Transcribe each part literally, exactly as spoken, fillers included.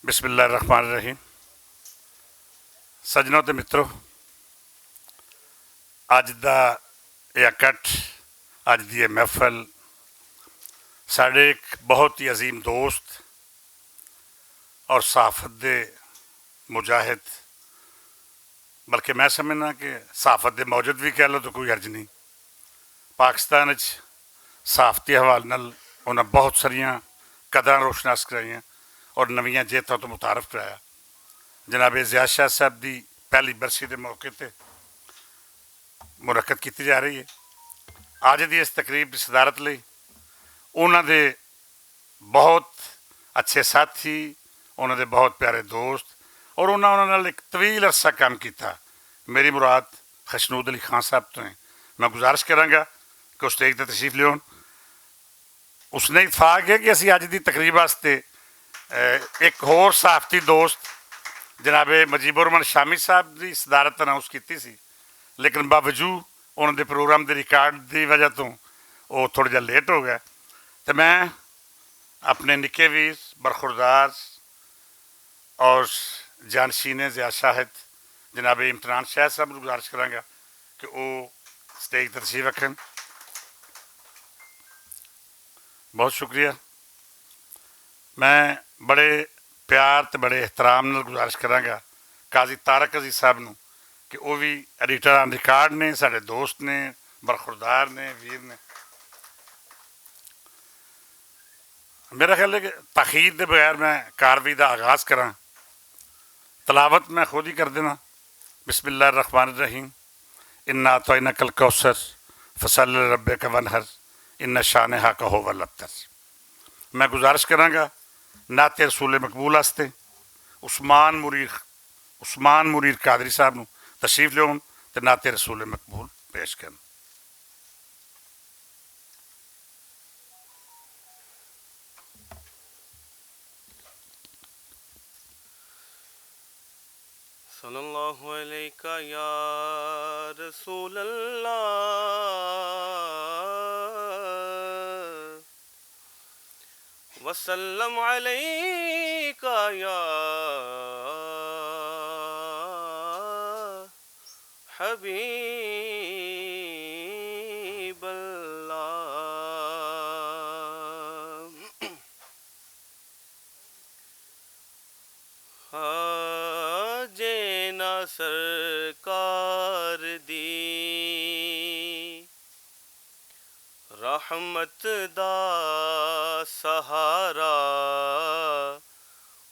بسم اللہ الرحمن الرحیم۔ سجنوں تے متروں، اج دا ایہہ اکٹھ، اج دی ایہہ محفل، ساڈے اک بہت ہی عظیم دوست اور صحافت دے مجاہد، بلکہ میں سمجھنا کہ صحافت دے موجد وی کہہ لو تو کوئی حرج نہیں۔ پاکستان وچ صحافتی حوالے نال انہاں بہت ساریاں قدراں روشناس کرائیاں اور نویاں جہتاں توں متعارف کرایا۔ جناب ضیاء شاہ صاحب دی پہلی برسی دے موقع تے منعقد کیتی جا رہی ہے۔ اج دی اس تقریب دی صدارت لئی انہاں دے بہت اچھے ساتھی، انہاں دے بہت پیارے دوست، اور انہاں انہاں نال اک طویل عرصہ کم کیتا۔ میری مراد خشنود علی خان صاحب توں ہے۔ میں گزارش کراں گا کہ اس تے اک تشریف لیون۔ اس نے اتفاق ہے کہ اسی اج دی تقریب واسطے اک ہور صحافتی دوست جناب مجیب الرحمن شامی صاحب دی صدارت اناؤنس کیتی سی، لیکن باوجود انہاں دے پروگرام دے ریکارڈ دی وجہ توں او تھوڑا جہا لیٹ ہو گیا۔ تے میں اپنے نکے ویر برخوردار اور جانشین ضیاء شاہد جناب امتنان شاہ صاحب نوں گزارش کراں گا کہ او سٹیج تے تشریف رکھن۔ بہت شکریہ۔ میں بڑے پیار تے بڑے احترام نال گزارش کراں گا قاضی طارق عزیز صاحب نوں کہ او وی ایڈیٹر آن ریکارڈ نے، ساڈے دوست نے، برخوردار نے، ویر نے۔ میرا خیال ہے کہ تاخیر دے بغیر میں کاروی دا آغاز کراں۔ تلاوت میں خود ہی کر دینا۔ بسم اللہ الرحمن الرحیم۔ انا اعطیناک الکوثر، فصل لربک وانحر، ان شانئک ھو الابتر۔ میں گزارش کراں گا نعت رسول مقبول واسطے عثمان مریر عثمان مریر قادری صاحب نوں تشریف لیون تے نعت رسول مقبول پیش کرن۔ صلی اللہ علیک یا رسول اللہ، وسلم علیک یا حبیب اللہ۔ ہاں، جے نہ سرکار دی رحمت دا سہارا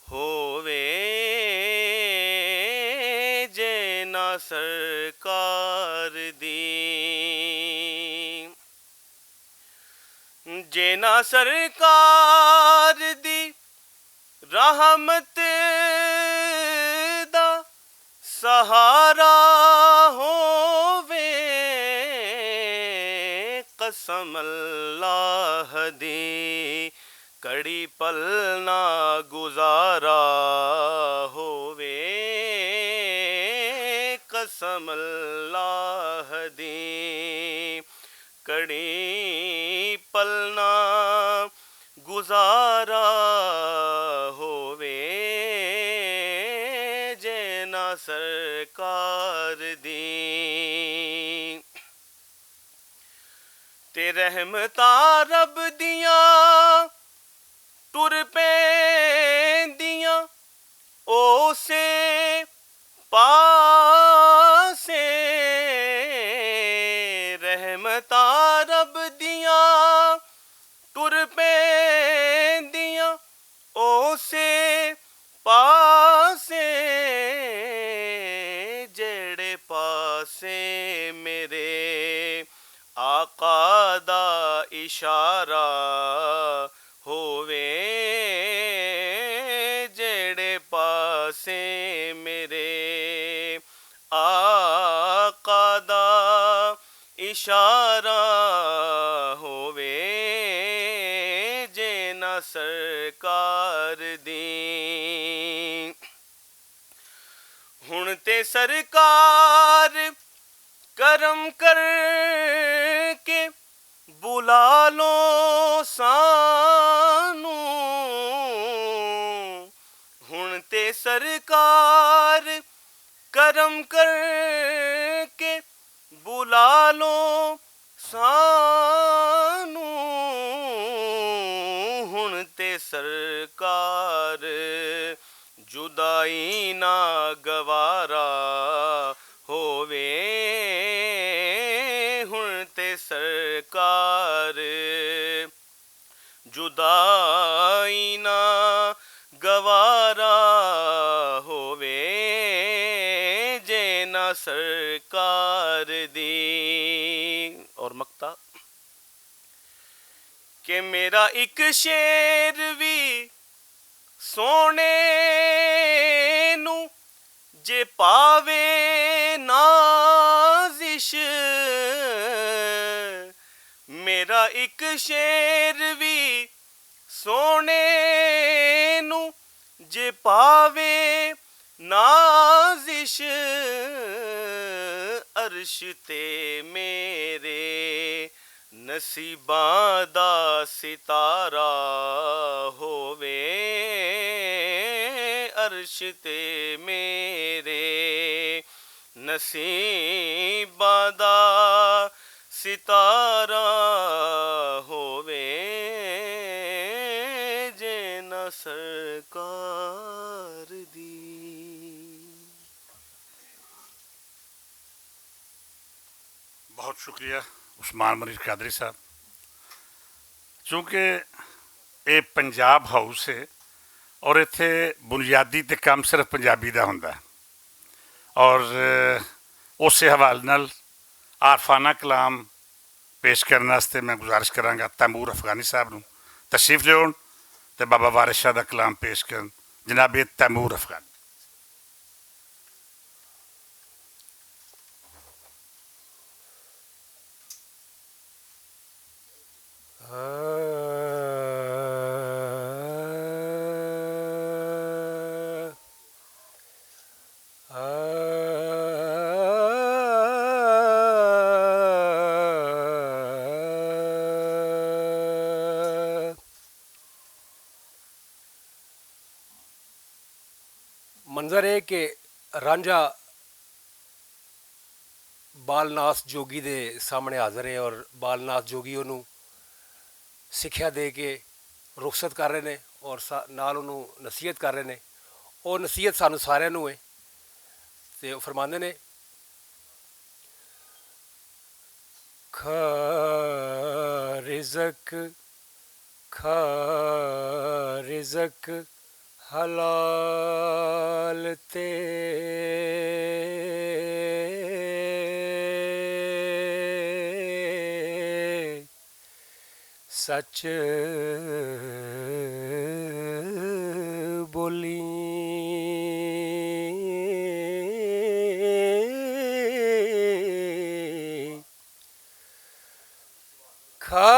ہووے، جے نہ سرکار دی، جے نہ سرکار دی رحمت دا سہارا ہووے، قسم اللہ دی کڑی پل نہ گزارا ہووے، قسم اللہ دی کڑی پل نہ گزارا ہووے، جے نہ سرکار دی۔ تے رحمتاں رب دیاں ٹر پیندیاں اوسے پاسے، رحمتاں رب دیاں ٹر پیندیاں اوسے پاسے، جڑے پاسے میرے آقا دا اشارہ ہووے، جڑے پاسے میرے آقا دا اشارہ ہووے، جے نہ سرکار دی۔ ہن تے سرکار کرم کر کے بلا لو سانوں، ہن سرکار کرم کر کے بلا لو سانو، ہن تے سرکار جدائی نہ گوارا ہووے، ہن تے سرکار جدائی نہ گوارا ہووے، جے نہ سرکار دی۔ اور مکتا کہ میرا اک شیر وی سونے نو جے پاوے نازش، میرا اک شیر وی سونے نو جے پاوے نازش، عرش تے میرے نصیباں دا ستارہ ہووے، عرش تے میرے نصیباں دا ستارہ ہووے، جے نہ سرکار دی۔ بہت شکریہ عثمان منیر قادری صاحب۔ چونکہ یہ پنجاب ہاؤس ہے اور اتھے بنیادی تے کم صرف پنجابی دا ہوندا ہے، اور اس حوالے نال عارفانہ کلام پیش کرن واسطے میں گزارش کراں گا تیمور افغانی صاحب نوں تشریف لیون تے بابا وارث شاہ دا کلام پیش کرن۔ جناب تیمور افغانی۔ منظر ہے کہ رانجھا بالناس جوگی دے سامنے حاضر ہے اور بالناس جوگی انہوں سکھیا دے کے رخصت کر رہے نے اور نال انہوں نصیحت کر رہے نے۔ اور نصیحت سانوں سارے نوں ہے تے فرماندے نے، کھا رزق، کھا رزق حلال تے سچ بولی۔ کھا،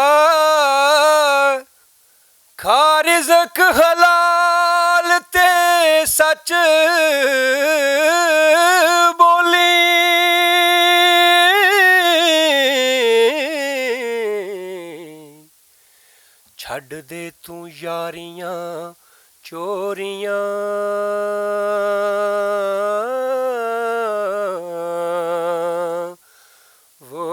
کھا رزق حلال تے سچ بولی۔ چھڈ دے توں یاریاں چوریاں، وہ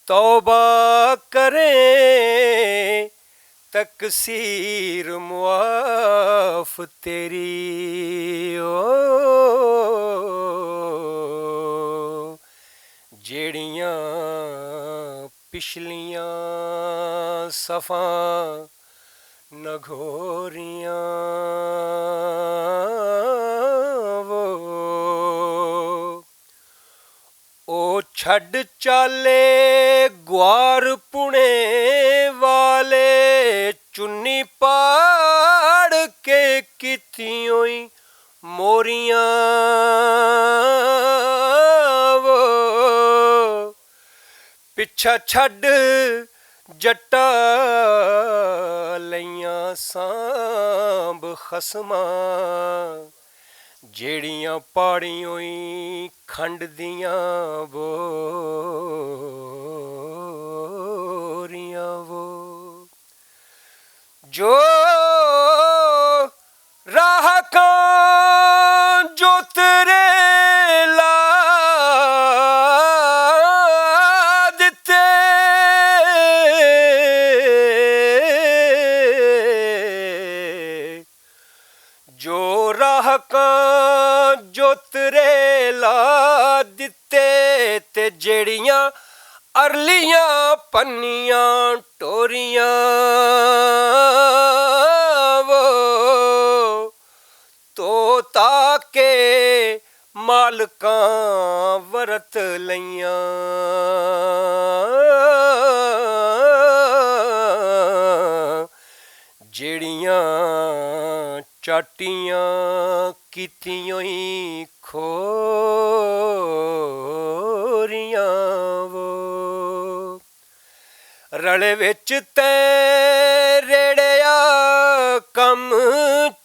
توبہ کریں، تقصیر معاف تیری او، جیڑیاں پچھلیاں صفاں نہ گھوریاں وہ۔ او چھڈ چالے گوار پونے والے، چنی پاڑ کے کیتی ہوئی موریاں وہ۔ پچھا چھڈ جٹا لئیاں سانب خسماں، جیڑیاں پاڑی ہوئی کھنڈ دیاں بوریاں۔ جو راہ کاں جو تیرے لا دتے، جو راہ کاں جو تیرے لا دتے، تے جیڑیاں ارلیاں پنیاں ٹوریاں وہ تو تاکہ مالکاں ورت لئیاں، جیڑیاں چاٹیاں کیتیاں ہی کھوریاں وہ۔ رلے وچ تے ریڑیا کم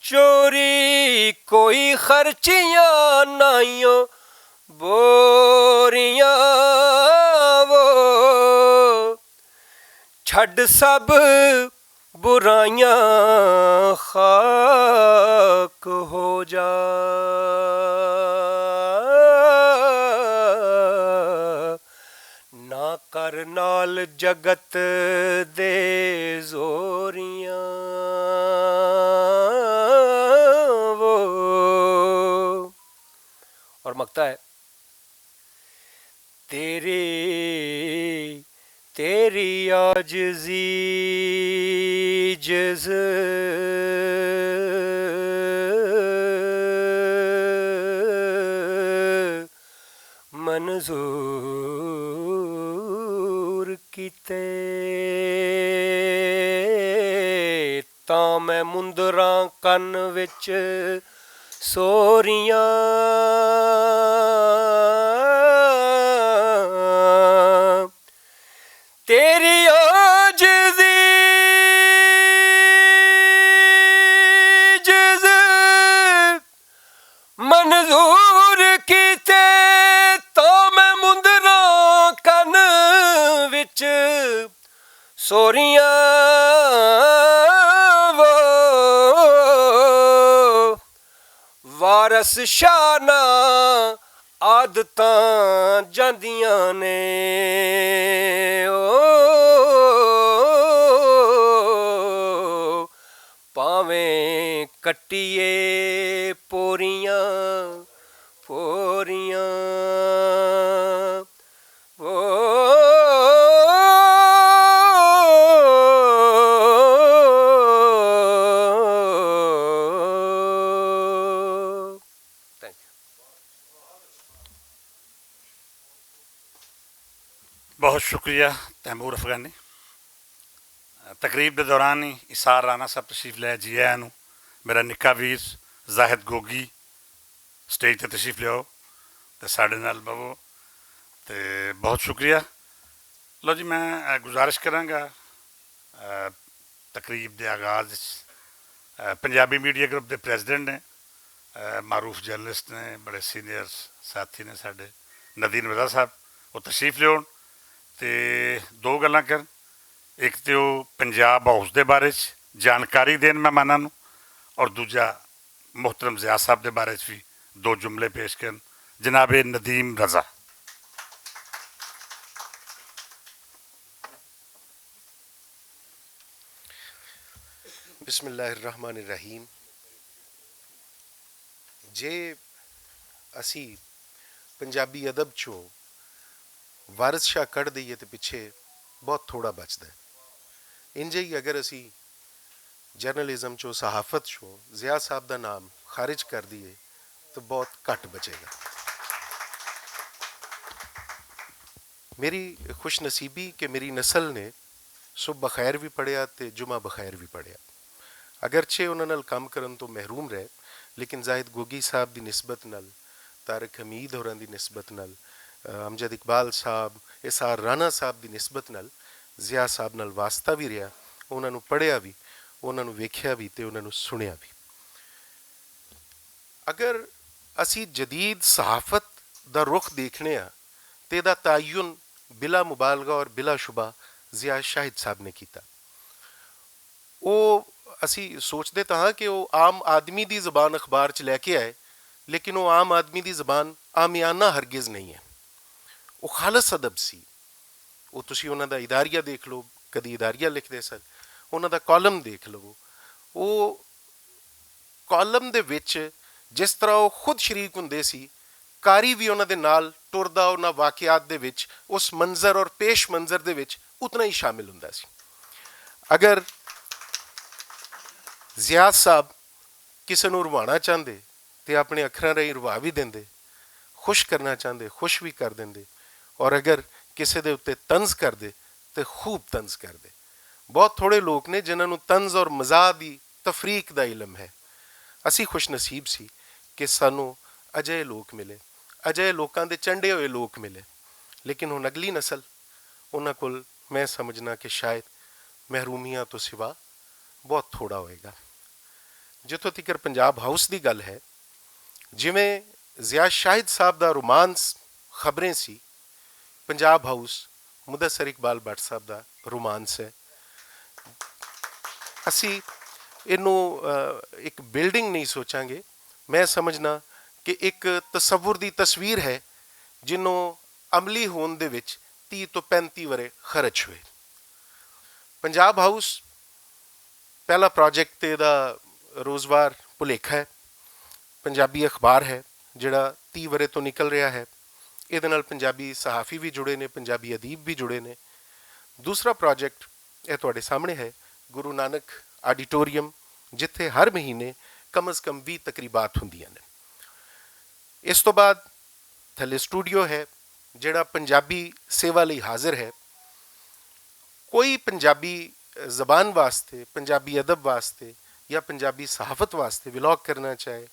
چوری، کوئی خرچیاں نائیوں بوریاں وہ۔ چھڈ سب برائیاں خاک ہو جا، نہ کر نال جگت دے زوریاں وہ۔ اور مکتا ہے، تیری تیری عاجزی جز منظور کیتے، تاں میں مندراں کن وچ سوریاں۔ تیری عاجزی جز منظور کیتے، تاں میں مندراں کن وچ سوریاں وہ۔ وارث شاہ نہ عادتاں جاندیاں نے، او پاویں کٹیے پوریاں، پوریاں۔ او۔ Thank you. بہت شکریہ تیمور افغانی۔ تقریب دے دوران ہی اسار رانا صاحب تشریف لے جی آیا نو۔ میرا نکا ویر زاہد گوگی سٹیج تے تشریف لیاؤ تے ساڈے نال بہو۔ تے بہت شکریہ۔ لو جی، میں، اے، گزارش کراں گا، اے، تقریب دے آغاز وچ، اے، پنجابی میڈیا گروپ دے پریزیڈنٹ نے، اے، معروف جرنلسٹ نے، بڑے سینئر ساتھی نے ساڈے، ندیم رضا صاحب، وہ تشریف لیاؤن تے دو گلاں کرن۔ ایک تے وہ پنجاب ہاؤس دے بارے چ جانکاری دین مہماناں نوں، اور دوجا محترم ضیاء صاحب دے بارے چ بھی دو جملے پیش کرن۔ جناب ندیم رضا۔ بسم اللہ الرحمن الرحیم۔ جے اسی پنجابی ادب چوں وارث شاہ کڈ دئیے تے پچھے بہت تھوڑا بچدا ہے۔ انجے ہی اگر اسی جرنلزم چوں، صحافت چوں ضیاء صاحب دا نام خارج کر دئیے تو بہت گھٹ بچے گا۔ میری خوش نصیبی کہ میری نسل نے صبح بخیر بھی پڑھیا تے جمعہ بخیر بھی پڑھیا۔ اگرچہ انہاں نال کم کرن تو محروم رہے، لیکن زاہد گوگی صاحب دی نسبت نال، طارق حمید ہوراں دی نسبت نال، امجد اقبال صاحب، ایس آر رانا صاحب دی نسبت نال ضیاء صاحب نال واسطہ بھی رہیا۔ انہاں نوں پڑھیا بھی، انہاں نوں ویکھیا بھی تے انہاں نوں سنیا بھی۔ اگر اسی جدید صحافت دا رخ دیکھنے ہاں تے دا تعین بلا مبالغہ اور بلا شبہ ضیاء شاہد صاحب نے کیتا۔ او اسی سوچدے تاں ہاں کہ او عام آدمی دی زبان اخبار چ لے کے آئے، لیکن او عام آدمی دی زبان عامیانہ ہرگز نہیں ہے۔ او خالص ادب سی۔ او تسی انہاں دا اداریہ دیکھ لو، کدی اداریہ لکھدے سن، انہاں دا کالم دیکھ لو۔ او کالم دے وچ جس طرح او خود شریک ہوندے سی، قاری وی انہاں دے نال ٹردا، انہاں واقعات دے وچ، اس منظر اور پیش منظر دے وچ اتنا ہی شامل ہوندا سی۔ اگر ضیاء صاحب کسے نوں روانا چاہندے تے اپنے اکھراں راہیں روا وی دیندے، خوش کرنا چاہندے، خوش وی کر دیندے، اور اگر کسے دے اُتے طنز کردے تے خوب طنز کردے۔ بہت تھوڑے لوک نے جنہاں نوں طنز اور مزاح دی تفریق دا علم ہے۔ اسی خوش نصیب سی کہ سانوں اجہے لوک ملے، اجہے لوکاں دے چنڈے ہوئے لوک ملے۔ لیکن ہن اگلی نسل، انہاں کول میں سمجھنا کہ شاید محرومیاں تو سوا بہت تھوڑا ہوئے گا۔ جتھوں تیکر پنجاب ہاؤس دی گل ہے، جویں ضیاء شاہد صاحب دا رومانس خبریں سی، پنجاب ہاؤس مدثر اقبال بٹ صاحب دا رومانس ہے۔ اسی اینوں اک بلڈنگ نہیں سوچاں گے۔ میں سمجھنا کہ اک تصور دی تصویر ہے، جنوں عملی ہون دے وچ تیس توں پینتی ورے خرچ ہوئے۔ پنجاب ہاؤس پہلا پروجیکٹ تے دا روزوار پلیکھا ہے، پنجابی اخبار ہے، جڑا تیس ورے توں نکل رہیا ہے۔ ایہدے نال پنجابی صحافی وی جڑے نے، پنجابی ادیب وی جڑے نے۔ دوسرا پروجیکٹ ایہہ تہاڈے سامنے ہے، گرو نانک آڈیٹوریم، جتھے ہر مہینے کم از کم ویہہ تقریبات ہوندیاں نے۔ اس توں بعد تھلے سٹوڈیو ہے، جیہڑا پنجابی سیوا لئی حاضر ہے۔ کوئی پنجابی زبان واسطے، پنجابی ادب واسطے یا پنجابی صحافت واسطے ولاگ کرنا چاہے،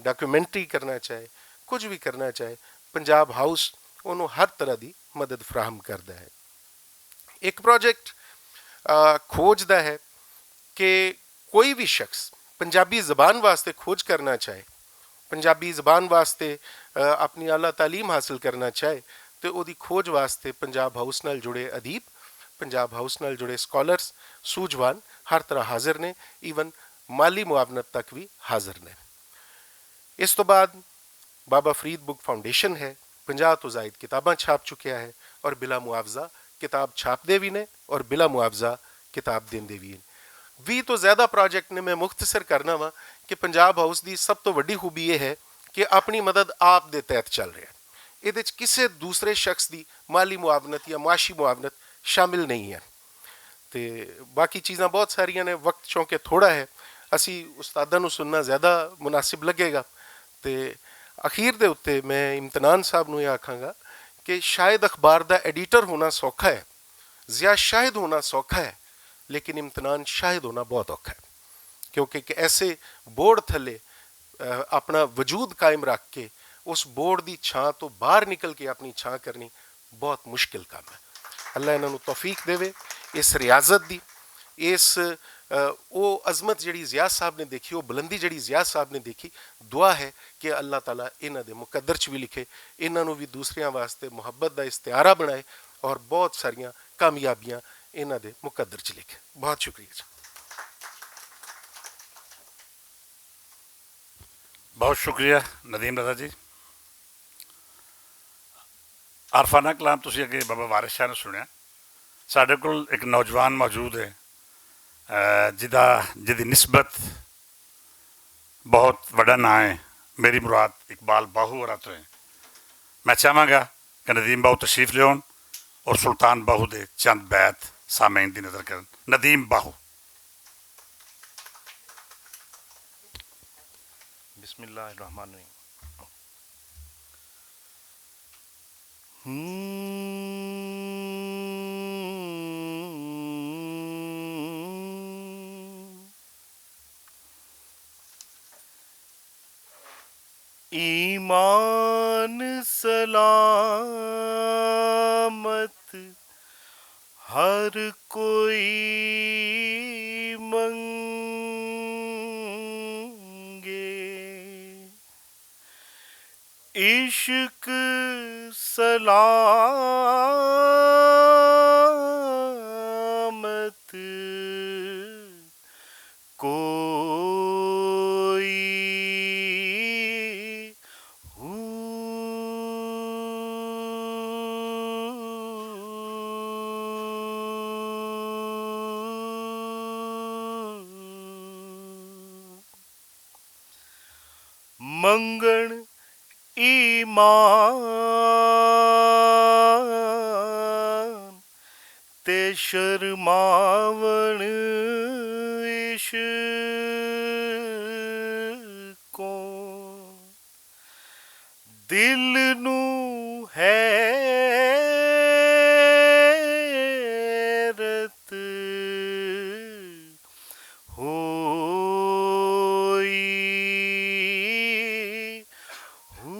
ڈاکیومنٹری کرنا چاہے، کچھ وی کرنا چاہے، پنجاب ہاؤس انہوں ہر طرح دی مدد فراہم کردا ہے۔ ایک پروجیکٹ کھوج دا ہے کہ کوئی وی شخص پنجابی زبان واسطے کھوج کرنا چاہے، پنجابی زبان واسطے اپنی اعلیٰ تعلیم حاصل کرنا چاہے، تے اوہدی کھوج واسطے پنجاب ہاؤس نال جڑے ادیب، پنجاب ہاؤس نال جڑے سکالرز، سوجوان ہر طرح حاضر نے، ایون مالی معاونت تک وی حاضر نے۔ اس توں بعد بابا فرید بک فاؤنڈیشن ہے، پنجاہ توں زائد کتاباں چھاپ چکیا ہے، اور بلا معاوضہ کتاب چھاپدے وی نے اور بلا معاوضہ کتاب دیندے وی نے۔ ویہہ توں زیادہ پروجیکٹ نے، میں مختصر کرنا واں کہ پنجاب ہاؤس دی سب توں وڈی خوبی ایہہ ہے کہ اپنی مدد آپ دے تحت چل رہیا ہے۔ ایہدے وچ کسے دوسرے شخص دی مالی معاونت یا معاشی معاونت شامل نہیں ہے۔ تے باقی چیزاں بہت ساریاں نے، وقت چونکہ تھوڑا ہے، اسی استاداں نوں سننا زیادہ مناسب لگے گا۔ تے اخیر دے اُتے میں امتنان صاحب نوں ایہہ آکھاں گا کہ شاید اخبار دا ایڈیٹر ہونا سوکھا ہے، ضیاء شاہد ہونا سوکھا ہے، لیکن امتنان شاہد ہونا بہت اوکھا ہے، کیونکہ ایک ایسے بورڈ تھلے اپنا وجود قائم رکھ کے اس بورڈ دی چھاں توں باہر نکل کے اپنی چھاں کرنی بہت مشکل کم ہے۔ اللہ انہاں نوں توفیق دیوے، اس ریاضت دی، اس او عظمت جڑی ضیاء صاحب نے دیکھی، او بلندی جڑی ضیاء صاحب نے دیکھی، دعا ہے کہ اللہ تعالیٰ انہاں دے مقدر چ وی لکھے، انہاں نوں وی دوسریاں واسطے محبت دا استعارہ بنائے، اور بہت ساریاں کامیابیاں انہاں دے مقدر چ لکھے۔ بہت شکریہ جی۔ بہت شکریہ ندیم رضا جی۔ عارفانہ کلام تسی اگے بابا وارث شاہ نے سنیا۔ ساڈے کول ایک نوجوان موجود ہے، جدا جدی نسبت بہت وڈا ناں ہے۔ میری مراد اقبال باہو اور اتو ہے۔ میں چاہواں گا کہ ندیم باہو تشریف لیون اور سلطان باہو دے چند بیت سامعین دی نظر کرن۔ ندیم باہو۔ بسم اللہ الرحمن الرحیم۔ ایمان سلامت ہر کوئی منگے، عشق سلامت منگن ایمان تے شرماون عشقوں، دل نوں حیرت ہوئی۔ ہو۔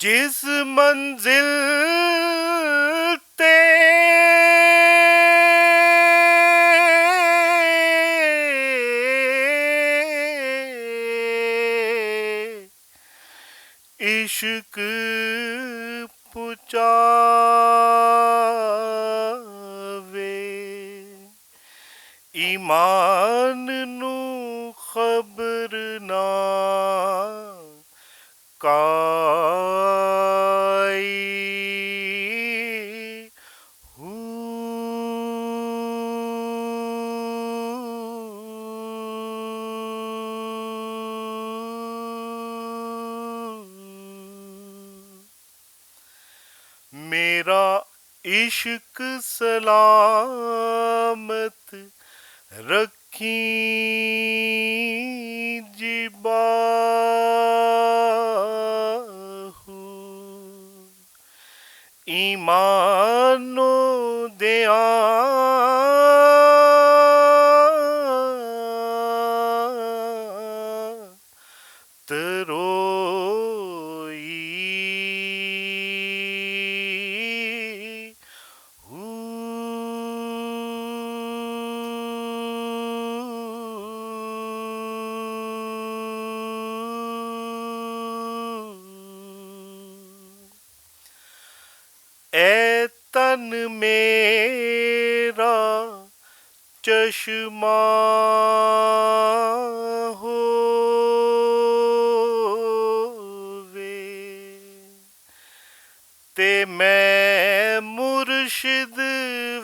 جس منزل تے عشق پہنچاوے، ایمان نوں خبر نہ کائی۔ ہو۔ میرا عشق سلامت رکھیں جی باہو، ایمان نوں دیاں تروئی۔ ہو۔ اے تن میرا چشمہ ہووے تے میں مرشد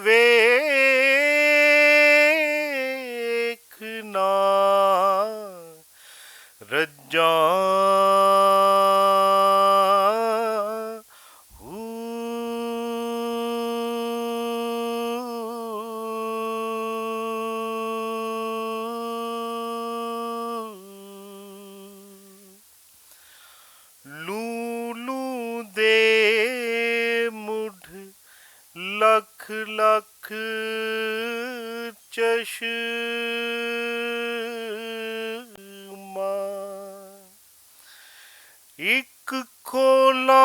ویکھنا رجاں۔ ہو۔ لوں لوں دے مڈھ لکھ لکھ چشمہ، اک کھولاں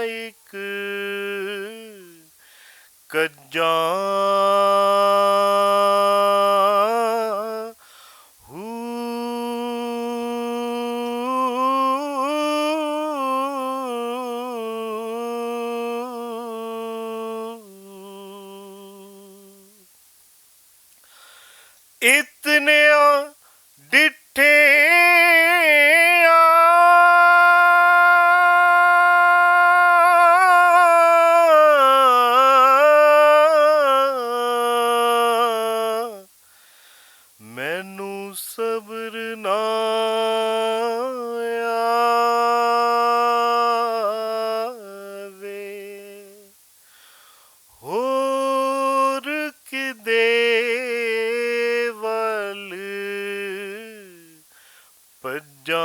اک کجاں۔ ہو۔ اتنیاں ڈٹھیاں مینوں صبر نہ آوے۔ ہور کدے ول پجاں۔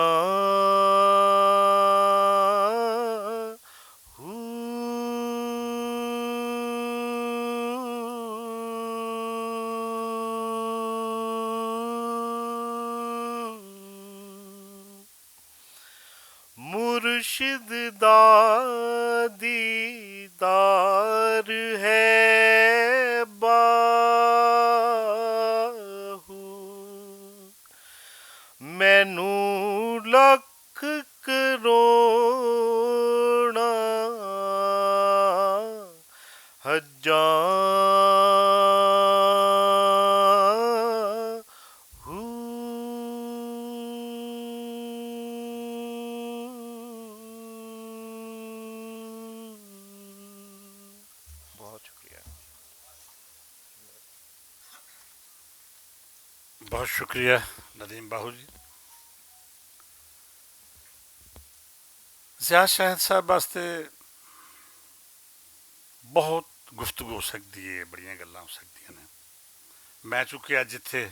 ہو۔ مرشد دا دیدار ہے باہو، مینوں لکھ کروڑاں حجاں۔ ہو۔ بہت شکریہ ندیم باہو جی۔ ضیاء شاہد صاحب واسطے بہت گفتگو ہو سکدی ہے، بڑیاں گلاں ہو سکدیاں نے۔ میں چونکہ اج اتھے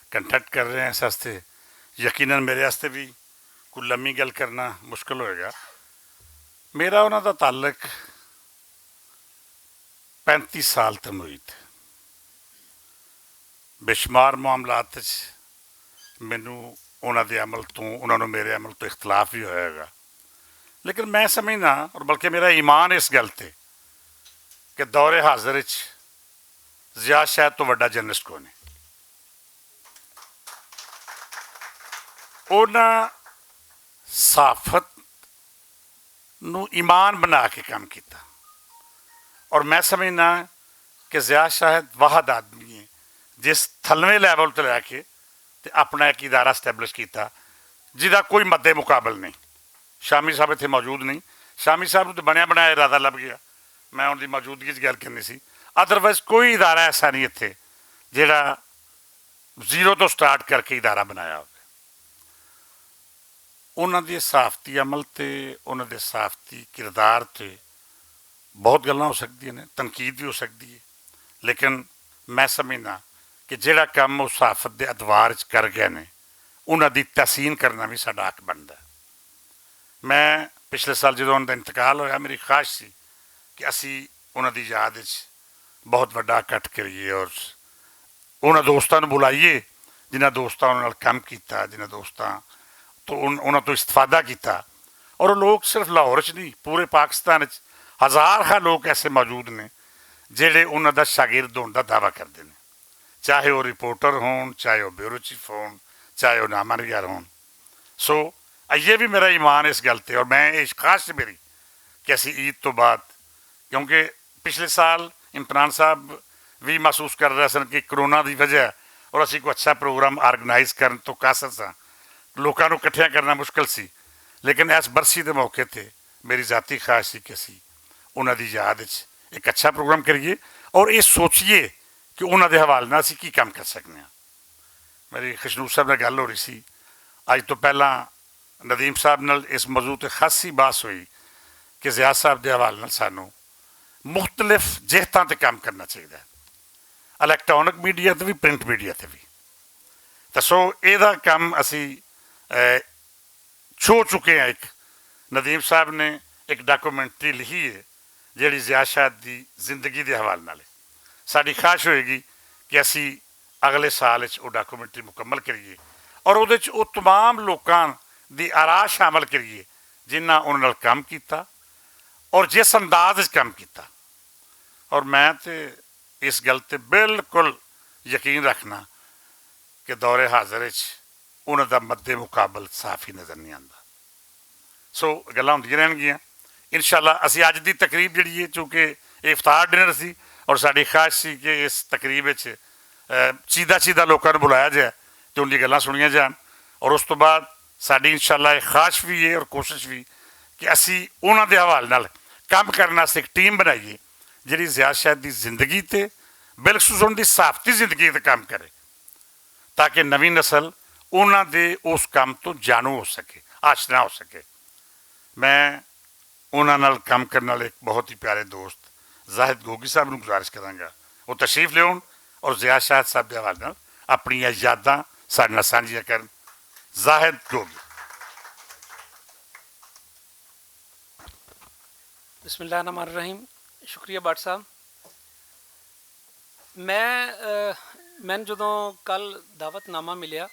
کنٹیکٹ کر رہے ہیں اس واسطے، یقیناً میرے واسطے بھی کوئی لمبی گل کرنا مشکل ہوئے گا۔ میرا انہاں دا تعلق پینتی سال تے محیط، بے شمار معاملات وچ مینوں انہاں دے عمل توں، انہاں نوں میرے عمل توں اختلاف وی ہویا ہوئے گا، لیکن میں سمجھنا، اور بلکہ میرا ایمان اس گل تے کہ دور حاضر وچ ضیاء شاہد توں وڈا جرنلسٹ کوئی نہیں۔ انہاں صحافت نوں ایمان بنا کے کم کیتا۔ اور میں سمجھنا کہ ضیاء شاہد واحد آدمی ہے جس تھلویں لیول تے لے کے تے اپنا ایک ادارہ اسٹیبلش کیتا، جس دا کوئی مد مقابل نہیں۔ شامی صاحب اتھے موجود نہیں۔ شامی صاحب نوں تے بنیا بنایا ارادہ لب گیا۔ میں ان دی موجودگی چ گل کرنی سی۔ ادروائز کوئی ادارہ ایسا نہیں اتھے جڑا زیرو تو سٹارٹ کر کے ادارہ بنایا ہوئے۔ انہاں دے صحافتی عمل تے، انہاں دے صحافتی کردار تے بہت گلاں ہو سکدیاں نے، تنقید وی ہو سکدی ہے، لیکن میں سمجھنا کہ جیڑا کم او صحافت دے ادوار وچ کر گئے نے، انہاں دی تحسین کرنا وی ساڈا حق بندا ہے۔ میں پچھلے سال جدوں انہاں دا انتقال ہویا، میری خواہش سی کہ اسی انہاں دی یاد وچ بہت وڈا اکٹھ کریے اور انہاں دوستاں نوں بلائیے، جنہاں دوستاں انہاں نال کم کیتا، جنہاں دوستاں تو ان- انہاں تو استفادہ کیتا۔ اور وہ لوگ صرف لاہور چ نہیں، پورے پاکستان چ ہزار ہا لوگ ایسے موجود نے جڑے انہاں دا شاگرد ہون دا دعویٰ کردے نے، چاہے وہ رپورٹر ہون، چاہے وہ بیورو چیف ہون، چاہے وہ نامہ نگار ہون۔ سو یہ بھی میرا ایمان اس گل تے، اور میں یہ خواہش میری کہ اسی عید تو بعد، کیونکہ پچھلے سال امتحان صاحب بھی محسوس کر رہے سن کہ کرونا دی وجہ اور اسی کو اچھا پروگرام آرگنائز کرن تو قاصر ساں، لوکاں نوں اکٹھیاں کرنا مشکل سی، لیکن اس برسی دے موقع تے میری ذاتی خواہش سی کہ اسی انہاں دی یاد وچ ایک اچھا پروگرام کریے اور یہ سوچیے کہ انہاں دے حوالے نال اسی کی کام کر سکنے ہاں۔ میری خشنور صاحب نال گل ہو رہی سی، اج تو پہلاں ندیم صاحب نال اس موضوع تے خاصی بحث ہوئی کہ ضیاء صاحب دے حوالے نال سانوں مختلف جہتاں تے کام کرنا چاہیدا ہے، الیکٹرانک میڈیا تے وی، پرنٹ میڈیا تے وی۔ تے سو اے دا کم اسی، اے، چھو چکے ہیں۔ ایک ندیم صاحب نے ایک ڈاکومنٹری لکھی ہے جیڑی ضیاء شاہد دی زندگی دے حوالے نال ہے۔ ساڈی خواہش ہوئے گی کہ اسی اگلے سال وچ او ڈاکومنٹری مکمل کریے اور اودے وچ او تمام لوکاں دی آرا شامل کریے جنہاں انہاں نال کم کیتا اور جس انداز وچ کم کیتا۔ اور میں تے اس گل تے بالکل یقین رکھنا کہ دور حاضر وچ انہاں دا مد مقابل صحافی نظر نہیں آندا۔ سو گلاں ہوندیاں رہن گیاں۔ انشاءاللہ اسی اج دی تقریب جڑی ہے، چونکہ یہ افطار ڈنر سی اور ساڈی خواہش سی کہ اس تقریب وچ، اے، چیدہ چیدہ لوکاں نوں بلایا جائے تے ان دی گلاں سنیاں جان، اور اس تو بعد ساڈی انشاءاللہ یہ خواہش بھی ہے اور کوشش بھی کہ اسی انہاں دے حوالے نال کم کرن واسطے ایک ٹیم بنائیے جڑی ضیاء شاہد دی زندگی تے، بالخصوص ان دی صحافتی زندگی تے کم کرے، تاکہ نویں نسل انہاں دے اس کم تو جانو ہو سکے، آشنا ہو سکے۔ میں انہاں نال کم کرن والے ایک بہت ہی پیارے دوست زاہد گوگی صاحب نوں گزارش کراں گا، وہ تشریف لیون اور ضیاء شاہد صاحب دے حوالے نال اپنیاں یاداں ساڈے نال سانجھیاں کرن۔ زاہد گوگی۔ بسم اللہ الرحمن الرحیم۔ شکریہ بٹ صاحب۔ میں، اہ، میں جدوں کل دعوت نامہ ملیا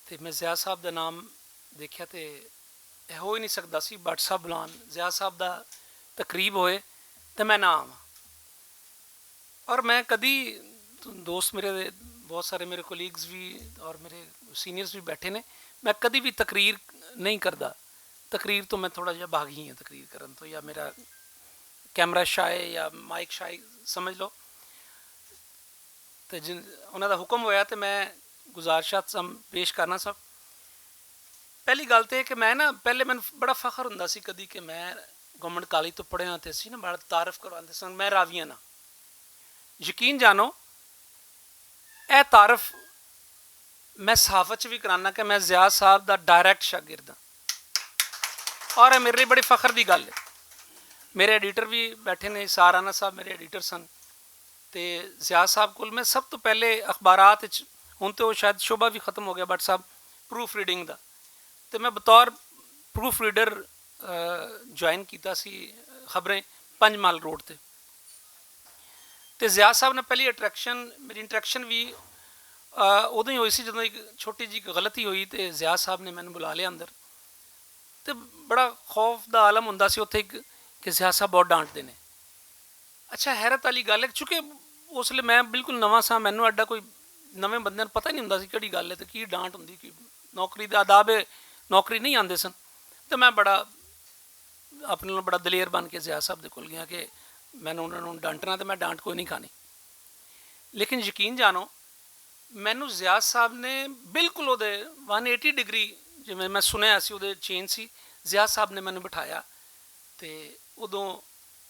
تے میں ضیاء صاحب دا نام دیکھیا تے اے ہو ہی نہیں سکدا سی بٹ صاحب بلان، ضیاء صاحب دا تقریب ہوئے تے میں نہ آواں۔ اور میں کدی، دوست میرے، بہت سارے میرے کولیگز بھی اور میرے سینئرز بھی بیٹھے نے، میں کدی بھی تقریر نہیں کردا۔ تقریر تو میں تھوڑا جہا بھاگ ہی ہاں تقریر کرن تو، یا میرا کیمرہ شائے یا مائک شائے سمجھ لو۔ تے جن انہاں دا حکم ہویا تے میں گزارشات سم پیش کرنا سب۔ پہلی گل تے کہ میں نا، پہلے مینوں بڑا فخر ہوندا سی کدی کہ میں گورنمنٹ کالج تو پڑھیا تے سی نا، بڑا تعارف کرواندے سن، میں راویاں نا۔ یقین جانو، اے تعارف میں صحافت چ وی کرانا کہ میں ضیاء صاحب دا ڈائریکٹ شاگرد ہاں، اور اے میرے لئی بڑی فخر دی گل ہے۔ میرے ایڈیٹر وی بیٹھے نے، سارانا صاحب میرے ایڈیٹر سن۔ تے ضیاء صاحب کول میں سب توں پہلے اخبارات وچ، ہن تے او شاید شعبہ وی ختم ہو گیا، بٹ صاحب، پروف ریڈنگ دا، تے میں بطور پروف ریڈر جوائن کیتا سی خبریں پنج مال روڈ تے۔ تے ضیاء صاحب نے پہلی اٹریکشن، میری انٹریکشن وی ادوں ہی ہوئی سی جدوں ایک چھوٹی جی غلطی ہوئی تے ضیاء صاحب نے مینوں بلا لیا اندر۔ تے بڑا خوف دا عالم ہوندا سی اتھے، کہ ضیاء صاحب بہت ڈانٹ دینے۔ اچھا، حیرت والی گل ہے، چونکہ اس لیے میں بالکل نواں سا، مینوں ایڈا کوئی نویں بندے نوں پتہ ہی نہیں ہوندا سی کہڑی گل ہے تے کی ڈانٹ ہوندی، کی نوکری دا آداب ہے، نوکری نہیں آندے سن۔ تے میں بڑا اپنے نال بڑا دلیر بن کے ضیاء صاحب دے کول گیا کہ مینوں انہاں نوں ڈانٹنا تے میں ڈانٹ کوئی نہیں کھانی۔ لیکن یقین جانو، مینوں ضیاء صاحب نے بالکل اودے ون ایٹی ڈگری، جویں میں سنیا سی اودے چینج سی۔ ضیاء صاحب نے مینوں بٹھایا تے ادوں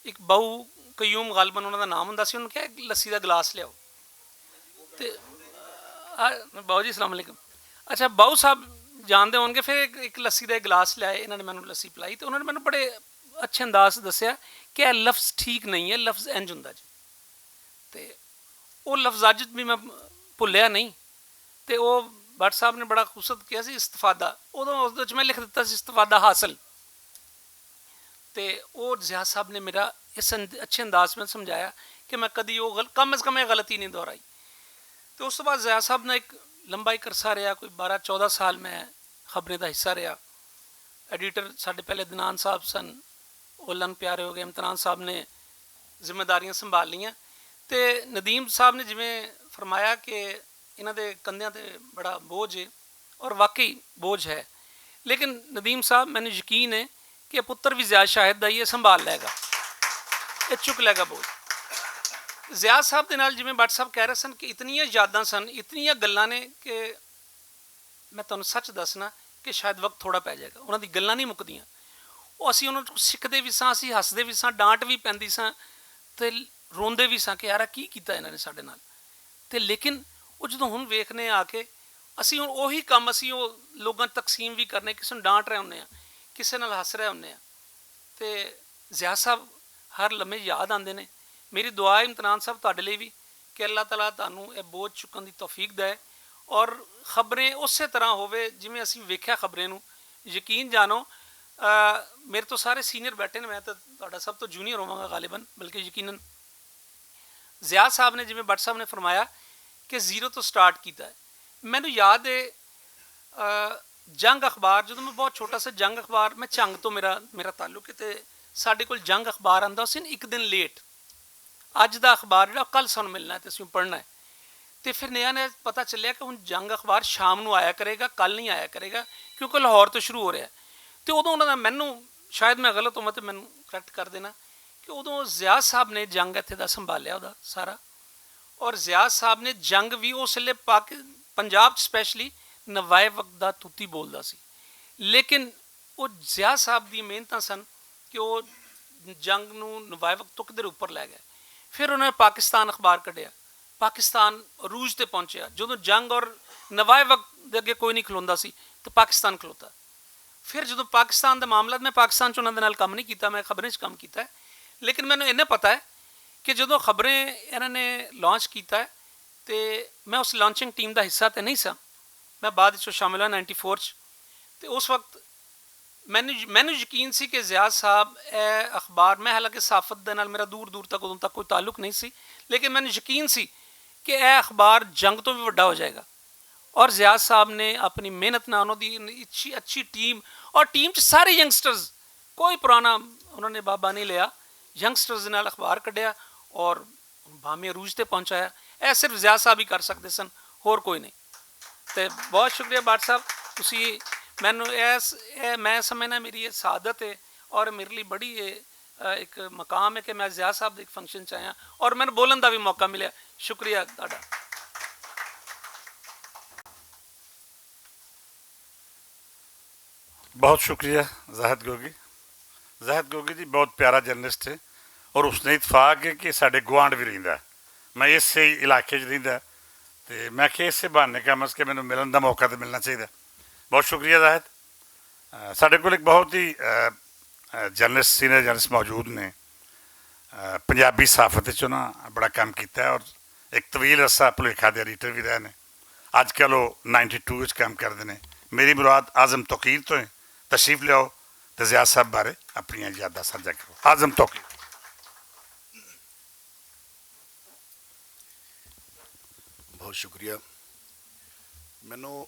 ایک باؤ قیوم غالباً انہاں دا نام ہوندا سی، انہاں کہیا، "ایک لسی دا گلاس لیاؤ۔" تے باؤ جی، السلام علیکم۔ اچھا، باؤ صاحب جاندے ہون گے، پھر ایک لسی دا گلاس لیا، انہاں نے مینوں لسی پلائی تے انہاں نے مینوں بڑے اچھے انداز دسیا کہ اے لفظ ٹھیک نہیں ہے، لفظ انج ہوندا جی۔ تے او لفظ اج وی میں بھولیا نہیں۔ تے او بٹ صاحب نے بڑا خوبصورت کہیا سی استفادہ، ادوں اس وچ میں لکھ دتا سی استفادہ حاصل۔ تے او ضیاء صاحب نے میرا اس اند- اچھے انداز میں سمجھایا کہ میں کدی او غل- کم از کم یہ غلطی نہیں دہرائی۔ تے اس تو بعد ضیاء صاحب نے ایک لمبا ایک عرصہ رہیا، کوئی بارہ چودہ سال میں خبریں دا حصہ رہیا۔ ایڈیٹر ساڈے پہلے عدنان صاحب سن، او لن پیارے ہو گئے، امتنان صاحب نے ذمہ داریاں سنبھال لیاں۔ تے ندیم صاحب نے جویں فرمایا کہ انہاں دے کندھیاں تے بڑا بوجھ ہے، اور واقعی بوجھ ہے۔ لیکن ندیم صاحب، مینوں یقین ہے کہ پتر وی ضیاء شاہد دا ہی یہ سنبھال لے گا، یہ چک لے گا بوجھ۔ ضیاء صاحب دے نال جویں بٹ صاحب کہہ رہے سن کہ اتنیاں یاداں سن، اتنیاں گلاں نے کہ میں تہانوں سچ دسنا کہ شاید وقت تھوڑا پے جائے گا، انہاں دی گلاں نہیں مکدیاں۔ او اسی انہاں کوں سکھدے وی ساں، اسی ہسدے وی ساں، ڈانٹ وی پیندی ساں تے روندے وی ساں کہ یارا کی کیتا انہاں نے ساڈے نال۔ تے لیکن او جدوں ہن ویکھنے آ کے، اسی ہن اوہی کم اسی او لوگاں تقسیم وی کرنے، کسے نوں ڈانٹ رہے ہوندے آں، کسے نال ہس رہے ہوندے آں۔ تے ضیاء صاحب ہر لمحے یاد آندے نے۔ میری دعا ہے امتنان صاحب تہاڈے لئی وی کہ اللہ تعالیٰ تہانوں اے بوجھ چکن دی توفیق دے، اور خبریں اسے طرح ہووے جویں اسی ویکھیا خبریں نوں۔ یقین جانو، آ، میرے تو سارے سینئر بیٹھے نے، میں تو تہاڈا سب تو جونیئر ہوواں گا غالباً، بلکہ یقیناً ضیاء صاحب نے، جویں بٹ صاحب نے فرمایا کہ زیرو تو سٹارٹ کیتا ہے۔ مینوں یاد ہے، آ، جنگ اخبار، جدوں میں بہت چھوٹا سا، جنگ اخبار، میں جنگ تو میرا میرا تعلق ہے، تے ساڈے کول جنگ اخبار آندا سی نا، ایک دن لیٹ، اج دا اخبار جڑا کل سانوں ملنا ہے تے اسیں پڑھنا ہے۔ تے پھر نیا نیا پتہ چلیا کہ ہن جنگ اخبار شام نوں آیا کرے گا، کل نہیں آیا کرے گا، کیونکہ لاہور تو شروع ہو رہا ہے۔ تے ادوں انہاں دا، مینوں، شاید میں غلط ہوواں تے مینوں کریکٹ کر دینا، کہ ادوں ضیاء صاحب نے جنگ اتھے دا سنبھالیا، ادا سارا۔ اور ضیاء صاحب نے جنگ وی اس ویلے پاک پنجاب چ سپیشلی نوائے وقت دا توتی بولدا سی۔ لیکن او ضیاء صاحب دی محنتاں سن کہ او جنگ نوں نوائے وقت تو کدھر اوپر لے گئے۔ پھر انہاں نے پاکستان اخبار کڈیا، پاکستان عروج تے پہنچیا۔ جدوں جنگ اور نوائے وقت دے اگے کوئی نہیں کھلوندا سی، تے پاکستان کھلوتا۔ پھر جدوں پاکستان دا معاملہ، میں پاکستان چ انہاں دے نال کم نہیں کیتا، میں خبریں چ کم کیتا ہے، لیکن مینوں اینا پتہ ہے کہ جدوں خبریں انہاں نے لانچ کیتا ہے، تے میں اس لانچنگ ٹیم دا حصہ تے نہیں سا، میں بعد وچ شامل ہوا نائنٹی فور چ۔ تے اس وقت مینوں مینوں یقین سی کہ ضیاء صاحب اے اخبار، میں حالانکہ صحافت دے نال میرا دور دور تک ادوں تک کوئی تعلق نہیں سی، لیکن مینوں یقین سی کہ اے اخبار جنگ تو بھی وڈا ہو جائے گا۔ اور ضیاء صاحب نے اپنی محنت نال انہوں دی اچھی اچھی ٹیم، اور ٹیم چ سارے ینگسٹرز، کوئی پرانا انہوں نے بابا نہیں لیا، ینگسٹرز دے نال اخبار کڈیا اور بھامی عروج تے پہنچایا۔ اے صرف ضیاء صاحب ہی کر سکدے سن، ہور کوئی نہیں۔ تے بہت شکریہ بٹ صاحب، تسی مینوں ایس اے میں سمجھنا میری یہ سعادت ہے اور میرے لیے بڑی یہ ایک مقام ہے کہ میں ضیاء صاحب دے ایک فنکشن چ آیا اور مینوں بولن دا بھی موقع ملیا۔ شکریہ تہاڈا۔ بہت شکریہ زاہد گوگی۔ زاہد گوگی جی بہت پیارا جرنلسٹ ہے، اور اس نے اتفاق ہے کہ ساڈے گوانڈ بھی رہندا ہے۔ میں اسے علاقے چ رہندا، تے میں کہ اسے بہانے کم از کم مینوں ملن دا موقع تے ملنا چاہیدا۔ بہت شکریہ زاہد۔ ساڈے کول ایک بہت ہی جرنلسٹ سینئر جرنلسٹ موجود نے۔ پنجابی صحافت وچ انہاں بڑا کم کیتا ہے اور ایک طویل عرصہ پلیکھا دے ایڈیٹر وی رہے نے۔ اج کل او نائنٹی ٹو وچ کم کردے نے۔ میری مراد اعظم توقیر تو ہیں۔ تشریف لیاؤ تے ضیاء صاحب بارے اپنی یاداں ساجھا کرو۔ اعظم توقیر۔ بہت شکریہ۔ مینوں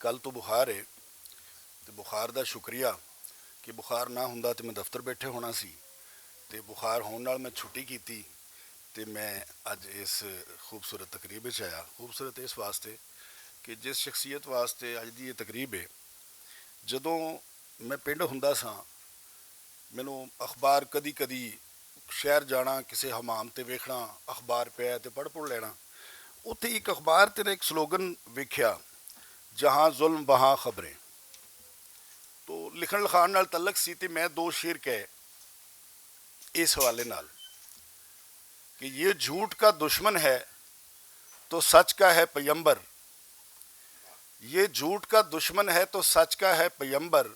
کل تو بخار ہے، تے بخار دا شکریہ کہ بخار نہ ہوندا تے میں دفتر بیٹھے ہونا سی، تے بخار ہون نال میں چھٹی کیتی، تے میں اج اس خوبصورت تقریب وچ آیا۔ خوبصورت اس واسطے کہ جس شخصیت واسطے اج دی یہ تقریب ہے، جدوں میں پنڈ ہوندا ساں، مینوں اخبار کدی کدی شہر جانا، کسے حمام تے ویکھنا، اخبار پیا تے پڑھ پڑھ لینا۔ اتھے ایک اخبار تے ایک سلوگن ویکھیا، جہاں ظلم وہاں خبریں۔ تو لکھن لکھان نال تعلق سی تے میں دو شعر کہے اس حوالے نال کہ یہ جھوٹ کا دشمن ہے تو سچ کا ہے پیمبر، یہ جھوٹ کا دشمن ہے تو سچ کا ہے پیمبر،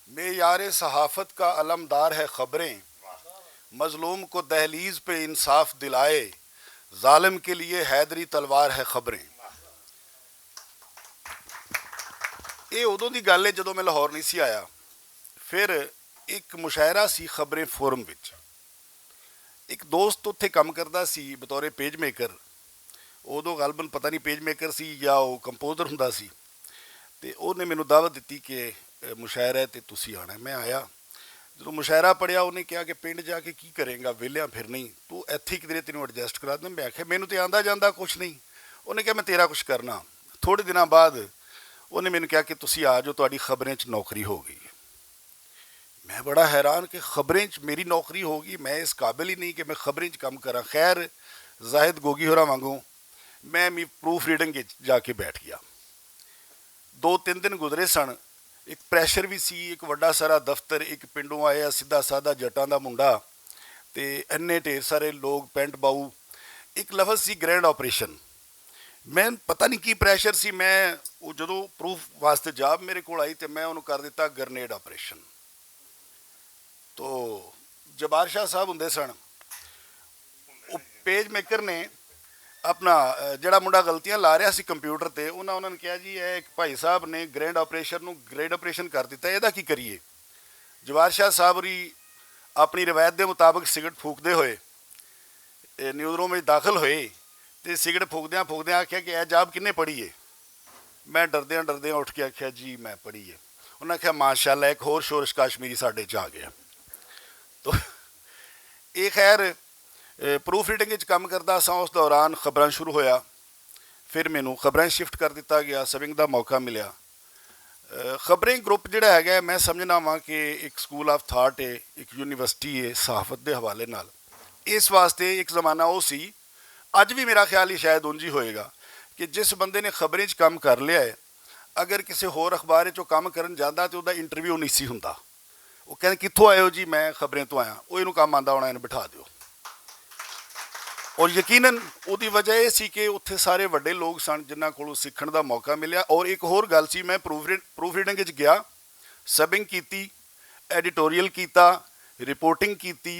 معیار صحافت کا علمدار ہے خبریں، مظلوم کو دہلیز پہ انصاف دلائے، ظالم کے لیے حیدری تلوار ہے خبریں۔ یہ ادوں دی گل ہے جدوں میں لاہور نہیں سی آیا۔ پھر ایک مشاعرہ سی خبریں فورم وچ۔ ایک دوست اتھے کم کردا سی بطور پیج میکر۔ ادوں غالباً پتہ نہیں پیج میکر سی یا او کمپوزر ہوندا سی۔ تے او نے مینوں دعوت دتی کہ مشاعرہ ہے تے تسی آنا ہے۔ میں آیا۔ جدوں مشاعرہ پڑھیا، اونے کہیا کہ پنڈ جا کے کی کریں گا، ویلیاں پھر نہیں، تو ایتھے کدرے تینوں ایڈجسٹ کرا دیں۔ میں آکھیا مینوں تے آندا جاندا کچھ نہیں۔ اونے کہیا میں تیرا کچھ کرنا۔ تھوڑے دناں بعد اونے مینوں کہیا کہ تسی آ جاؤ، تہاڈی خبریں چ نوکری ہو گئی۔ میں بڑا حیران کہ خبریں چ میری نوکری ہو گئی، میں اس قابل ہی نہیں کہ میں خبریں چ کم کراں۔ خیر، زاہد گوگی ہوراں وانگوں میں بھی پروف ریڈنگ وچ جا کے بیٹھ گیا۔ دو تین دن گزرے سن۔ ایک پریشر بھی سی، ایک وڈا سارا دفتر، ایک پنڈوں آیا سیدھا سادہ جٹاں دا منڈا، تے اینے ڈھیر سارے لوگ، پینٹ باؤ۔ ایک لفظ سی گرینڈ آپریشن۔ میں پتہ نہیں کی پریشر سی، میں او جدوں پروف واسطے جاب میرے کول آئی تے میں انہوں کر دتا گرنیڈ آپریشن۔ تو جبار شاہ صاحب ہوندے سن، او پیج میکر نے اپنا، اے، جڑا منڈا غلطیاں لا رہیا سی کمپیوٹر تے، انہاں انہاں نے کہیا جی اے ایک بھائی صاحب نے گرینڈ آپریشن نوں گرینڈ آپریشن کر دتا، ایہدا کی کریے؟ جبار شاہ صاحب ہوری اپنی روایت دے مطابق سگریٹ پھوکدے ہوئے اے نیوز روم وچ داخل ہوئے تے سگریٹ پھوکدیاں پھوکدیاں آکھیا کہ اے جاب کنے پڑھی ہے؟ میں ڈردیاں ڈردیاں اٹھ کے آکھیا جی میں پڑھی ہے۔ انہاں آکھیا ماشاءاللہ، ایک ہور شورش کاشمیری ساڈے چ آ گیا۔ تو اے خیر، اے، پروف ریڈنگ وچ کم کردا ساں، اس دوران خبراں شروع ہویا۔ پھر مینوں خبراں شفٹ کر دتا گیا، سبنگ دا موقع ملیا۔ اے، خبریں گروپ جڑا ہے گا، میں سمجھنا واں کہ ایک سکول آف تھاٹ ہے، ایک یونیورسٹی ہے صحافت دے حوالے نال۔ اس واسطے ایک زمانہ او سی، اج بھی میرا خیال ہی شاید اونج ہی ہوئے گا کہ جس بندے نے خبریں چ کم کر لیا ہے، اگر کسے ہور اخبار چوں کم کرن جاندا تے اوہدا انٹرویو نہیں سی ہوندا۔ او کہندے کتھوں آئے ہو جی؟ میں خبریں تو آیا۔ او اینوں کم آندا ہونا، اینوں بٹھا دیو۔ اور یقینا اوہدی وجہ ایہہ سی کہ اتھے سارے وڈے لوگ سن جنہاں کولوں سکھن دا موقع ملیا۔ اور ایک ہور گل سی، میں پروف ریڈنگ وچ گیا، سبنگ کیتی، ایڈیٹوریل کیتا، رپورٹنگ کیتی،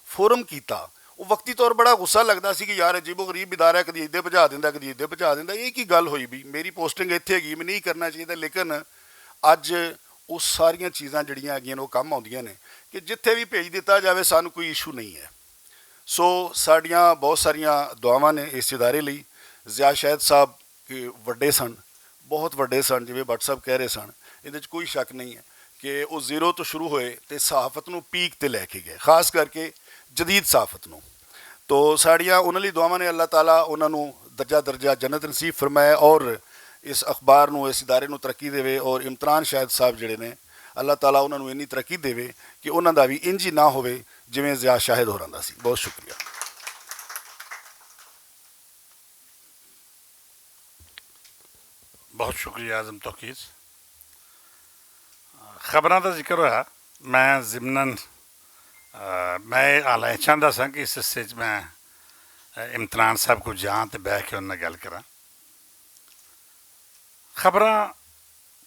فورم کیتا۔ او وقتی طور بڑا غصہ لگدا سی کہ یار عجیب و غریب ادارہ کدی ایدے بجھا دیندا، کدی ایدے بجھا دیندا۔ ایہہ کی گل ہوئی بھی؟ میری پوسٹنگ ایتھے گئی، میں نہیں کرنا چاہیدا۔ لیکن اج او ساریاں چیزاں جڑیاں اگیاں نوں کم آندیاں نیں کہ جتھے وی بھیج دتا جاوے سانوں کوئی ایشو نہیں ہے۔ سو ساڈیاں بہت ساریاں دعاواں نیں اس ادارے لئی۔ ضیاء شاہد صاحب کہ وڈے سن، بہت وڈے سن جیویں بٹ صاحب کہہ رہے سن، ایہدے وچ کوئی شک نہیں ہے کہ او زیرو توں شروع ہوئے تے صحافت نوں پیک تے لے کے گئے، خاص کر کے جدید صحافت نوں۔ تو ساڈیاں انہاں لئی دعاواں نیں، اللہ تعالیٰ انہاں نوں درجہ درجہ جنت نصیب فرمائے اور اس اخبار نوں، اس ادارے نوں ترقی دیوے اور امتران شاہد صاحب جڑے نیں، اللہ تعالیٰ انہاں نوں اینی ترقی دیوے کہ انہاں دا وی انج ہی ناں ہووے جیویں ضیاء شاہد ہوراں دا سی۔ بہت شکریہ۔ بہت شکریہ اعظم توقیر۔ خبراں دا ذکر ہویا، میں ضمناً میں حالانچ چاہندا ساں کہ اس حصے چ میں امتنان صاحب کو جان تے بہہ کے انہاں نال گل کراں۔ خبراں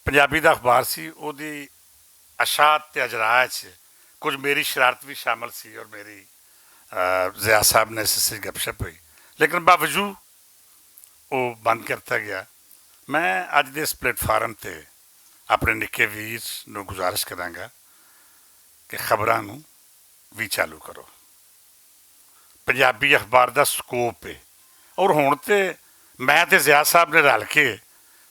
پنجابی دا اخبار سی، اوہدی اشاعت تے اجراء چ کچھ میری شرارت وی شامل سی اور میری ضیاء صاحب نے اس سے گپ شپ ہوئی، لیکن باوجود او بند کرتا گیا۔ میں اج دے اس پلیٹ فارم تے اپنے نکے ویر نوں گزارش کراں گا کہ خبراں نوں وی چالو کرو۔ پنجابی اخبار دا سکوپ ہے۔ اور ہن تے میں تے ضیاء صاحب نے رل کے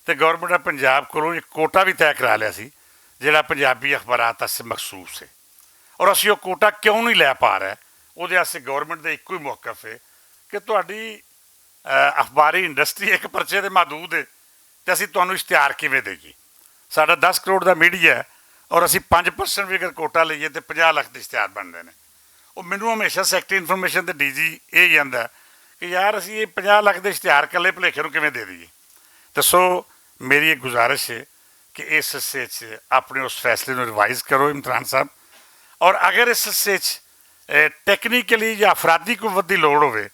تے گورنمنٹ آف پنجاب کولوں ایک کوٹا وی طے کرا لیا سی، جڑا پنجابی اخبارات واسطے مخصوص ہے۔ اور اسی او کوٹا کیوں نہیں لے پا رہے؟ اودے واسطے گورنمنٹ دا ایکو ہی موقف ہے کہ تہاڈی اخباری انڈسٹری ایک پرچے دے محدود ہے، تے اسی تہانوں اشتہار کیویں دئیے؟ ساڈا دس کروڑ دا میڈیا ہے، اور اسی پنج پرسنٹ وی اگر کوٹا لئیے تے پنجاہ لکھ دے اشتہار بننے نے۔ او مینوں ہمیشہ سیکرٹری انفارمیشن تے ڈی جی اے ہی آندا ہے کہ یار، اسی اے پنجاہ لکھ دے اشتہار کلے پلیکھے نوں کیویں دے دئیے؟ تے سو، میری ایک گزارش ہے کہ اس حصے چ اپنے اس فیصلے نوں ریوائز کرو، امتحان صاحب۔ اور اگر اس حصے چ ٹیکنیکلی یا افرادی قوت دی لوڑ ہووے،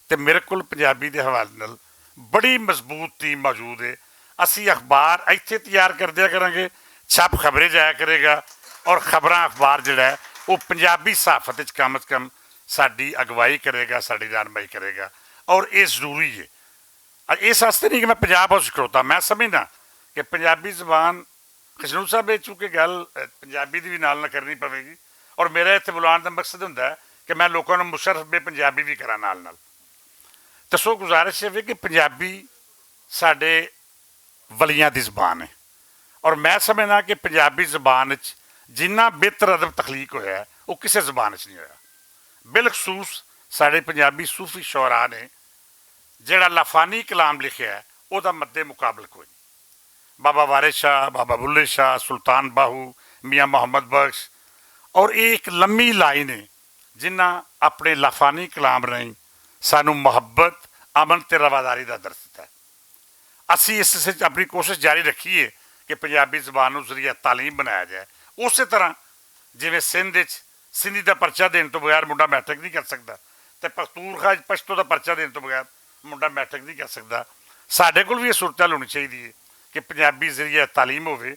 تے میرے کول پنجابی دے حوالے نال بڑی مضبوط ٹیم موجود ہے۔ اسی اخبار ایتھے تیار کردیا کراں گے، چھپ خبریں جایا کرے گا، اور خبراں اخبار جڑا ہے، وہ پنجابی صحافت وچ کم از کم ساڈی اگوائی کرے گا، ساڈی رہنمائی کرے گا۔ اور یہ ضروری ہے۔ اج اس واسطے نہیں کہ میں پنجاب ہاؤس کروتا، میں سمجھنا کہ پنجابی زبان، خشنود صاحب، یہ چونکہ گل پنجابی دی بھی نال نہ کرنی پوے گی، اور میرا اتنے بلان دا مقصد ہوندا ہے کہ میں لوکاں نوں مشرف بے پنجابی بھی کراں نال نال۔ تے سو گزارش ہے کہ پنجابی ساڈے ولیاں دی زبان ہے، اور میں سمجھنا کہ پنجابی زبان وچ جنہ بہتر ادب تخلیق ہویا ہے، وہ کسے زبان وچ نہیں ہویا۔ بالخصوص ساڈے پنجابی صوفی شعراء نے جڑا لافانی کلام لکھیا ہے، او دا مد مقابل کوئی نہیں۔ بابا وارث شاہ، بابا بلے شاہ، سلطان باہو، میاں محمد بخش، اور یہ ایک لمبی لائن ہے، جنہاں اپنے لافانی کلام رہیں سانوں محبت، امن تے رواداری دا درس دتا ہے۔ اسی اس سچ اپنی کوشش جاری رکھیے کہ پنجابی زبان نوں ذریعہ تعلیم بنایا جائے۔ اسی طرح جویں سندھ وچ سندھی دا پرچہ دین توں بغیر منڈا میٹرک نہیں کر سکدا، تے پختونخوا وچ پشتو دا پرچہ دین توں بغیر منڈا میٹرک نہیں کر سکدا۔ ساڈے کول وی یہ صورتحال ہونی چاہیے کہ پنجابی ذریعہ تعلیم ہووے،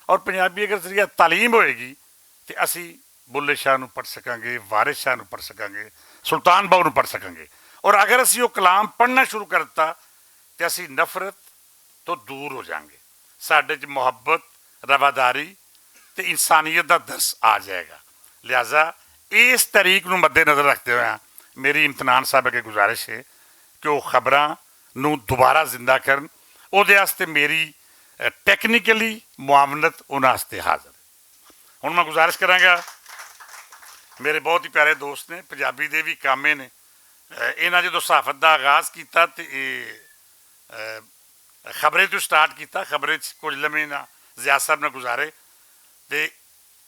اور پنجابی اگر ذریعہ تعلیم ہوئے گی، تے اسی بلے شاہ نوں پڑھ سکاں گے، وارث شاہ نوں پڑھ سکاں گے، سلطان باہو نوں پڑھ سکاں گے۔ اور اگر اسی وہ کلام پڑھنا شروع کر دتا، تے اسی نفرت تو دور ہو جائیں گے۔ ساڈے چ محبت، رواداری تے انسانیت دا درس آ جائے گا۔ لہذا اس تحریک نوں مد نظر رکھدے ہوئے میری امتنان صاحب اگے گزارش ہے کہ وہ خبراں نوں دوبارہ زندہ کرن۔ اودے واسطے میری ٹیکنیکلی معاونت انہاں واسطے حاضر ہے۔ ہن میں گزارش کراں گا، میرے بہت ہی پیارے دوست نے، پنجابی دے بھی کامے نے۔ انہاں جدوں صحافت دا آغاز کیتا تے خبریں توں سٹارٹ کیتا، خبریں چ کچھ لمحے نہ ضیاء صاحب نے گزارے۔ تے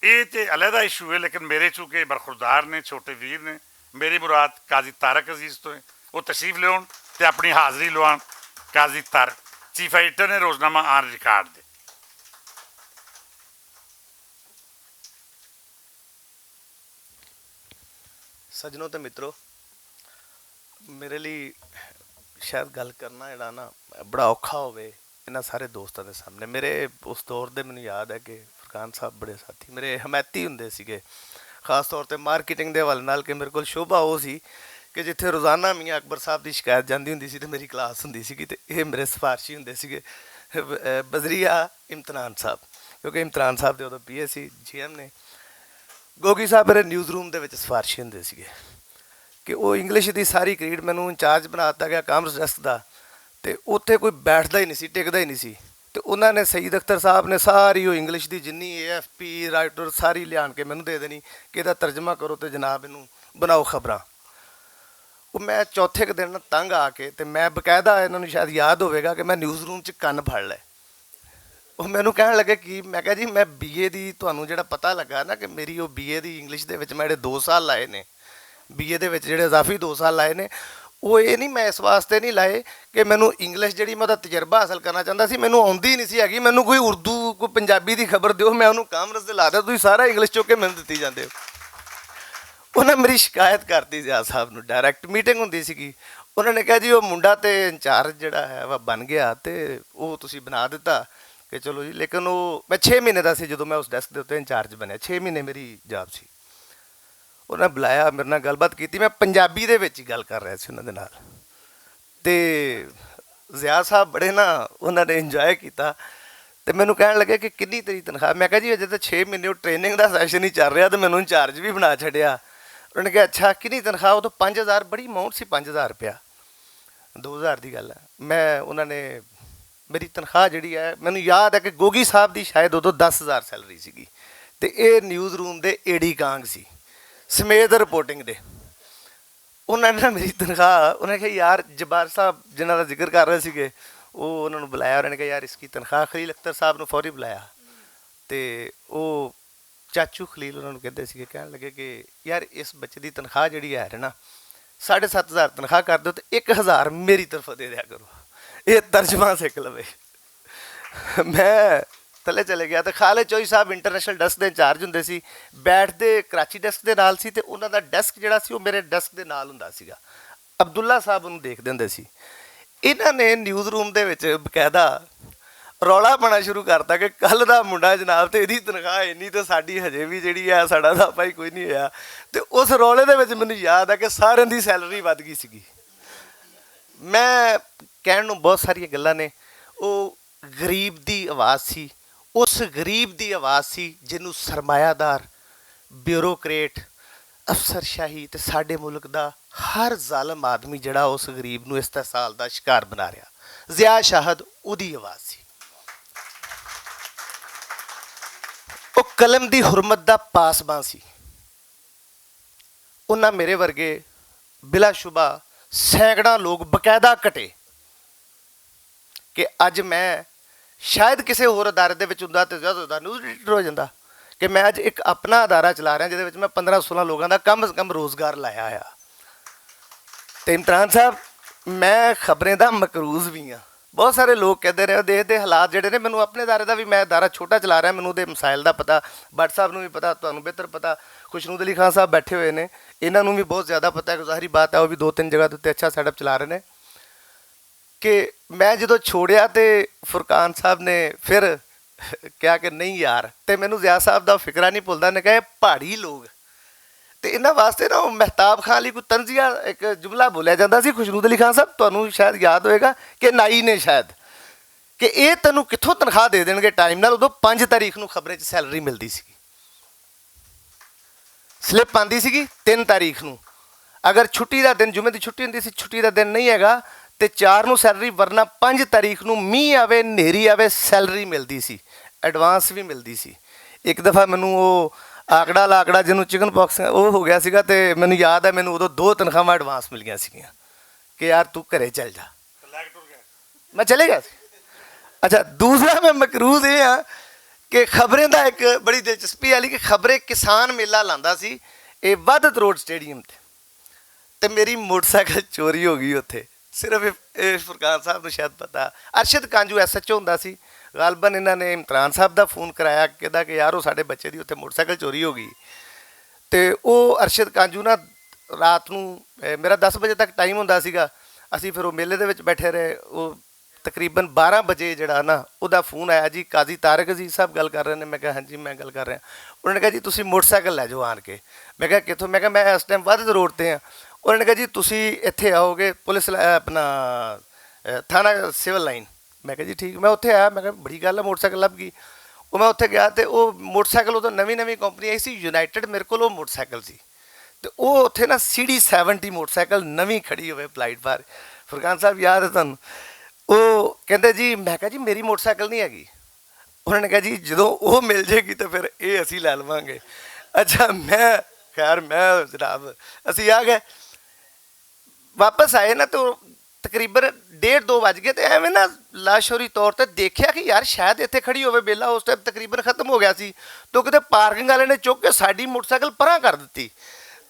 اے تے علیحدہ ایشو ہے، لیکن میرے چونکہ برخوردار نے، چھوٹے ویر نے، میری مراد قاضی طارق عزیز تو ہے، وہ تشریف لیون تے اپنی حاضری لوان۔ قاضی طارق، چیف ایڈیٹر نے روزنامہ آن ریکارڈ دے۔ سجنوں تے مترو، میرے لئی شاید گل کرنا جیہڑا نا، بڑا اوکھا ہووے انہاں سارے دوستاں دے سامنے۔ میرے اس دور دے مینوں یاد ہے کہ فرقان صاحب بڑے ساتھی میرے حمایتی ہوندے سیگے، خاص طور تے مارکیٹنگ دے حوالے نال کہ میرے کول شعبہ او سی کہ جتھے روزانہ میاں اکبر صاحب دی شکایت جاندی ہوندی سی تے میری کلاس ہوندی سیگی تے ایہہ میرے سفارشی ہوندے سیگے۔ بزریہ امتنان صاحب، کیونکہ امتنان صاحب دے ادو پی اے سی جی ایم نے، گوگی صاحب میرے نیوز روم دے وچ سفارشی ہوندے سیگے کہ او انگلش دی ساری کریڈ مینوں انچارج بنا دتا گیا کامرس ڈیسک دا، تے اوتھے کوئی بیٹھدا ہی نہیں سی، ٹکدا ہی نہیں سی۔ تے انہاں نے، سعید اختر صاحب نے، ساری او انگلش دی جنی اے ایف پی رائٹر ساری لیان کے مینوں دے دینی کہ ایہدا ترجمہ کرو تے جناب اینوں بناؤ خبراں۔ او میں چوتھے ک دن تنگ آ کے، تے میں باقاعدہ، انہاں نوں شاید یاد ہووے گا کہ میں نیوز روم چ کن پھڑ لے۔ او مینوں کہن لگے کہ، میں کہا جی، میں بی اے دی تہانوں جیہڑا پتہ لگا نا کہ میری او بی اے دی انگلش دے وچ میں جیہڑے دو سال لائے نے، بی اے دے وچ جیہڑے اضافی دو سال لائے نے، او ایہہ نہیں، میں اس واسطے نہیں لائے کہ مینوں انگلش جیہڑی میں اوہدا تجربہ حاصل کرنا چاہندا سی، مینوں آندی نہیں سی ہیگی۔ مینوں کوئی اردو، کوئی پنجابی دی خبر دیو، میں انہوں کامرس دے لادا، تسی سارا انگلش چوکے مینوں دتی جاندے ہو۔ انہاں میری شکایت کرتی ضیاء صاحب نوں، ڈائریکٹ میٹنگ ہوندی سیگی، انہوں نے کہا، جی، وہ منڈا تے انچارج جڑا ہے وہ بن گیا، تے وہ تسی بنا دیتا کہ چلو جی۔ لیکن وہ، میں چھ مہینے دا سی جدوں میں اس ڈیسک دے اتنے انچارج بنیا، چھ مہینے میری جاب سی۔ انہوں نے بلایا، میرے نال گل بات کیتی، میں پنجابی دے وچ ہی گل کر رہا سی انہوں دے نال۔ تے ضیاء صاحب بڑے نا، انہوں نے انجوائے کیتا۔ تے مینوں کہن لگے کہ کتنی تیری تنخواہ؟ میں کہا، جی، اجے تے چھ مہینے ٹریننگ دا سیشن ہی چل رہا تے مینوں انچارج بھی بنا چھڈیا۔ انہوں نے کہا، اچھا، کتنی تنخواہ؟ ادوں پنج ہزار، بڑی اماؤنٹ سی، پنج ہزار روپیہ۔ دو ہزار دی گل ہے۔ میں، انہوں نے، میری تنخواہ جڑی ہے، مینوں یاد ہے کہ گوگی صاحب دی شاید ادوں دس ہزار سیلری سیگی۔ تے a news room they a D Kong سی، سمیت رپورٹنگ دے۔ انہوں نے میری تنخواہ، انہوں نے کہا، یار، جبار صاحب جنہاں دا ذکر کر رہے سیگے، وہ انہوں نے بلایا، انہوں نے کہا، یار، اس کی تنخواہ، خلیل اختر صاحب نو فوری بلایا۔ تے وہ چاچو خلیل انہوں نے کہندے سیگے، کہن لگے کہ، یار، اس بچے دی تنخواہ جڑی ہے نا، ساڑھے ست ہزار تنخواہ کر دو تے ایک ہزار میری طرف دے دیا کرو۔ یہ ترجمہ سکھ لوے۔ میں تھلے چلے گیا تے خالد چوئی صاحب انٹرنیشنل ڈیسک دے انچارج ہوندے سی، بیٹھدے کراچی ڈیسک دے نال سی تے انہاں دا ڈیسک جڑا سی، او میرے ڈیسک دے نال ہوندا سیگا۔ عبداللہ صاحب انہوں دیکھدے ہوندے سی۔ انہاں نے نیوز روم دے وچ باقاعدہ رولا پانا شروع کرتا کہ کل دا منڈا جناب تے ایدی تنخواہ اینی تے ساڈی ہجے وی جڑی ہے، ساڈا دا پائی کوئی نہیں ہویا۔ تے اس رولے دے وچ مینوں یاد ہے کہ سارے دی سیلری ودھ گئی سیگی۔ میں کہن نوں بہت ساریاں گلاں نے، او غریب دی آواز سی، اس غریب دی آواز سی جنوں سرمایہ دار، بیوروکریٹ، افسر شاہی تے ساڈے ملک دا ہر ظالم آدمی جڑا اس غریب نوں استحصال دا شکار بنا رہیا، ضیاء شاہد اودی آواز سی۔ او قلم دی حرمت دا پاسبان سی۔ انہاں میرے ورگے بلا شبہ سینکڑاں لوگ باقاعدہ کٹے کہ اج میں شاید کسے ہور ادارے دے وچ ہوندا تے زیادہ زیادہ نیوز ایڈیٹر ہو جاندا، کہ میں اج ایک اپنا ادارہ چلا رہا جس وچ میں پندرہ سولہ لوگاں دا کم از کم روزگار لایا آیا۔ تے عمران صاحب، میں خبریں دا مقروض بھی ہاں۔ بہت سارے لوگ کہندے رہے، دیکھ دے حالات جڑے نے، مینوں اپنے ادارے دا بھی، میں ادارہ چھوٹا چلا رہا، مینوں دے مسائل دا پتہ، بٹ صاحب نوں بھی پتہ، تانوں بہتر پتہ، خوشنود علی خان صاحب بیٹھے ہوئے نے، انہاں نوں بھی بہت زیادہ پتہ ہے کہ ظاہری بات ہے، وہ بھی دو تین جگہ تے اچھا سیٹ اپ چلا رہے نے۔ کہ میں جدوں چھوڑیا تے فرقان صاحب نے پھر کہا کہ نہیں یار، تے مینوں ضیاء صاحب دا فکرہ نہیں بھولدا، نے کہا، "اے پہاڑی لوگ۔" تے انہاں واسطے نا، او مہتاب خان علی کوئی طنزیہ ایک جملہ بولیا جاندا سی، خوشنود علی خان صاحب، تانوں شاید یاد ہوئے گا کہ نائی نے شاید، کہ اے تینوں کتھوں تنخواہ دے دین گے ٹائم نال؟ ادوں پنج تاریخ نوں خبریں چ سیلری ملدی سی، سلپ آندی سی تین تاریخ نوں۔ اگر چھٹی دا دن، جمعے دی چھٹی ہوندی سی، چھٹی دا دن نہیں ہے گا، تے چار نوں سیلری، ورنہ پنج تاریخ نوں مینہ آوے، نیری آوے، سیلری ملدی سی، ایڈوانس وی ملدی سی۔ اک دفعہ مینوں او آکڑا لاکڑا جنوں چکن پاکس او ہو گیا سی گا، تے مینوں یاد ہے، مینوں ادوں دو تنخواہاں ایڈوانس مل گیا سی گیاں کہ یار، توں گھرے چل جا۔ میں چلے گیا سی۔ اچھا، دوسرا میں مقروض اے ہاں کہ خبریں دا ایک بڑی دلچسپی والی کہ خبریں کسان میلہ لاندا سی، اے وادت روڈ سٹیڈیم تے، تے میری موٹر سائیکل چوری ہو گئی اتھے۔ صرف اے، اے فرقان صاحب نوں شاید پتا، ارشد کانجو ایس ایچ او ہوندا سی، غالباً انہاں نے امتران صاحب دا فون کرایا کہ دا کہ یار، او ساڈے بچے دی اتھے موٹر سائیکل چوری ہو گئی۔ تے او ارشد کانجو نا رات نوں، اے، میرا دس بجے تک ٹائم ہوندا سی گا، اسی پھر او میلے دے وچ بیٹھے رہے۔ او تقریباً بارہ بجے جڑا نا، اودا فون آیا، "جی، قاضی طارق عزیز صاحب گل کر رہے نے؟" میں کہا، "ہاں جی، میں گل کر رہا۔" انہوں نے کہا، "جی، تسی موٹر سائیکل لے جاؤ آن کے۔" میں کہا، "کتھوں؟" میں کہا، "میں اس ٹائم وادت روڈ تے ہاں۔" انہوں نے کہا، "جی، تسی اتھے آؤ گے پولیس لا-، اپنا، اے، تھانہ سول لائن۔" میں کہا، "جی، ٹھیک۔" میں اتھے آیا، میں کہا، "بڑی گل ہے، موٹر سائیکل لب گئی۔" وہ میں اتھے گیا تے وہ موٹر سائیکل ادوں نویں نویں کمپنی آئی سی، یونائٹڈ، میرے کول وہ موٹر سائیکل سی۔ تے او اتھے نا C D seventy motorcycle نویں کھڑی ہوئے پلائٹ بار۔ فرقان صاحب یاد ہے تانوں؟ او کہندے، "جی۔" میں کہا، "جی، میری موٹر سائیکل نہیں ہے گی۔" انہوں نے کہا، "جی، جدوں او مل جائے گی تو پھر اے اسی لے لواں گے۔" اچھا، میں، خیر، میں جناب، اسی آ گئے، واپس آئے نا تو تقریباً ڈیڑھ دو وج گئے، تے ایویں نا لاشعوری طور تے دیکھیا کہ یار شاید اتھے کھڑی ہووے بیلا، اس ٹائم تقریباً ختم ہو گیا سی، تو کتے پارکنگ والے نے چک کے ساڈی موٹر سائیکل پراں کر دتی۔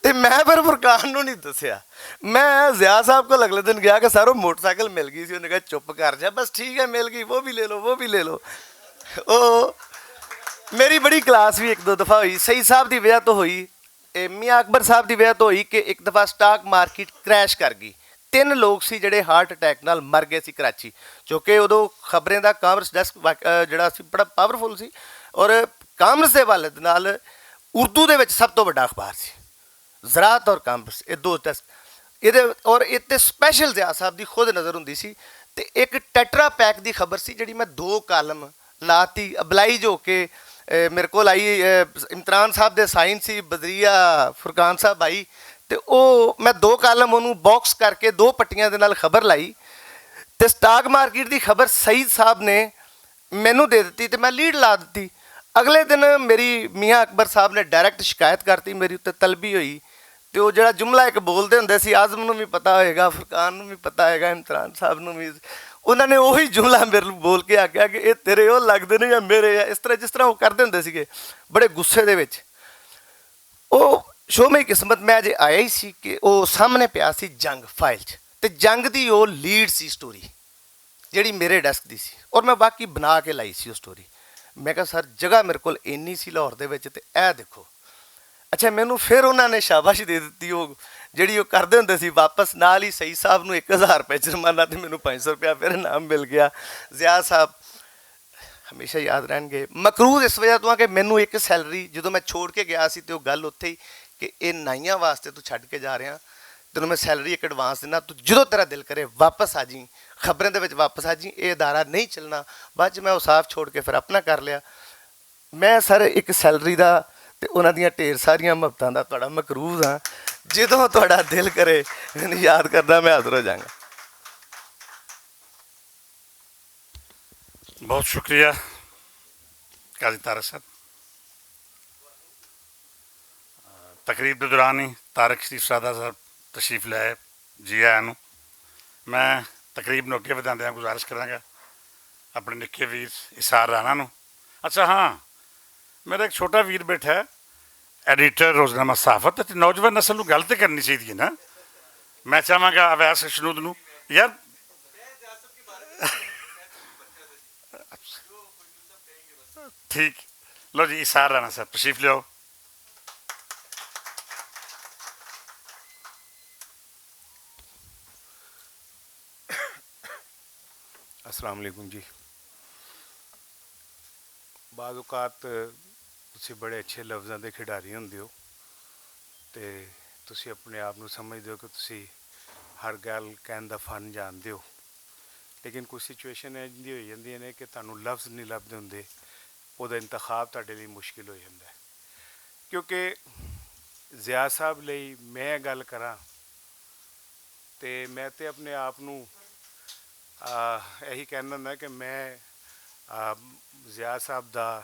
تے میں پھر فرقان نوں نہیں دسیا۔ میں ضیاء صاحب کول اگلے دن گیا کہ سارو موٹر سائیکل مل گئی سی، انہوں نے کہا، "چپ کر جا، بس ٹھیک ہے، مل گئی، وہ بھی لے لو، وہ بھی لے لو۔" او میری بڑی کلاس بھی ایک دو دفعہ ہوئی، سعید صاحب دی وجہ تو ہوئی، اے میاں اکبر صاحب دی وجہ تو ہوئی کہ ایک دفعہ سٹاک مارکیٹ کریش کر گئی۔ تین لوگ سی جڑے ہارٹ اٹیک نال مر گئے سی کراچی۔ کیونکہ ادو خبریں دا کامرس ڈیسک جڑا سی بڑا پاورفل سی، اور کامرس دے والد نال اردو دے وچ سب تو وڈا اخبار سی۔ زراعت اور کامرس، یہ دو ڈیسک، یہ اور اتنے سپیشل ضیاء صاحب دی خود نظر ہوندی سی۔ تے ایک ٹیٹرا پیک دی خبر سی جڑی میں دو کالم لاتی، ابلائی جو کہ میرے کول آئی۔ امتران صاحب دے سائن سی، بدریہ فرقان صاحب آئی، تے او میں دو کالم اونوں باکس کر کے دو پٹیاں دے نال خبر لائی۔ تے سٹاک مارکیٹ دی خبر سعید صاحب نے مینوں دے دتی تے میں لیڈ لا دتی۔ اگلے دن میری میاں اکبر صاحب نے ڈائریکٹ شکایت کرتی، میری اتنے طلبی ہوئی۔ تے او جڑا جملہ ایک بولدے ہوندے سی، اعظم نوں وی پتہ ہوئے گا، فرقان نوں وی پتہ ہوئے گا، امتران صاحب نوں وی، انہاں نے اوہی جملہ میرے نوں بول کے آکھیا کہ اے تیرے او لگدے نے یا میرے آ، اس طرح جس طرح او کردے ہوندے سیگے بڑے غصے دے وچ۔ او شو میں قسمت میں اجے آیا ہی سی کہ او سامنے پیا سی جنگ فائل چ، تے جنگ دی او لیڈ سی سٹوری جیہڑی میرے ڈیسک دی سی، اور میں واقعی بنا کے لائی سی او سٹوری۔ میں کہا سر، جگہ میرے کول اینی سی لاہور دے وچ، تے اے دیکھو۔ اچھا، مینوں فیر انہاں نے شاباشی دے دتی، او جیہڑی او کردے ہوندے سی واپس، نال ہی سعید صاحب نوں اک ہزار روپے جرمانہ تے مینوں پنج سو روپیہ فیر انعام مل گیا۔ ضیاء صاحب ہمیشہ یاد رہن گے۔ مقروض اس وجہ توں کہ مینوں اک سیلری جدوں میں چھوڑ کے گیا سی تے او گل اتھے ہی کہ اے نائیاں واسطے توں چھڈ کے جا رہیا، تینوں میں سیلری اک ایڈوانس دینا، توں جدوں تیرا دل کرے واپس آ جی، خبریں دے وچ واپس آ جی، اے ادارہ نہیں چلنا۔ بعد چ میں او صاف چھوڑ کے فیر اپنا کر لیا۔ میں سر اک سیلری دا تے انہاں دیاں ڈھیر ساریاں محبتاں دا تہاڈا مقروض ہاں۔ جدوں تہاڈا دل کرے، مینوں یاد کرنا، میں حاضر ہو جاواں گا۔ بہت شکریہ قاضی طارق صاحب۔ تقریب دے دوران ہی طارق شریف سادہ صاحب تشریف لے آئے۔ جی آیاں نوں۔ میں تقریب نوں اگے ودھاندیاں گزارش کراں گا اپنے نکے ویر اسار رانا نوں۔ اچھا ہاں، میرا ایک چھوٹا ویر بیٹھا ہے، ایڈیٹر روزنامہ صحافت، تے نوجوان نسل نوں گل تے کرنی چاہیے نا۔ میں چاہواں گا اویس شنود نوں، یار۔ ٹھیک، لو جی، ایثار رانا صاحب تشریف لیاؤ۔ السلام علیکم جی۔ بعض اوقات تسی بڑے اچھے لفظاں دے کھڈاری ہوندے ہو، تے تسی اپنے آپ نوں سمجھدے ہو کہ تسی ہر گل کہن دا فن جاندے ہو، لیکن کچھ سچویشن ایجھی ہوئی جاندیاں نے کہ تہانوں لفظ نہیں لبھدے ہوندے، اوہدا انتخاب تہاڈے لئی مشکل ہوئی جاندا ہے۔ کیونکہ ضیاء صاحب لئی میں گل کراں، تے میں تے اپنے آپ نوں ایہی کہنا ہوندا کہ میں ضیاء صاحب دا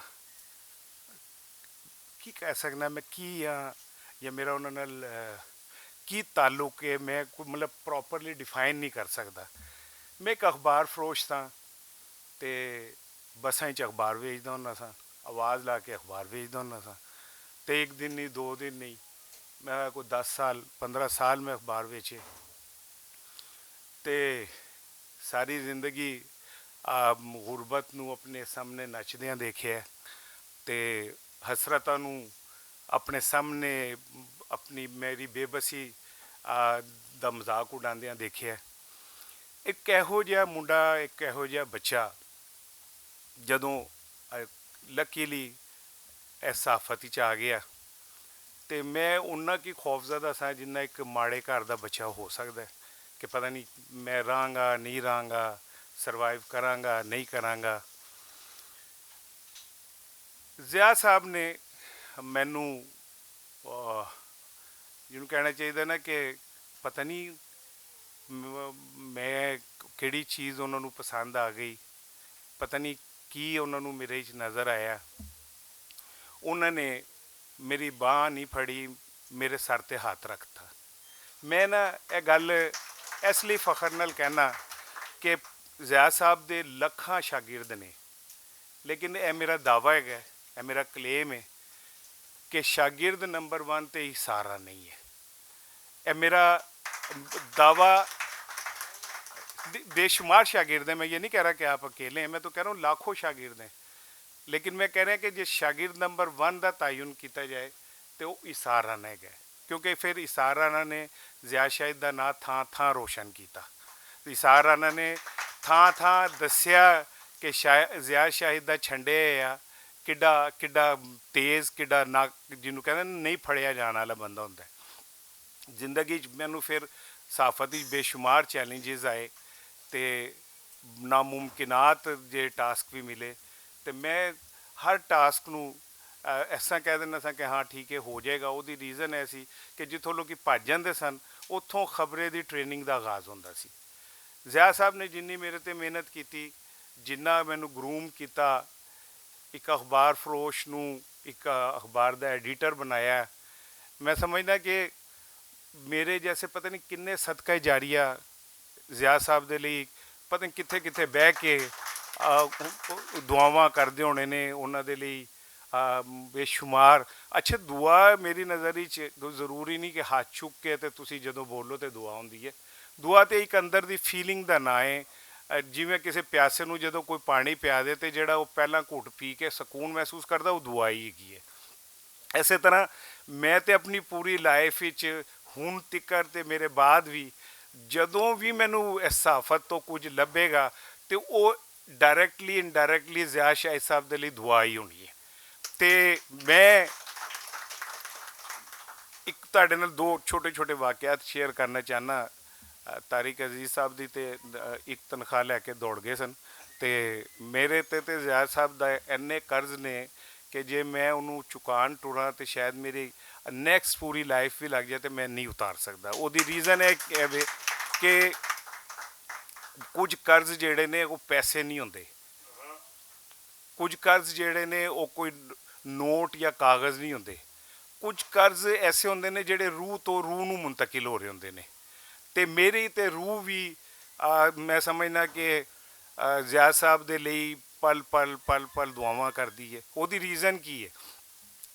کی کہہ سکنا، میں کی ہاں، یا میرا انہاں نال کی تعلق ہے، میں کوئی مطلب پراپرلی ڈیفائن نہیں کر سکدا۔ میں اک اخبار فروش تھا، تے بساں اچ اخبار ویچدا ہوندا سا، آواز لا کے اخبار ویچدا ہوندا سا۔ تے اک دن نہیں، دو دن نہیں، میں کوئی دس سال، پندرہ سال میں اخبار ویچے۔ تے ساری زندگی غربت نوں اپنے سامنے نچدیاں دیکھیا، تے حسرتاں نوں اپنے سامنے اپنی میری بے بسی دا مذاق اڈاندیاں دیکھیا۔ اک ایہو جیہا منڈا، اک ایہو جیہا بچہ جدوں لکیلی ایس آفت وچ آ گیا، تے میں انہاں کی خوفزدہ ساں جنہاں اک ماڑے گھر دا بچہ ہو سکدا ہے کہ پتہ نہیں میں راہاں گا، نہیں راہاں گا، سروائیو کراں گا، نہیں کراں گا۔ ضیاء صاحب نے مینوں جنہوں کہنا چاہیدا نا کہ پتہ نہیں میں کہڑی چیز انہاں نوں پسند آ گئی، پتہ نہیں کی انہاں نوں میرے وچ نظر آیا۔ انہاں نے میری باہر نہیں پھڑی، میرے سر تے ہاتھ رکھتا۔ میں نا ایہہ گل اس لئی فخر نال کہنا کہ ضیاء صاحب دے لکھاں شاگرد نے، لیکن ایہہ میرا دعوی ہے، ایہہ میرا کلیم ہے کہ شاگرد نمبر ون تے ایہہ سارا نہیں ہے۔ ایہہ میرا دعوی بے شمار شاگرد ہیں، میں یہ نہیں کہہ رہا کہ آپ اکیلے ہیں، میں تو کہہ رہا ہوں لاکھوں شاگرد ہیں۔ لیکن میں کہہ رہا کہ جس شاگرد نمبر ون دا تعین کیتا جائے، تے وہ ایثار رانا ہے۔ کیونکہ فیر ایسار رانا نے ضیاء شاہد دا ناں تھاں تھاں روشن کیتا۔ ایسار رانا نے تھاں تھاں دسیا کہ ضیاء شاہد دا چھنڈے یا کڈا کڈا تیز کڈا ناک جنوں کہندے نیں پھڑیا جان والا بندہ ہوندا ہے۔ زندگی چ مینوں فیر صحافت وچ بے شمار چیلنجز آئے تے ناممکنات جے ٹاسک وی ملے، تے میں ہر ٹاسک نوں ایسا کہہ دینا سا کہ ہاں ٹھیک ہے ہو جائے گا۔ اوہدی ریزن ایسی کہ جتھوں لوکی پاجن دے سن اتھوں خبریں دی ٹریننگ دا آغاز ہوندا سی۔ ضیاء صاحب نے جنی میرے تے محنت کیتی، جنہ مینوں گروم کیتا، اک اخبار فروش نوں اک اخبار دا ایڈیٹر بنایا۔ میں سمجھنا کہ میرے جیسے پتہ نہیں کنے صدقہ جاریہ ضیاء صاحب دے لئی پتہ نہیں کتھے کتھے بہہ کے دعاواں کردے ہونے نے انہاں دے لئی۔ بے شمار اچھے دعا میری نظر وچ ضروری نہیں کہ ہاتھ چک کے تے تسی جدوں بولو تے دعا ہوندی ہے۔ دعا تے اک اندر دی فیلنگ دا ناں ہے۔ جیویں کسے پیاسے نوں جدوں کوئی پانی پیا دے تے جیہڑا او پہلاں گھٹ پی کے سکون محسوس کردا او دعا ہی ہیگی ہے۔ ایسے طرح میں تے اپنی پوری لائف وچ ہن تکر تے میرے بعد وی جدوں وی مینوں ایسا آفت توں کچھ لبھے گا تے او ڈائریکٹلی انڈائریکٹلی ضیاء شاہد صاحب دے لئی دعا ہی ہونی ہے۔ تے میں اک تہاڈے نال دو چھوٹے چھوٹے واقعات شیئر کرنا چاہنا۔ طارق عزیز صاحب دی تے اک تنخواہ لے کے دوڑ گئے سن، تے میرے تے تے ضیاء صاحب دا اینے قرض نے کہ جے میں انہوں چکان ٹوراں تے شاید میری نیکسٹ پوری لائف وی لگ جائے تے میں نہیں اتار سکدا۔ اوہدی ریزن ہے کہ کچھ قرض جیہڑے نے او پیسے نہیں ہوندے۔ کچھ قرض جیہڑے نے او کوئی نوٹ یا کاغذ نہیں ہوندے۔ کچھ قرض ایسے ہوندے نے جیہڑے روح توں روح نوں منتقل ہو رہے ہوندے نے۔ تے میری تے روح وی میں سمجھنا کہ ضیاء صاحب دے لئی پل پل پل پل دعاواں کردی ہے۔ اوہدی ریزن کی ہے؟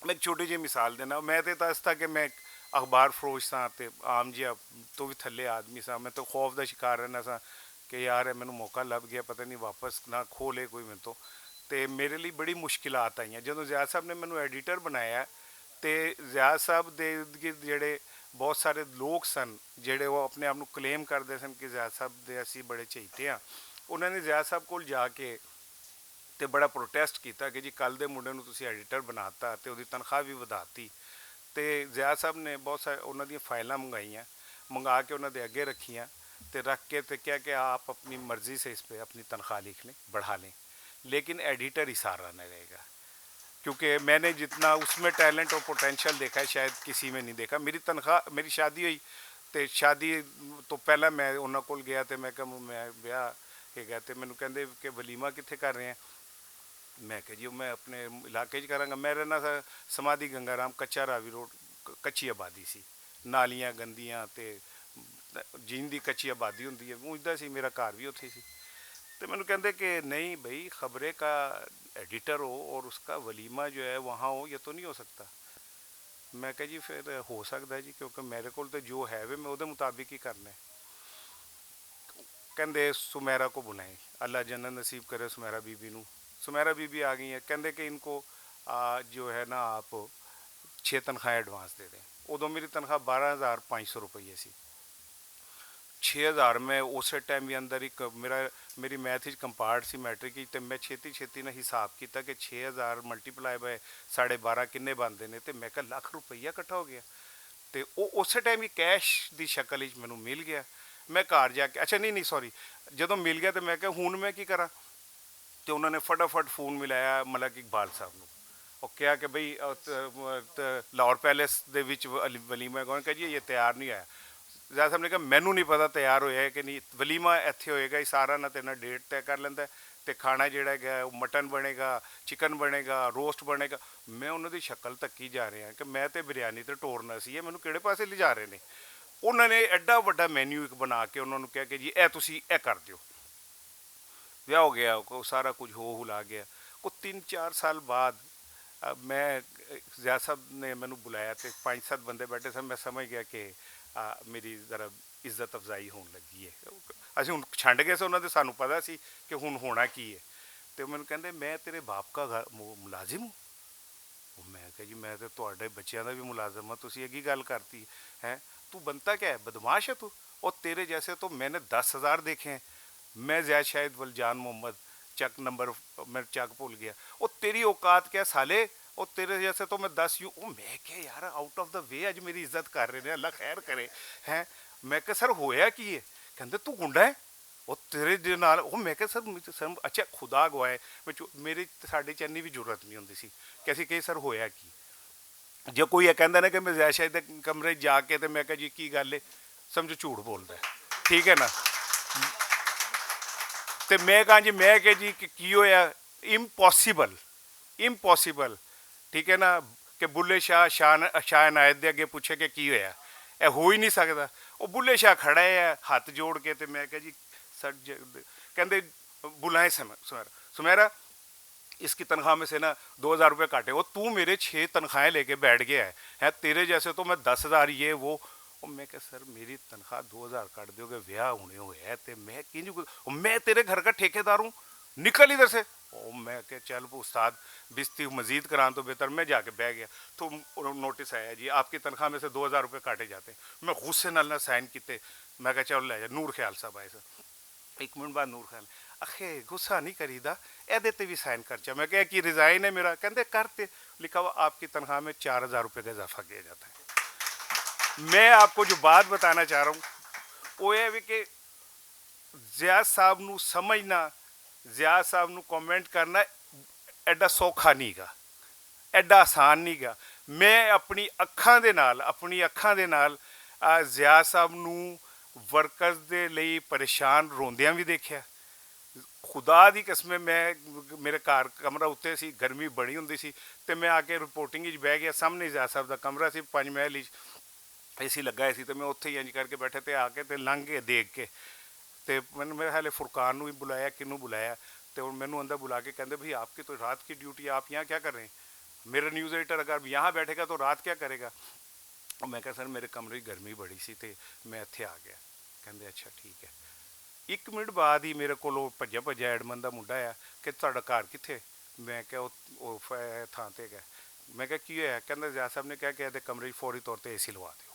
میں اک چھوٹی جی مثال دینا۔ میں تے دستا کہ میں اک اخبار فروش ساں تے عام جیہا توں وی تھلے آدمی ساں۔ میں تے خوف دا شکار رہنا ساں کہ یار اے مینوں موقع لب گیا پتہ نہیں واپس نہ کھولے کوئی مینتوں۔ تے میرے لئی بڑی مشکلات آئیاں جدوں ضیاء صاحب نے مینوں ایڈیٹر بنایا۔ تے ضیاء صاحب دے جیہڑے بہت سارے لوگ سن جیہڑے او اپنے آپ نوں کلیم کردے سن کہ ضیاء صاحب دے اسی بڑے چہیتے آں۔ انہاں نے ضیاء صاحب کول جا کے تے بڑا پروٹیسٹ کیتا کہ جی کل دے منڈے نوں تسی ایڈیٹر بناتا تے اوہدی تنخواہ وی ودھاتی۔ تے ضیاء صاحب نے بہت سارے انہاں دیاں فائلاں منگائیاں، منگا کے انہاں دے اگے رکھیاں تے رکھ کے تے کہیا کہ آپ اپنی مرضی سے اس پہ اپنی تنخواہ لکھ لیں، بڑھا لیں، لیکن ایڈیٹر ہی سارا نہ رہے گا۔ کیونکہ میں نے جتنا اس میں ٹیلنٹ اور پوٹینشل دیکھا ہے شاید کسی میں نہیں دیکھا۔ میری تنخواہ میری شادی ہوئی، تے شادی توں پہلا میں انہاں کول گیا تے میں کہا میں ویاہ کے گیا تے مینوں کہندے کہ ولیمہ کتھے کر رہے ہیں؟ میں کہا جی میں اپنے علاقے چ کراں گا۔ میں رہنا سا سمادھی گنگا رام کچا راوی روڈ، کچی آبادی سی، نالیاں گندیاں تے جیندی کچی آبادی ہوندی ہے اونجدا سی میرا گھر وی اوتھے سی۔ تے مینوں کہندے کہ نہیں بھئی خبریں کا ایڈیٹر ہو اور اس کا ولیمہ جو ہے وہاں ہو یہ تو نہیں ہو سکتا۔ میں کہا جی فیر ہو سکدا ہے جی کیونکہ میرے کول تے جو ہے وے میں اوہدے مطابق ہی کرنا ہے۔ کہندے سمیرا کو بنائیں، اللہ جنت نصیب کرے سمیرا بی بی نوں۔ سمیرا بی بی آ گئی ہیں کہندے کہ ان کو جو ہے نا آپ چھ تنخواہیں ایڈوانس دے دیں۔ ادوں میری تنخواہ بارہ ہزار پانچ سو روپیے سی۔ چھ ہزار میں اسے ٹائم وی اندر اک میرا میری میتھ وچ کمپارٹ سی میٹرک وچ تے میں چھتی چھتی نال حساب کیتا کہ چھ ہزار ملٹیپلائی بائی ساڑھے بارہ کنے بنتے نے تے میں کہا لکھ روپیہ اکٹھا ہو گیا۔ تے او اسے ٹائم وی کیش دی شکل وچ مینوں مل گیا۔ میں گھر جا کے اچھا نہیں نہیں سوری، جدوں مل گیا تے میں کہا ہن میں کی کراں؟ تے انہاں نے فٹافٹ فون ملایا ملک اقبال صاحب نوں۔ او کہا کہ بھئی لاہور پیلس دے وچ ولیمہ ہے کون کہا جی یہ تیار نہیں ہویا۔ زیادہ صاحب نے کہا مینوں نہیں پتا تیار ہویا ہے کہ نہیں، ولیمہ ایتھے ہوئے گا، سارا نہ تیرے نال ڈیٹ طے کر لیندا ہے تے کھانا جیہڑا ہے مٹن بنے گا، چکن بنے گا، روسٹ بنے گا۔ میں انہاں دی شکل تکی جا رہیا کہ میں تے بریانی تے ٹورنا سی، مینوں کیہڑے پاسے لے جا رہے نے؟ انہاں نے ایڈا وڈا مینیو اک بنا کے انہاں نوں کہا کہ جی اے تسی اے کر دیو۔ ویاہ ہو گیا، سارا کچھ ہو ہلا گیا۔ کوئی تین چار سال بعد میں ضیاء صاحب نے مینوں بلایا تے پانچ ست بندے بیٹھے سن، میں سمجھ گیا کہ میری ذرا عزت افزائی ہون لگی ہے۔ اسی ہن چھنڈ گئے سن انہاں دے، سانوں پتا سی کہ ہن ہونا کی ہے۔ تے مینوں کہندے میں تیرے باپ کا ملازم ہوں؟ میں کہا جی، میں تے تہاڈے بچیاں دا وی ملازم ہاں، تسی اگی گل کرتی ہے؟ تو بنتا کیا ہے؟ بدمعاش ہے تو؟ اور تیرے جیسے تو میں نے دس ہزار دیکھے ہیں۔ میں زیاد شاہد ول جان محمد، چک نمبر، میں چک بھول گیا۔ او تیری اوقات کیا سالے؟ او تیرے جیسے تو میں دس یوں، او میں کہا یار، آؤٹ آف دا وے اج میری عزت کر رہے نے، اللہ خیر کرے۔ ہیں؟ میں کہا سر، ہویا کی ہے؟ کہندے تو گنڈا ہے؟ او تیرے دے نال، او میں کہا سر، مجھے سر، اچھا خدا گواہ ہے، میں چو- میرے ساڈے چ انی وی جرات نہیں ہوندی سی کہ اسی کہی سر ہویا کی؟ جے کوئی یہ کہندا نا کہ میں زیاد شاہد دے کمرے جا کے تے میں کہا جی کی گل ہے، سمجھو جھوٹ بولدا ہے۔ ٹھیک ہے نا؟ تے میں کہا جی، میں کہا جی کہ کی ہویا؟ Impossible, impossible. ٹھیک ہے نا؟ کہ بلے شاہ، شاہ ن- شاہ عنایت دے اگے پوچھے کہ کی ہویا؟ اے ہو ہی نہیں سکدا۔ او بلے شاہ کھڑا ہے ہتھ جوڑ کے، تے میں کہا جی سر ج- کہندے بلائیں سم- سمیرا، سمیرا، اس کی تنخواہ میں سے نا دو ہزار روپے کاٹے۔ وہ تو میرے چھ تنخواہیں لے کے بیٹھ گیا ہے، ہیں؟ تیرے جیسے تو میں دس ہزار، یہ وہ۔ اور میں کہا سر، میری تنخواہ دو ہزار کٹ دیو گے، ویاہ ہونے ہوئے ہے تے میں کیوں نہیں کچھ، اور میں تیرے گھر کا ٹھیکیدار ہوں، نکل ادھر سے۔ او میں کہ چل استاد، بستی مزید کران تو بہتر۔ میں جا کے بہ گیا تو نوٹس آیا جی، آپ کی تنخواہ میں سے دو ہزار روپے کاٹے جاتے ہیں۔ میں غصے نال نہ سائن کیتے۔ میں کہا چلو لے جا، نور خیال صاحب آئے سر۔ ایک منٹ بعد نور خیال، اکھے غصہ نہیں کریدا، ایدے تے بھی سائن کر چا۔ میں کہا کہ ریزائن ہے میرا، کہندے کر تے، لکھا ہوا آپ کی تنخواہ میں چار ہزار روپے کا اضافہ کیا جاتا ہے۔ میں آپ کو جو بات بتانا چاہ رہا ہوں، وہ یہ ہے کہ ضیاء صاحب نو سمجھنا، ضیاء صاحب نو کمنٹ کرنا ایڈا سوکھا نہیں گا، ایڈا آسان نہیں گا۔ میں اپنی اکھاں دے نال، اپنی اکھاں دے نال، آ، ضیاء صاحب نو ورکرز دے لئی پریشان روندیاں وی دیکھیا۔ خدا دی قسم ہے، میں، میرے گھر کمرہ اتنے سی، گرمی بڑی ہوندی سی، تے میں آ کے رپورٹنگ وچ بہ گیا۔ سامنے ضیاء صاحب دا کمرہ سی، پنج محل وچ اے سی لگا ہویا سی، تے میں اتھے ہی انج کر کے بیٹھے تے آ کے تے لنگھ کے دیکھ کے تے مینوں میرے خیال ہے فرقان نوں بھی بلایا، کینوں بلایا، تے ہن مینوں اندر بلا کے کہندے، "بھئی، آپ کی تو رات کی ڈیوٹی ہے، آپ یہاں کیا کر رہے ہیں؟ میرا نیوز ایڈیٹر اگر یہاں بیٹھے گا تو رات کیا کرے گا؟" میں کہا، "سر، میرے کمرے کی گرمی بڑی سی تے میں اتھے آ گیا۔" کہندے، "اچھا، ٹھیک ہے۔" ایک منٹ بعد ہی میرے کول او بھجا بھجا ایڈمن دا منڈا آیا کہ، "تہاڈا گھر کتھے؟" میں کہا، "او، او ف-، تھاں تے گیا۔" میں کہا، "کی ہویا؟" کہندا، "ضیاء صاحب نے کہا کہ ایدے کمرے 'چ فوری طور تے اے سی لوا دیو۔"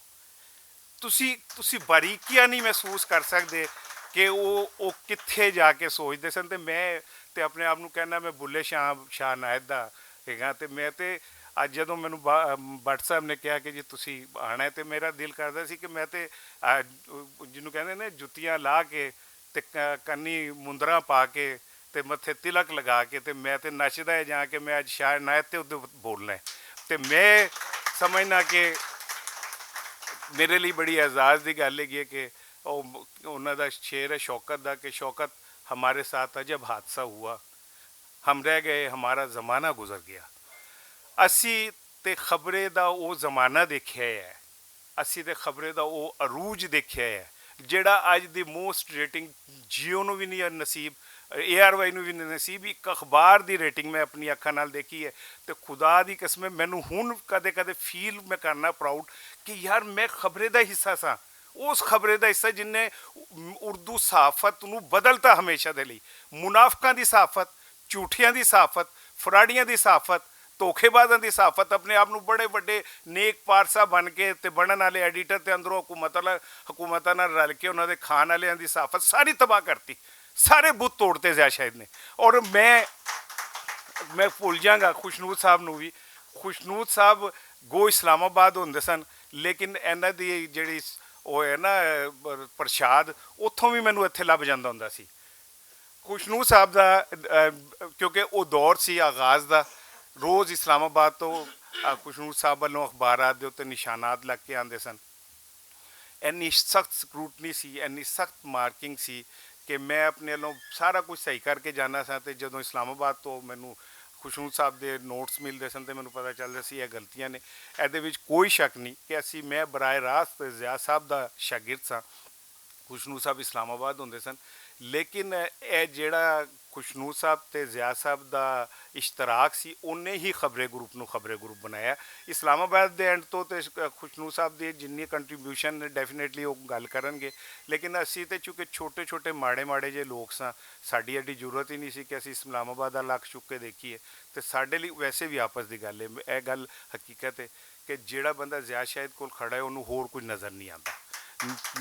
تسی، تسی باریکیاں نہیں محسوس کر سکدے کہ او، او کتھے جا کے سوچدے سن۔ تے میں تے اپنے آپ نوں کہنا، میں بلے شاہ، شاہ عنایت دا ہیگا۔ تے میں تے اج جدوں مینوں با-، بٹ صاحب نے کہا کہ جی تسی آنا ہے، تے میرا دل کردا سی کہ میں تے، آ، جنوں کہندے نے جتیاں لا کے تے ک-، کنی مندراں پا کے تے متھے تلک لگا کے تے میں تے نچدا ہے جاں کہ میں اج شاہ عنایت تے ادھر بولنا ہے۔ تے میں سمجھنا کہ میرے لیے بڑی اعزاز دی گل ہے کہ او، انہاں دا شعر ہے شوکت دا کہ شوکت ہمارے ساتھ عجب حادثہ ہوا، ہم رہ گئے، ہمارا زمانہ گزر گیا۔ اسی تے خبرے دا او زمانہ دیکھیا ہے، اسی تے خبرے دا او عروج دیکھیا ہے، جیڑا اج دی موسٹ ریٹنگ جیو نو وی نہیں نصیب، اے آر وائی نو وی نہیں نصیب۔ ایک اخبار دی ریٹنگ میں اپنی اکھاں نال دیکھی ہے، تے خدا دی قسم ہے، مینوں ہن کدے کدے فیل میں کرنا پراؤڈ کہ یار، میں خبرے دا حصہ ساں، اس خبرے دا حصہ جن نے اردو صحافت نو بدلتا ہمیشہ دے لئی۔ منافقاں دی صحافت، جھوٹیاں دی صحافت، فراڈیاں دی صحافت، دھوکے بازاں دی صحافت، اپنے آپ نو بڑے وڈے نیک پارسا بن کے تے بنن والے ایڈیٹر تے اندروں حکومت والا، حکومتاں نال رل کے انہاں دے کھان والیاں دی صحافت ساری تباہ کرتی۔ سارے بت توڑتے ضیاء شاہد نے۔ اور میں، میں بھول جاں گا خوشنود صاحب نو بھی۔ خوشنود صاحب گو اسلام آباد ہوندے سن، لیکن انہاں دی جڑی س-، او ہے نا، پر-، پرشاد، اتھوں بھی مینوں اتھے لب جاندا ہوندا سی۔ خوشنود صاحب دا، اے، کیونکہ او دور سی آغاز دا، روز اسلام آباد تو، آ، خوشنود صاحب والوں اخبارات دے اُتے نشانات لگ کے آندے سن۔ اینی سخت سکروٹنی سی، اینی سخت مارکنگ سی کہ میں اپنے والوں سارا کچھ صحیح کر کے جانا سا، تے جدوں اسلام آباد تو مینوں خوشنود صاحب دے نوٹس ملدے سن، تے مینوں پتہ چلدا سی، اے غلطیاں نے۔ ایدے وچ کوئی شک نہیں کہ اسی، میں براہ راست ضیاء صاحب دا شاگرد ساں۔ خوشنود صاحب اسلام آباد ہوندے سن، لیکن اے جیڑا خوشنود صاحب تے ضیاء صاحب دا اشتراک سی، انہیں ہی خبرے گروپ نوں خبرے گروپ بنایا۔ اسلام آباد دے اینڈ تو تے خوشنود صاحب دی جنی کنٹریبیوشن ڈیفینیٹلی او گل کرن گے، لیکن اسی تے چونکہ چھوٹے چھوٹے ماڑے ماڑے جے لوگ ساں، ساڈی ایڈی ضرورت ہی نہیں سی کہ اسی اسلام آباد دا لک چک کے دیکھیے۔ تے ساڈے لئی ویسے وی آپس دی گل ہے، اے گل حقیقت ہے کہ جیڑا بندہ ضیاء شاہد کول کھڑا ہے، انہوں ہور کچھ نظر نہیں آندا۔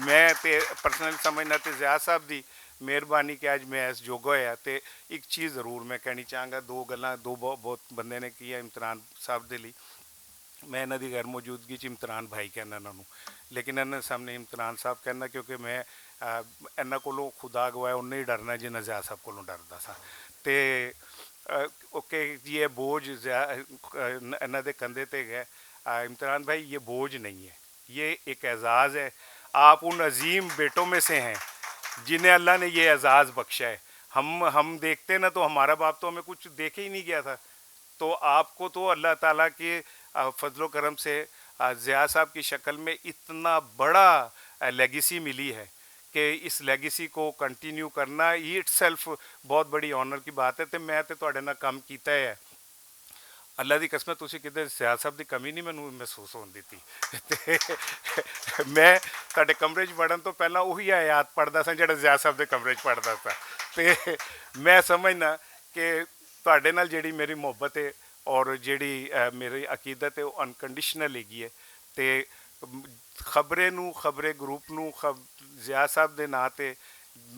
میں تے پرسنل سمجھنا تے ضیاء صاحب دی مہربانی کہ اج میں اس جوگا ہویا۔ تے ایک چیز ضرور میں کہنی چاہاں گا، دو گلاں، دو بہت بہت بندے نے کیاں امتحان صاحب دے لئی۔ میں انہاں دی غیر موجودگی چ امتحان بھائی کہنا انہاں نوں، لیکن انہاں سامنے امتحان صاحب کہنا، کیونکہ میں انہاں کولوں خدا گواہ انہاں ہی ڈرنا جنہاں ضیاء صاحب کولوں ڈردا سا۔ تے اوکے جی، یہ بوجھ انہاں دے کندھے تے گئے۔ امتحان بھائی، یہ بوجھ نہیں ہے، یہ ایک اعزاز ہے۔ آپ ان عظیم بیٹوں میں سے ہیں جنہیں اللہ نے یہ اعزاز بخشا ہے۔ ہم ہم دیکھتے نا تو ہمارا باپ تو ہمیں کچھ دیکھے ہی نہیں گیا تھا۔ تو آپ کو تو اللہ تعالیٰ کے فضل و کرم سے ضیاء صاحب کی شکل میں اتنا بڑا لیگیسی ملی ہے کہ اس لیگیسی کو کنٹینیو کرنا ہی اٹ سیلف بہت بڑی آنر کی بات ہے۔ تے میں تے تہاڈے نال کم کیتا ہے، اللہ دی قسم ہے، تسی کدے ضیاء صاحب دی کمی نہیں مینوں محسوس ہون دتی۔ تے میں تہاڈے کمرے 'چ وڑن تو پہلاں اوہی آیات پڑھدا ساں جڑا ضیاء صاحب دے کمرے 'چ پڑھدا ساں۔ تے میں سمجھنا کہ تہاڈے نال جیڑی میری محبت ہے اور جیڑی میری عقیدت ہے، وہ انکنڈیشنل ہیگی ہے۔ تے خبریں نوں، خبریں گروپ نوں، ضیاء صاحب دے ناں تے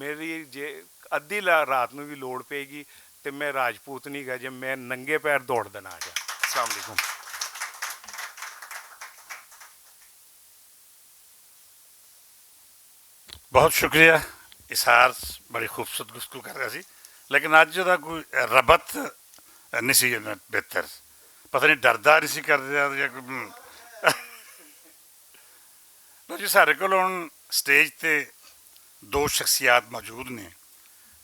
میری جے ادھی رات نوں وی لوڑ پے گی تے میں راجپوت نہیں گا جے میں ننگے پیر دوڑ دینا آ جا۔ السلام علیکم۔ بہت شکریہ۔ اسار بڑی خوبصورت گفتگو کر رہا سی، لیکن اج دا کوئی ربط نہیں سی بہتر۔ پتہ نہیں ڈردا نہیں سی کر رہا یا کوئی، ہم۔ لو جی، سارے کول ہن سٹیج تے دو شخصیات موجود نے،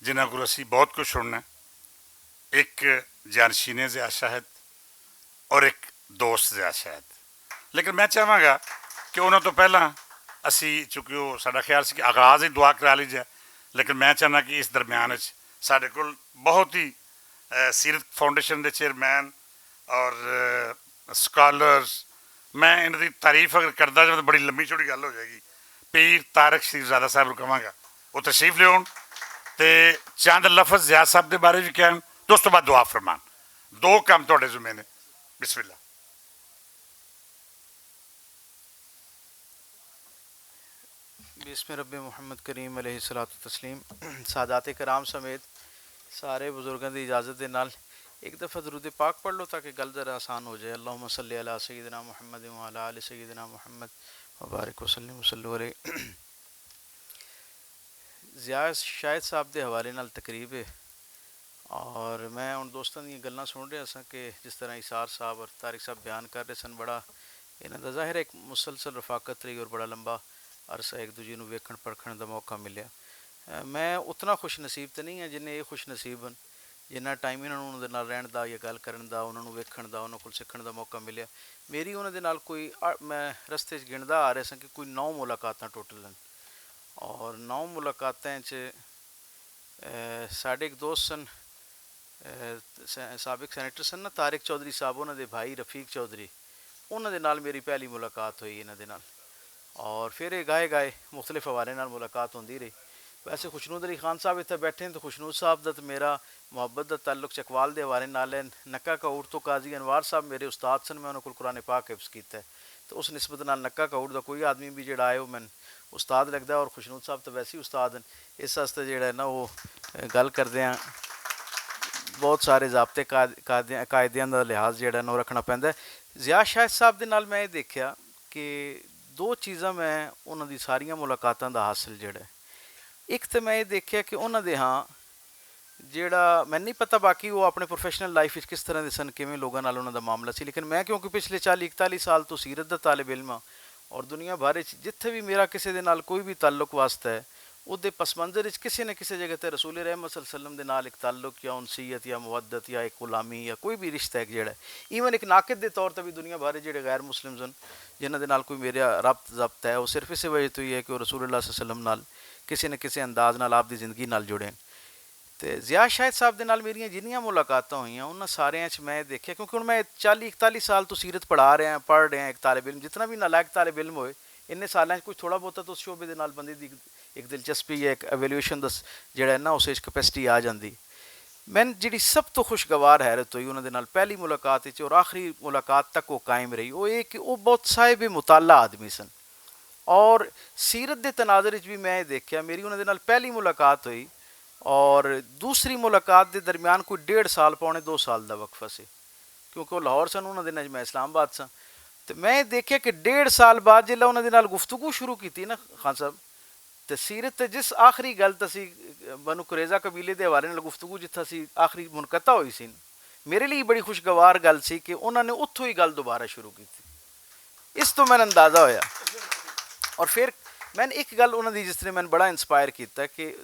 جنہاں کول اسی بہت کچھ سننا ہے۔ ایک جانشین ضیاء شاہد اور ایک دوست ضیاء شاہد۔ لیکن میں چاہواں گا کہ انہاں تو پہلاں اسی، چونکہ وہ ساڈا خیال سی کہ آغاز ہی دعا کرا لی جائے، لیکن میں چاہنا کہ اس درمیان وچ ساڈے کول بہت ہی، اے، سیرت فاؤنڈیشن دے چیئرمین اور، اے، سکالرز، میں انہاں دی تعریف اگر کردا جاواں تو بڑی لمبی چوڑی گل ہو جائے گی۔ پیر طارق شریف زادہ صاحب نوں کہاں گا، وہ تشریف لے آؤن تے چند لفظ ضیاء صاحب دے بارے بھی کہن، تے اس تو بعد دعا فرمان۔ دو کم تہاڈے ذمے نے۔ بسم اللہ۔ بسم رب محمد کریم علیہ الصلوۃ والتسلیم۔ سادات کرام سمیت سارے بزرگاں دی اجازت دے نال ایک دفعہ درود پاک پڑھ لو تاکہ گل ذرا آسان ہو جائے۔ اللہم صلی علی سیدنا محمد وعلی آل سیدنا محمد وبارک وسلم وصلو علیہ۔ ضیاء شاہد صاحب دے حوالے نال تقریب ہے، اور میں ان دوستاں دیاں گلاں سن رہیا ساں کہ جس طرح ایثار صاحب اور طارق صاحب بیان کر رہے سن، بڑا انہاں دا ظاہر ہے ایک مسلسل رفاقت رہی اور بڑا لمبا عرصہ ایک دوجے نوں ویکھن پرکھن دا موقع ملیا۔ میں اتنا خوش نصیب تے نہیں ہاں جنہیں یہ خوش نصیب ہن، جنہاں ٹائم انہاں نوں انہاں دے نال رہن دا یا گل کرن دا، انہاں نوں ویکھن دا، انہاں کول سکھن دا موقع ملیا۔ میری انہاں دے نال کوئی، میں رستے چ گندا آ رہیا ساں کہ کوئی نو ملاقاتاں ٹوٹل ہن۔ اور نو ملاقاتاں چ ساڈے ایک دوست سن، سابق سینیٹر سن نا، طارق چوہدری صاحب، انہاں دے بھائی رفیق چوہدری، انہاں دے نال میری پہلی ملاقات ہوئی انہاں دے نال۔ اور فیر ایہہ گائے گائے مختلف حوالے نال ملاقات ہوندی رہی۔ ویسے خوشنود علی خان صاحب اتھے بیٹھے ہیں تو خوشنود صاحب دا تے میرا محبت دا تعلق چکوال دے حوالے نال ہے۔ نکا کاؤڑ تو قاضی انوار صاحب میرے استاد سن، میں انہاں کول قرآن پاک حفظ کیتا ہے۔ تو اس نسبت نال نکا کاؤڑ دا کوئی آدمی بھی جیہڑا آئے ہو میں استاد لگدا ہے، اور خوشنود صاحب تے ویسے ہی استاد ہیں۔ اس واسطے جیہڑا ہے نا وہ گل کردے ہیں، بہت سارے ضابطے قاعدیاں دا لحاظ جیہڑا ہے نا وہ رکھنا پیندا ہے۔ ضیاء شاہد صاحب دے نال میں یہ دیکھیا کہ دو چیزاں میں انہاں دی ساریاں ملاقاتاں دا حاصل جیہڑا ہے، ایک تے میں یہ دیکھیا کہ انہاں دے ہاں جیہڑا میں نہیں پتا باقی وہ اپنے پروفیشنل لائف وچ کس طرح دے سن، کیویں لوگاں نال انہاں دا معاملہ سی، لیکن میں کیونکہ پچھلے چالی اکتالی سال تو سیرت دا طالب علم ہاں، اور دنیا بھر وچ جتھے وی میرا کسے دے نال کوئی وی تعلق واسطہ ہے، او دے پس منظر وچ کسے نہ کسے جگہ تے رسول رحمت صلی اللہ علیہ وسلم دے نال ایک تعلق یا انسیت یا مودت یا ایک غلامی یا کوئی وی رشتہ ہے جیہڑا ہے، ایون ایک ناقد دے طور تے وی دنیا بھر وچ جیہڑے غیر مسلم سن، جنہاں دے نال کوئی میرا ربط ضبط ہے، او صرف اسے وجہ تو ہی ہے کہ او رسول اللہ صلی اللہ علیہ وسلم نال کسے نہ کسے انداز نال آپ دی زندگی نال جڑے ہیں۔ تے ضیاء شاہد صاحب دے نال میریاں جنیاں ملاقاتاں ہوئیاں، انہاں ساریاں چ میں دیکھیا، کیونکہ ہن میں چالی اکتالی سال تو سیرت پڑھا رہا ہاں، پڑھ رہا ہاں، ایک طالب علم، جتنا بھی نالائق طالب علم ہوئے، انہیں سالاں چ کچھ تھوڑا بہت تو اس شعبے دے نال بندے دی ایک دلچسپی یا ایک ایویلیویشن دا س-، جڑا ہے نا، اس وچ کیپیسٹی آ جاندی۔ میں جڑی سب تو خوشگوار حیرت ہوئی انہاں دے نال پہلی ملاقات وچ اور آخری ملاقات تک وہ قائم رہی، وہ یہ کہ وہ بہت صاحب مطالعہ آدمی سن۔ اور سیرت دے تناظر وچ بھی میں یہ دیکھیا، میری انہاں دے نال پہلی ملاقات ہوئی اور دوسری ملاقات دے درمیان کوئی ڈیڑھ سال، پونے دو سال دا وقفہ سی، کیونکہ وہ لاہور سن، انہاں دے نال میں اسلام آباد ساں۔ تے میں یہ دیکھیا کہ ڈیڑھ سال بعد جلے انہاں دے نال گفتگو شروع کیتی نا، خان صاحب، تے سیرت تے جس آخری گل تے سی، بنو قریظہ قبیلے دے حوالے نال گفتگو جتھا سی آخری منقطع ہوئی سی، میرے لیے بڑی خوشگوار گل سی کہ انہاں نے اتھوں ہی گل دوبارہ شروع کیتی۔ اس تو میں اندازہ ہویا۔ اور پھر میں ایک گل انہاں دی جس نے میں بڑا انسپائر کیتا کہ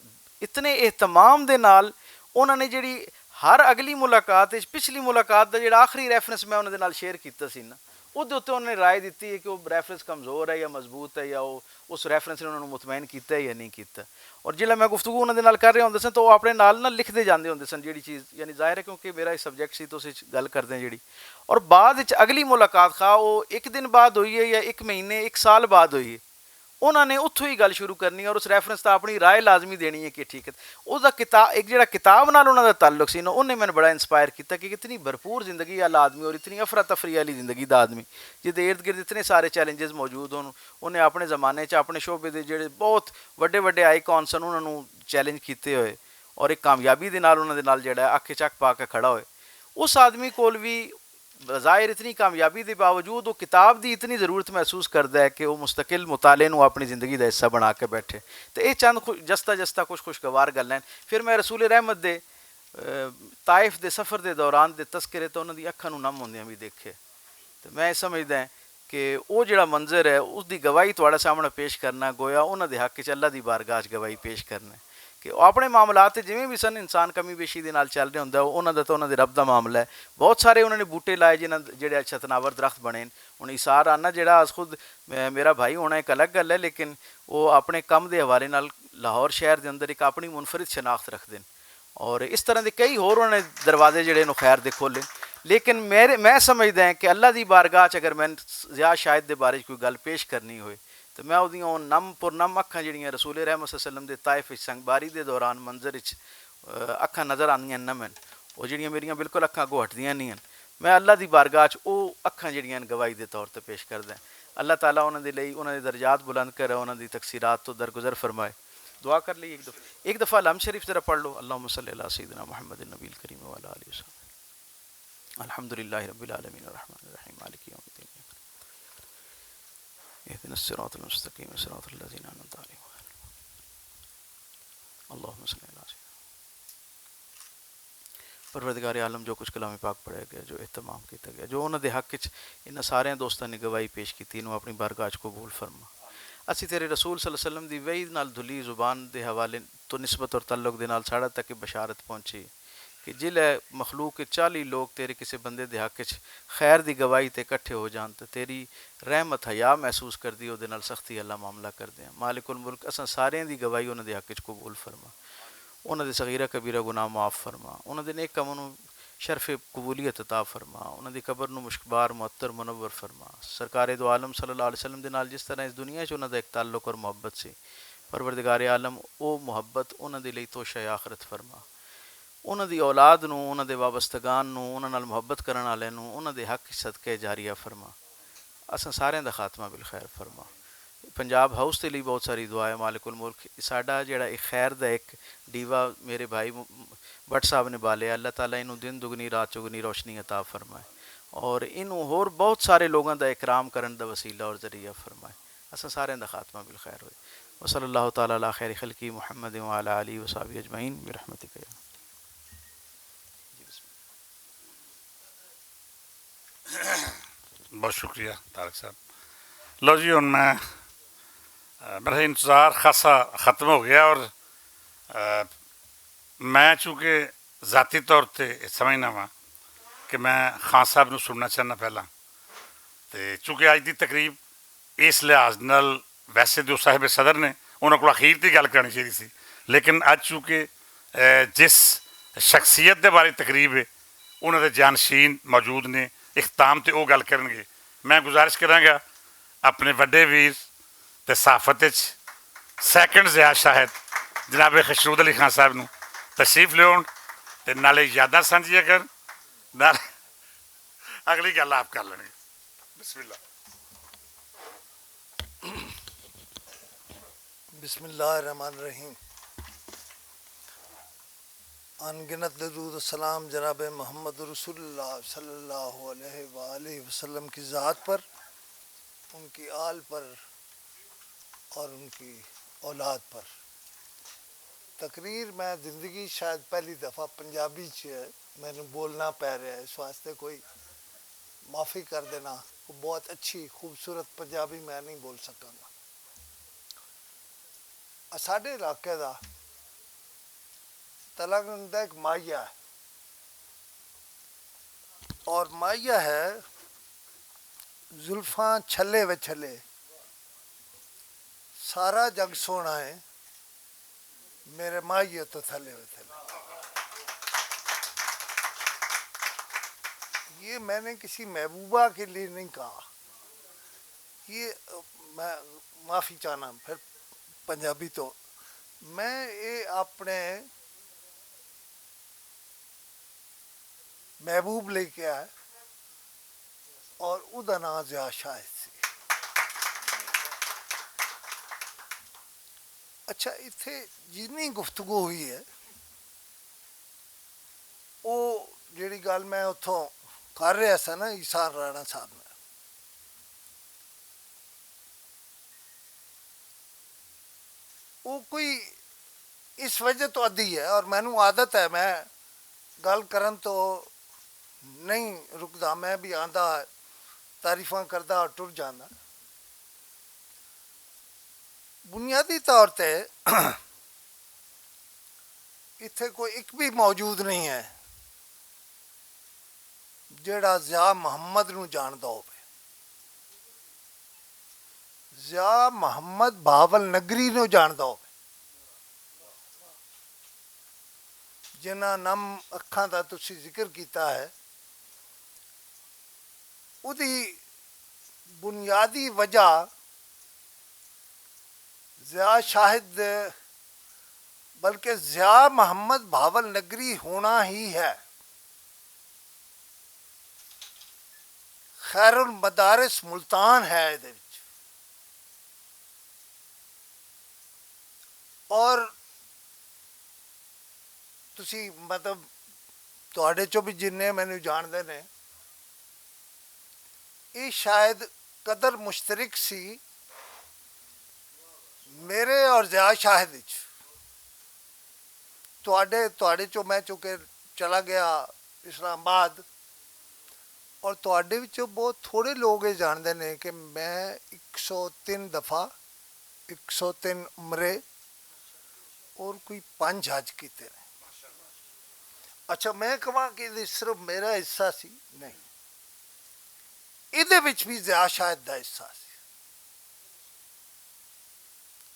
اتنے اہتمام دے نال انہاں نے جڑی ہر اگلی ملاقات وچ، پچھلی ملاقات دا جڑا آخری ریفرنس میں انہاں دے نال شیئر کیتا سی نا، اودے اتے انہاں نے رائے دتی ہے کہ وہ ریفرنس کمزور ہے یا مضبوط ہے، یا وہ اس ریفرنس نے انہاں نوں مطمئن کیتا ہے یا نہیں کیتا۔ اور جلے میں گفتگو انہاں دے نال کر رہے ہوندے سن تو وہ اپنے نال نہ لکھدے جاندے ہوندے سن جڑی چیز، یعنی ظاہر ہے کیونکہ میرا یہ سبجیکٹ سی تو اس وچ گل کردے ہیں جڑی۔ اور بعد وچ اگلی ملاقات خواہ وہ ایک دن بعد ہوئی ہے یا ایک مہینے، ایک سال بعد ہوئی ہے، انہاں نے اتھوں ہی گل شروع کرنی ہے اور اس ریفرنس تے اپنی رائے لازمی دینی ہے کہ ٹھیک ہے۔ اس دا کتا-، ایک جڑا کتاب نال انہاں دا تعلق سی نا، انہیں مینوں بڑا انسپائر کیتا کہ اتنی بھرپور زندگی والا آدمی اور اتنی افراتفری والی زندگی دا آدمی، جس دے ارد گرد اتنے سارے چیلنجز موجود ہن، انہیں اپنے زمانے چ اپنے شعبے دے جڑے بہت وڈے وڈے آئیکن سن، انہاں نوں چیلنج کیتے ہوئے اور ایک کامیابی دے نال انہاں دے نال جڑا ہے اکھ چک پا کے کھڑا ہوئے۔ اس آدمی کول وی بظاہر اتنی کامیابی دے باوجود وہ کتاب دی اتنی ضرورت محسوس کردا ہے کہ وہ مستقل مطالعے نوں اپنی زندگی دا حصہ بنا کے بیٹھے۔ تے اے چند خو-، جستا جستا کچھ خوشگوار گلاں ہیں۔ پھر میں رسول رحمت دے، اے، طائف دے سفر دے دوران دے تذکرے تے انہاں دی اکھاں نوں نم ہوندیاں وی دیکھے۔ تے میں سمجھدا ہاں کہ او جڑا منظر ہے، اس دی گواہی تہاڈے سامنے پیش کرنا، گویا انہاں دے حق وچ اللہ دی بارگاہ وچ گواہی پیش کرنا ہے کہ او اپنے معاملات تے جویں وی سن، انسان کمی بیشی دے نال چل رہا ہوندا ہے، او انہاں دا تے انہاں دے رب دا معاملہ ہے۔ بہت سارے انہاں نے بوٹے لائے جنہاں جڑے اچھا تناور درخت بنے۔ ہن ایثار آنا جڑا از خود، اے، میرا بھائی ہونا ایک الگ گل ہے، لیکن او اپنے کم دے حوالے نال لاہور شہر دے اندر ایک اپنی منفرد شناخت رکھدے نے۔ اور اس طرح دے کئی ہور انہاں نے دروازے جڑے نو خیر دے کھولے۔ لیکن میرے، میں سمجھدا ہاں کہ اللہ دی بارگاہ چ اگر میں ضیاء شاہد دے بارے چ کوئی گل پیش کرنی ہوئے، تو میں اودیاں او نم پر نم اکھاں جڑیاں رسول رحمت صلی اللہ علیہ وسلم دے طائف وچ سنگ باری دے دوران منظر وچ، اے، اکھاں نظر آندیاں نہ ہن، او جڑیاں میریاں بالکل اکھاں اگوں ہٹدیاں نہیں ہن، میں اللہ دی بارگاہ چ او اکھاں جڑیاں ہن گواہی دے طور تے پیش کردا ہاں۔ اللہ تعالیٰ انہاں دے لئی انہاں دے درجات بلند کرے، انہاں دی تقصیرات تو درگزر فرمائے۔ دعا کر لئی ایک دفعہ، ایک دفعہ الحمد شریف ذرا پڑھ لو، اللهم صل على سيدنا محمد النبي الكريم وعلى آله وصحبه۔ الحمد لله رب العالمين الرحمن الرحيم مالك يوم الدين اهدنا الصراط المستقيم صراط الذين أنعمت عليهم غير المغضوب عليهم ولا الضالين۔ اللهم صل على سيدنا پروردگار عالم، جو کچھ کلام پاک پڑھیا گیا، جو اہتمام کیتا گیا، جو انہاں دے حق وچ انہاں سارے دوستاں نے گواہی پیش کیتی، انہوں اپنی بارگاہ وچ قبول فرما۔ اسی تیرے رسول صلی اللہ علیہ وسلم دی وحی نال دھلی زبان دے حوالے تو نسبت اور تعلق دے نال ساڑا تک بشارت پہنچی کہ جلے مخلوق کے چالی لوگ تیرے کسے بندے دے حق وچ خیر دی گواہی تے اکٹھے ہو جان تے تیری رحمت حیا محسوس کردی، او دے نال سختی والا معاملہ کردے ہیں۔ مالک الملک، اساں سارے دی گواہی انہاں دے حق وچ قبول فرما۔ انہاں دے صغیرہ کبیرہ گناہ معاف فرما، انہاں دے نیک کماں نوں شرف قبولیت عطا فرما، انہاں دی قبر نوں مشکبار معطر منور فرما۔ سرکار دو عالم صلی اللہ علیہ وسلم دے نال جس طرح اس دنیا وچ انہاں دا ایک تعلق اور محبت سی، پروردگار عالم، او محبت انہاں دے لئی توشہ آخرت فرما۔ انہاں دی اولاد نوں، انہاں دے وابستگان نوں، انہاں نال محبت کرن والے نوں انہاں دے حق وچ صدقہ جاریہ فرما۔ اساں سارے دا خاتمہ بالخیر فرما۔ پنجاب ہاؤس دے لئی بہت ساری دعا ہے۔ مالک الملک، ساڈا جڑا ایک خیر دا ایک ڈیوا میرے بھائی م-، بٹ صاحب نے بالیا، اللہ تعالیٰ انہوں دن دگنی رات چگنی روشنی عطا فرمائے، اور انہوں ہور بہت سارے لوگوں دا اکرام کرن دا وسیلہ اور ذریعہ فرمائے۔ اساں سارے دا خاتمہ بالخیر ہوئے۔ وصلی اللہ تعالیٰ علی خیر خلقی محمد وعلی آلہ وصحبہ اجمعین برحمتک یا۔ جی، بسم اللہ۔ بہت شکریہ طارق صاحب۔ لو جی، ہن میں، آ، میرا انتظار خاصا ختم ہو گیا، اور، آ، میں چونکہ ذاتی طور تے سمجھنا وا کہ میں خان صاحب نو سننا چاہنا پہلا، تے چونکہ اج دی تقریب اس لحاظ نال، ویسے تے او صاحب صدر نے، انہاں کول اخیر تے گل کرنی چاہیدی سی، لیکن اج چونکہ جس شخصیت دے بارے تقریب ہے، انہاں دے جانشین موجود نے، اختتام تے او گل کرنگے۔ میں گزارش کراں گا اپنے وڈے ویر تے صحافت وچ سیکنڈ ضیاء شاہد جناب خشرود علی خان صاحب نوں تشریف لیون تے نالے یاداں سانجھیاں کرن، نال اگلی گل آپ کر لینگے۔ بسم اللہ۔ بسم اللہ الرحمن الرحیم۔ ان گنت درود و سلام جناب محمد رسول اللہ صلی اللہ علیہ وآلہ وسلم کی ذات پر، ان کی آل پر اور ان کی اولاد پر۔ تقریر میں زندگی شاید پہلی دفعہ پنجابی چ ہے، مینوں بولنا پے رہا ہے، اس واسطے کوئی معافی کر دینا۔ بہت اچھی خوبصورت پنجابی میں نہیں بول سکاں گا۔ ساڈے علاقے دا تلنگ دا ایک ماہیا ہے، اور ماہیا ہے زلفاں چھلے وے چھلے، سارا جگ سونا ہے، میرے ماہیے تو تھلے ہوئے تھلے۔ یہ میں نے کسی محبوبہ کے لیے نہیں کہا۔ یہ، میں معافی چاہنا پھر پنجابی تو۔ میں یہ اپنے محبوب لے کے آیا اور ادا نام ضیاء شاہد سی۔ اچھا، اتھے جنی گفتگو ہوئی ہے، وہ جڑی گل میں اتھوں کر رہا سا نا، ایسان رانا صاحب نے، وہ کوئی اس وجہ تو ادھی ہے، اور مینوں عادت ہے، میں گل کرن تو نہیں رکدا، میں بھی آندا، تعریفاں کردا اور ٹر جاندا۔ بنیادی طور تے اتھے کوئی ایک بھی موجود نہیں ہے جیڑا ضیاء محمد نوں جاندا ہووے، ضیاء محمد بہاول نگری نوں جاندا ہووے، جنہاں نم اکھاں دا تسی ذکر کیتا ہے۔ اودی بنیادی وجہ ضیاء شاہد، بلکہ ضیاء محمد بھاول نگری ہونا ہی ہے۔ خیر المدارس ملتان ہے ادھر وچ۔ اور تسی، مطلب، تہاڈے چوں بھی جنہیں مینوں جاندے نے، یہ شاید قدر مشترک سی میرے اور ضیاء شاہد وچ۔ تہاڈے، تہاڈے چوں میں چونکہ چلا گیا اسلام آباد، اور تہاڈے وچ بہت تھوڑے لوگ یہ جاندے نے کہ میں ایک سو تین دفعہ، ایک سو تین عمرے اور کوئی پنج حج کیتے نے۔ اچھا، میں کہاں کہ یہ صرف میرا حصہ سی؟ نہیں، یہ وچ بھی ضیاء شاہد دا حصہ سی۔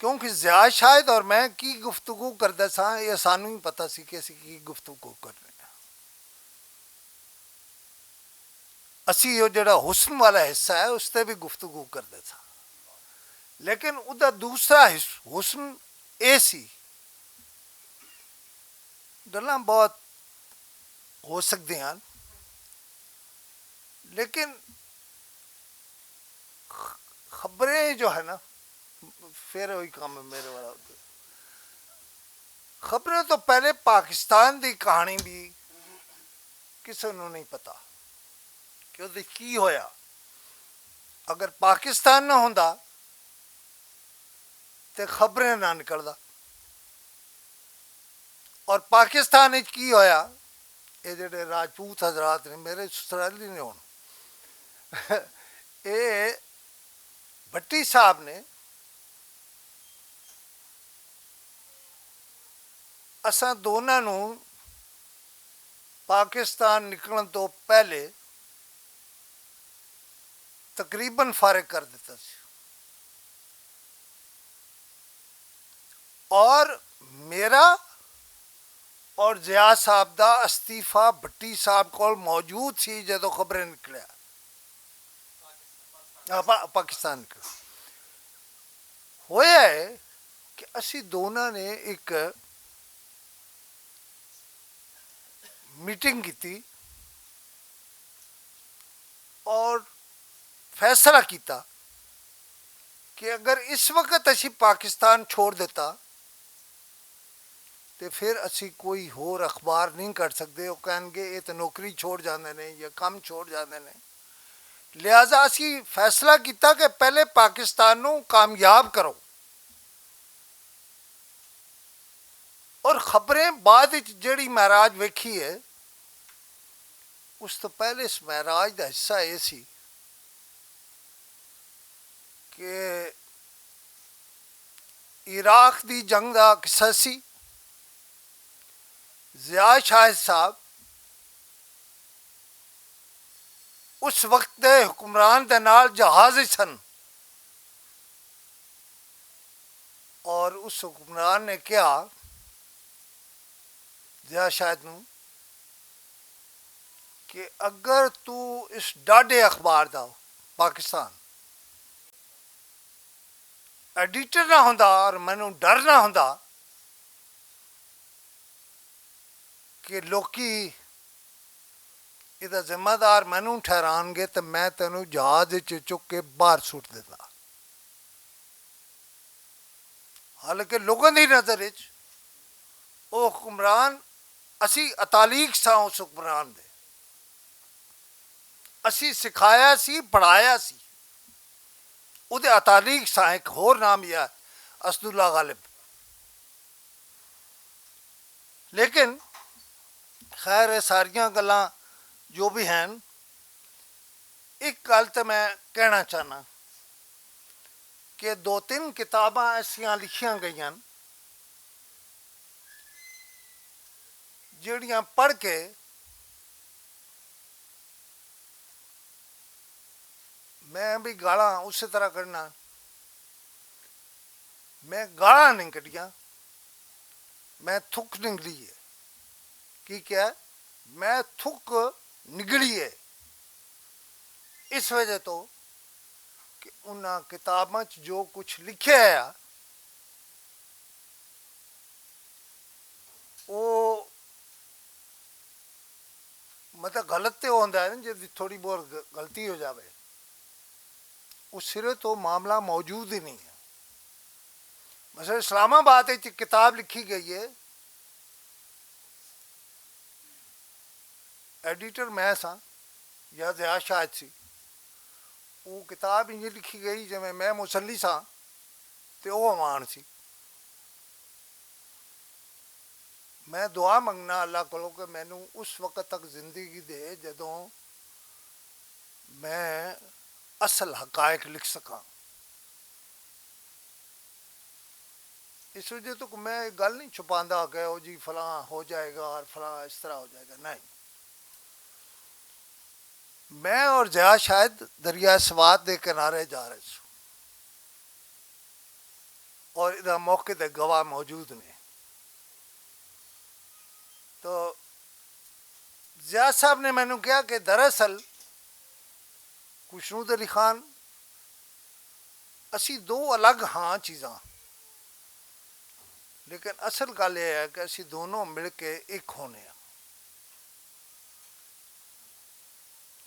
کیونکہ ضیاء شاہد اور میں کی گفتگو کردا سا، یہ سانوں ہی پتہ سی کہ اسی کی گفتگو کرنی ہے۔ اسی وہ جڑا حسن والا حصہ ہے، اس تے بھی گفتگو کردے سا، لیکن ادا دوسرا حس-، حسن اے سی۔ گلاں بہت ہو سکدیاں ہن، لیکن خ-، خبریں جو ہے نا، پھر وہی کام ہے میرے والا۔ خبریں تو پہلے پاکستان دی کہانی بھی کسے نوں نہیں پتا کہ وہ کی ہویا۔ اگر پاکستان نہ ہوندا تے خبریں نہ نکلدا۔ اور پاکستان وچ کی ہویا؟ اے جڑے راجپوت حضرات نے، میرے سسرالی نے ہن، اے بھٹی صاحب نے، اساں دوناں نوں پاکستان نکلن تو پہلے تقریباً فارغ کر دیتا سی۔ اور میرا اور ضیاء صاحب دا استعفی بھٹی صاحب کول موجود سی جدوں خبریں نکلیا۔ آ، پا-، پاکستان نکلیا۔ ہویا ہے کہ اسی دونوں نے ایک میٹنگ کیتی اور فیصلہ کیتا کہ اگر اس وقت اسی پاکستان چھوڑ دیتا تے پھر اسی کوئی ہور اخبار نہیں کر سکدے۔ او کہنگے اے تے نوکری چھوڑ جاندے نے یا کم چھوڑ جاندے نے۔ لہذا اسی فیصلہ کیتا کہ پہلے پاکستان نوں کامیاب کرو۔ اور خبریں بعد وچ جیڑی معراج ویکھی ہے، اس تو پہلے اس معراج دا حصہ اے سی کہ عراق دی جنگ دا قصہ سی۔ ضیاء شاہد صاحب اس وقت دے حکمران دے نال جہاز وچ سن، اور اس حکمران نے کہا ضیاء شاہد نوں کہ اگر تو اس ڈاڈے اخبار دا، پاکستان، ایڈیٹر نہ ہوندا اور مینوں ڈر نہ ہوندا کہ لوکی ادا ذمہ دار مینوں ٹھہران گے تے میں تینوں جہاز وچ چک کے باہر سٹ دیندا۔ حالانکہ لوگوں دی نظر وچ او حکمران، اسی اتالیق ساں اس حکمران دے، اسی سکھایا سی، پڑھایا سی۔ اودے اتالیق ساں، ایک ہور نام یہ اسداللہ غالب۔ لیکن خیر، یہ ساریاں گلاں جو بھی ہیں، ایک گل تے میں کہنا چاہنا کہ دو تین کتاباں ایسیاں لکھیاں گئیاں جڑیاں پڑھ کے میں بھی گالاں اسی طرح کڈنا۔ میں گالاں نہیں کڈیاں، میں تھک نکلی ہے۔ کی کیا؟ میں تھک نکلی ہے۔ اس وجہ تو کہ انہاں کتاباں چ جو کچھ لکھیا ہے، او مطلب غلط تے ہوندا ہے نا، جے تھوڑی بہت غ-، غلطی ہو جاوے، اس سرے تو معاملہ موجود ہی نہیں ہے۔ مثلا اسلام آباد وچ ایک کتاب لکھی گئی ہے، ایڈیٹر میں سا یا ضیاء شاہد سی، وہ کتاب انج لکھی گئی جویں میں مسلی سا تے او عوان سی۔ میں دعا منگنا اللہ کولوں کہ مینوں اس وقت تک زندگی دے جدوں میں اصل حقائق لکھ سکاں۔ اس وجہ تو میں یہ گل نہیں چھپاندا کہ او جی فلاں ہو جائے گا اور فلاں اس طرح ہو جائے گا، نہیں۔ میں اور ضیاء شاہد دریا سوات دے کنارے جا رہے سوں، اور ادھر موقع دے گواہ موجود نے۔ تو ضیاء صاحب نے مینوں کہا کہ دراصل خوشنود علی خان، اسی دو الگ ہاں چیزاں، لیکن اصل گل یہ ہے کہ اسی دونوں مل کے ایک ہونے ہاں۔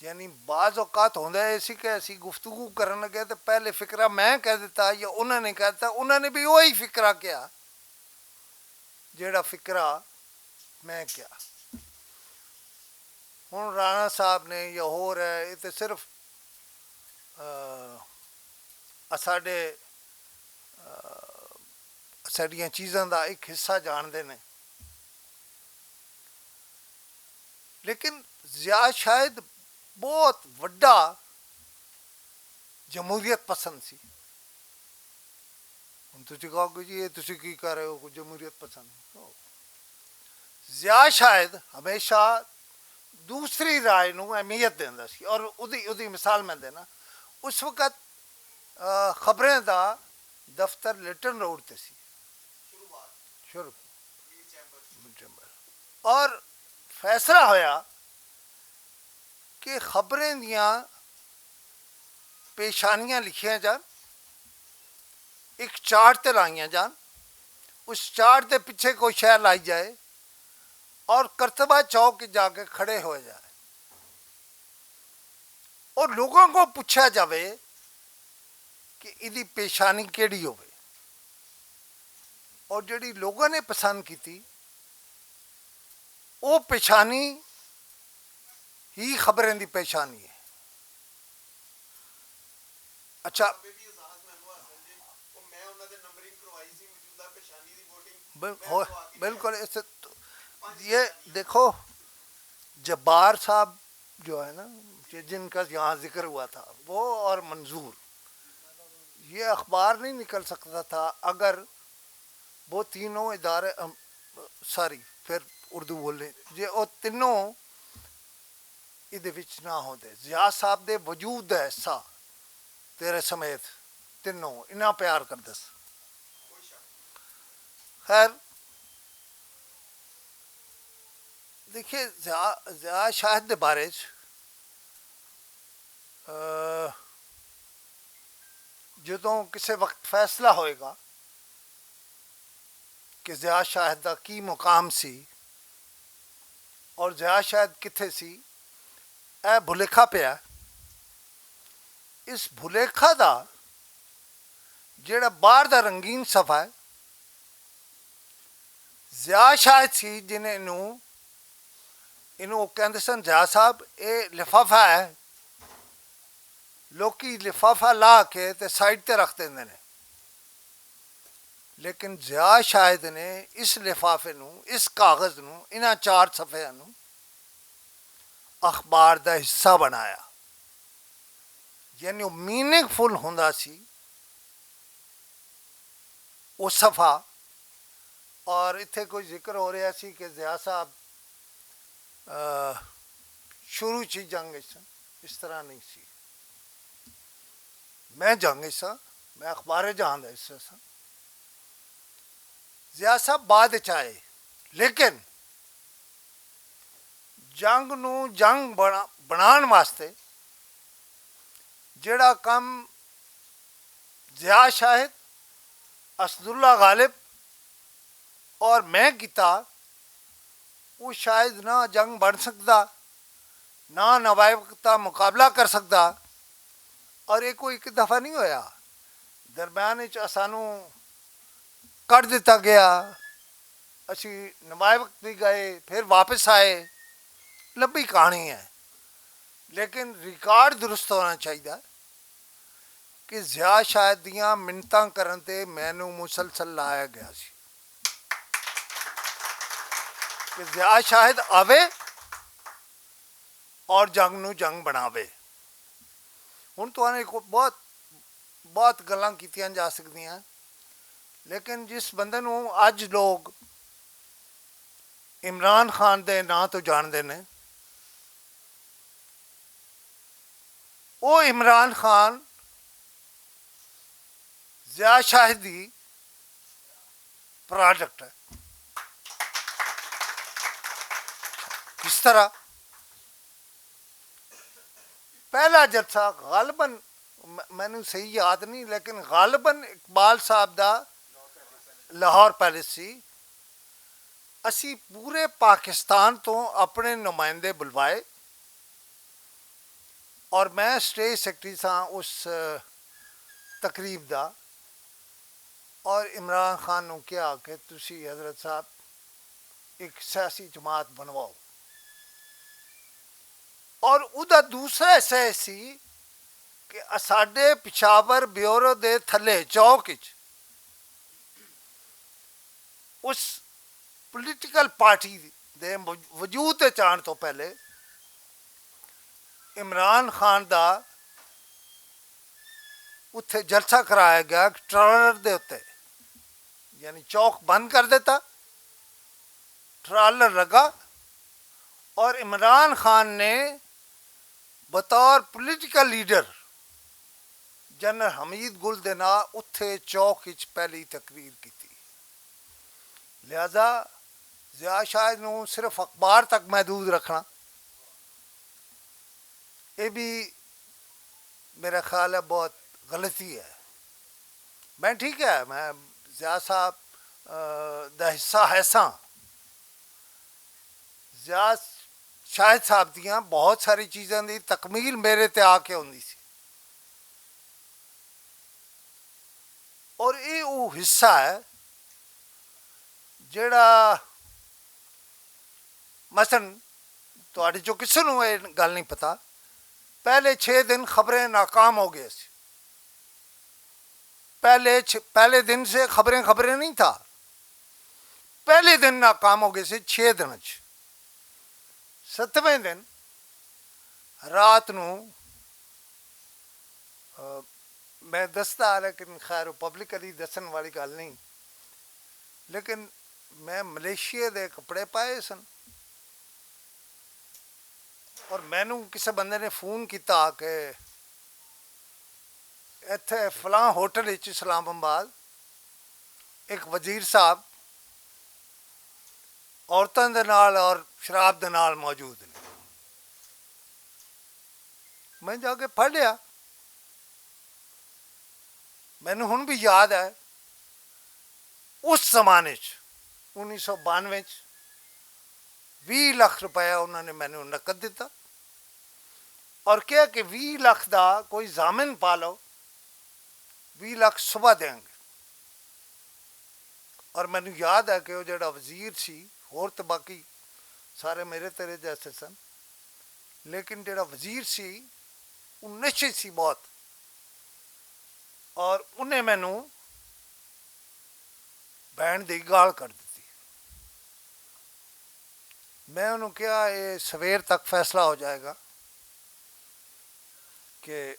یعنی بعض اوقات ہوندا ہے اسی کہ اسی گفتگو کرن لگے تے پہلے فقرہ میں کہہ دیتا یا انہوں نے کہہ دیتا، انہوں نے بھی وہی فقرہ کیا جیڑا فقرہ میں کیا۔ ہن رانا صاحب نے یا ہور ہے، یہ تے صرف، آ، اساڈے، آ، ساڈیاں چیزاں دا ایک حصہ جاندے نے۔ لیکن ضیاء شاہد بہت وڈا جمہوریت پسند سی۔ ہن تسی کہو کہ جی، یہ تسی کی کر رہے ہو، کوئی جمہوریت پسند؟ ضیاء شاہد ہمیشہ دوسری رائے نوں اہمیت دیندا سی اور اودی، اودی مثال میں دینا، اس وقت، آ، خبریں دا دفتر لٹن روڈ تے سی۔ شروع۔ میر چیمبر۔ اور فیصلہ ہویا کہ خبریں دیاں پیشانیاں لکھیاں جان، ایک چارٹ تے لائیاں جان، اس چارٹ دے پیچھے کوئی شے لائی جائے اور کرتبہ چوک جا کے کھڑے ہوئے جائے، اور لوگوں کو پوچھا جاوے کہ ایدی پیشانی کیڑی ہوئے، اور جڑی لوگوں نے پسند کیتی، او پیشانی ہی خبریں دی پیشانی ہے۔ اچھا، بل- ہو- بالکل اس، یہ دیکھو، جبار صاحب جو ہے نا، کہ جن کا یہاں ذکر ہوا تھا، وہ اور منظور، یہ اخبار نہیں نکل سکتا تھا اگر وہ تینوں ادارے، ام، ساری، پھر اردو بولنے، یہ وہ تینوں ادے وچ نہ ہوندے۔ ضیاء صاحب دے وجود دا حصہ تیرے سمیت تینوں انہاں پیار کردے س۔ خیر، دیکھیے، ضیاء، ضیاء شاہد دے بارے چ، آ، جدوں کسے وقت فیصلہ ہوئے گا کہ ضیاء شاہد دا کی مقام سی اور ضیاء شاہد کتھے سی، اے بھلیکھا پیا۔ اس بھلیکھا دا جڑا باہر دا رنگین صفحہ ہے، ضیاء شاہد سی جنہیں انہوں، انہوں کہندے سن، "ضیاء صاحب، اے لفافہ ہے۔" لوکی لفافہ لا کے تے سائیڈ تے رکھ دیندے نے، لیکن ضیاء شاہد نے اس لفافے نوں، اس کاغذ نوں، انہاں چار صفحیاں نوں اخبار دا حصہ بنایا۔ یعنی وہ میننگ فل ہوندا سی وہ صفحہ۔ اور اتھے کوئی ذکر ہو رہا سی کہ ضیاء صاحب، آ، شروع چ ہی جنگ وچ سن، اس طرح نہیں سی۔ میں جنگ وچ ساں، میں اخبار جہاں دا حصہ ساں۔ ضیاء صاحب بعد وچ آئے، لیکن جنگ نوں جنگ بنا-، بنان واسطے جڑا کم ضیاء شاہد، اسداللہ غالب اور میں کیتا، وہ شاید نہ جنگ بن سکدا، نہ نوائب دا مقابلہ کر سکدا۔ اور یہ کوئی ایک دفعہ نہیں ہویا، درمیان وچ اسانوں کڈ دتا گیا، اسی نوائب وقت بھی گئے، پھر واپس آئے۔ لمبی کہانی ہے، لیکن ریکارڈ درست ہونا چاہیے کہ ضیاء شاہد دیاں منتاں کرن تے مینوں مسلسل لایا گیا سی کہ ضیاء شاہد آوے اور جنگ نوں جنگ بناوے۔ ہن تہاڈے کول بہت، بہت گلاں کیتیاں جا سکدیاں، لیکن جس بندے نوں اج لوگ عمران خان دے ناں تو جاندے نے، او عمران خان ضیاء شاہد دی پروڈکٹ ہے۔ کس طرح؟ پہلا جلسہ غالباً، م-، مینوں صحیح یاد نہیں، لیکن غالباً اقبال صاحب دا لاہور پیلس سی۔ اسی پورے پاکستان تو اپنے نمائندے بلوائے اور میں سٹیج سیکرٹری سا اس، آ، تقریب دا، اور عمران خان نوں کہا کہ تسی حضرت صاحب ایک سیاسی جماعت بنواؤ۔ اور ادا دوسرا ایسا سی کہ اساڈے پشاور بیورو دے تھلے چوک وچ اس پولیٹیکل پارٹی دے وجود تے آن تو پہلے عمران خان دا اتھے جلسہ کرایا گیا ٹرالر دے اتے، یعنی چوک بند کر دیتا، ٹرالر لگا اور عمران خان نے بطور پولیٹیکل لیڈر جنرل حمید گل دے نال اتھے چوک وچ پہلی تقریر کیتی۔ لہذا ضیاء شاہد نوں صرف اخبار تک محدود رکھنا، یہ بھی میرا خیال ہے بہت غلطی ہے۔ میں ٹھیک ہے، میں ضیاء صاحب دا حصہ ایسا، ضیاء شاہد صاحب دیاں بہت ساری چیزاں دی تکمیل میرے تے آ کے ہوندی سی۔ اور یہ وہ حصہ ہے جڑا، مثلاً، تہاڈے چوں کسے نوں یہ گل نہیں پتا، پہلے چھ دن خبریں ناکام ہو گئے سی۔ پہلے چھ- پہلے دن سے خبریں خبریں نہیں تھا، پہلے دن ناکام ہو گئے سی۔ چھ دن چ ستویں دن رات نوں، آ، میں دسدا، لیکن خیر، پبلکلی دسن والی گل نہیں، لیکن میں ملیشیا دے کپڑے پائے سن اور مینوں کسے بندے نے فون کیتا کہ ایتھے فلاں ہوٹل وچ اسلام آباد ایک وزیر صاحب عورتاں دے نال اور شراب دے نال موجود نے۔ میں جا کے پڑھ لیا۔ مینوں ہن بھی یاد ہے، اس زمانے چ، انیس سو بانوے چ، ویہہ لکھ روپیہ انہوں نے مینوں نقد دتا اور کہا کہ ویہہ لکھ دا کوئی ضامن پا لو، ویہہ لکھ صبح دیاں گے۔ اور مینوں یاد ہے کہ وہ جڑا وزیر سی، ہور تے باقی سارے میرے تیرے جیسے سن، لیکن جڑا وزیر سی، وہ نشے سی بہت، اور انہیں مینوں بہن دی گال کر دتی۔ میں انہوں کہا، "یہ سویر تک فیصلہ ہو جائے گا کہ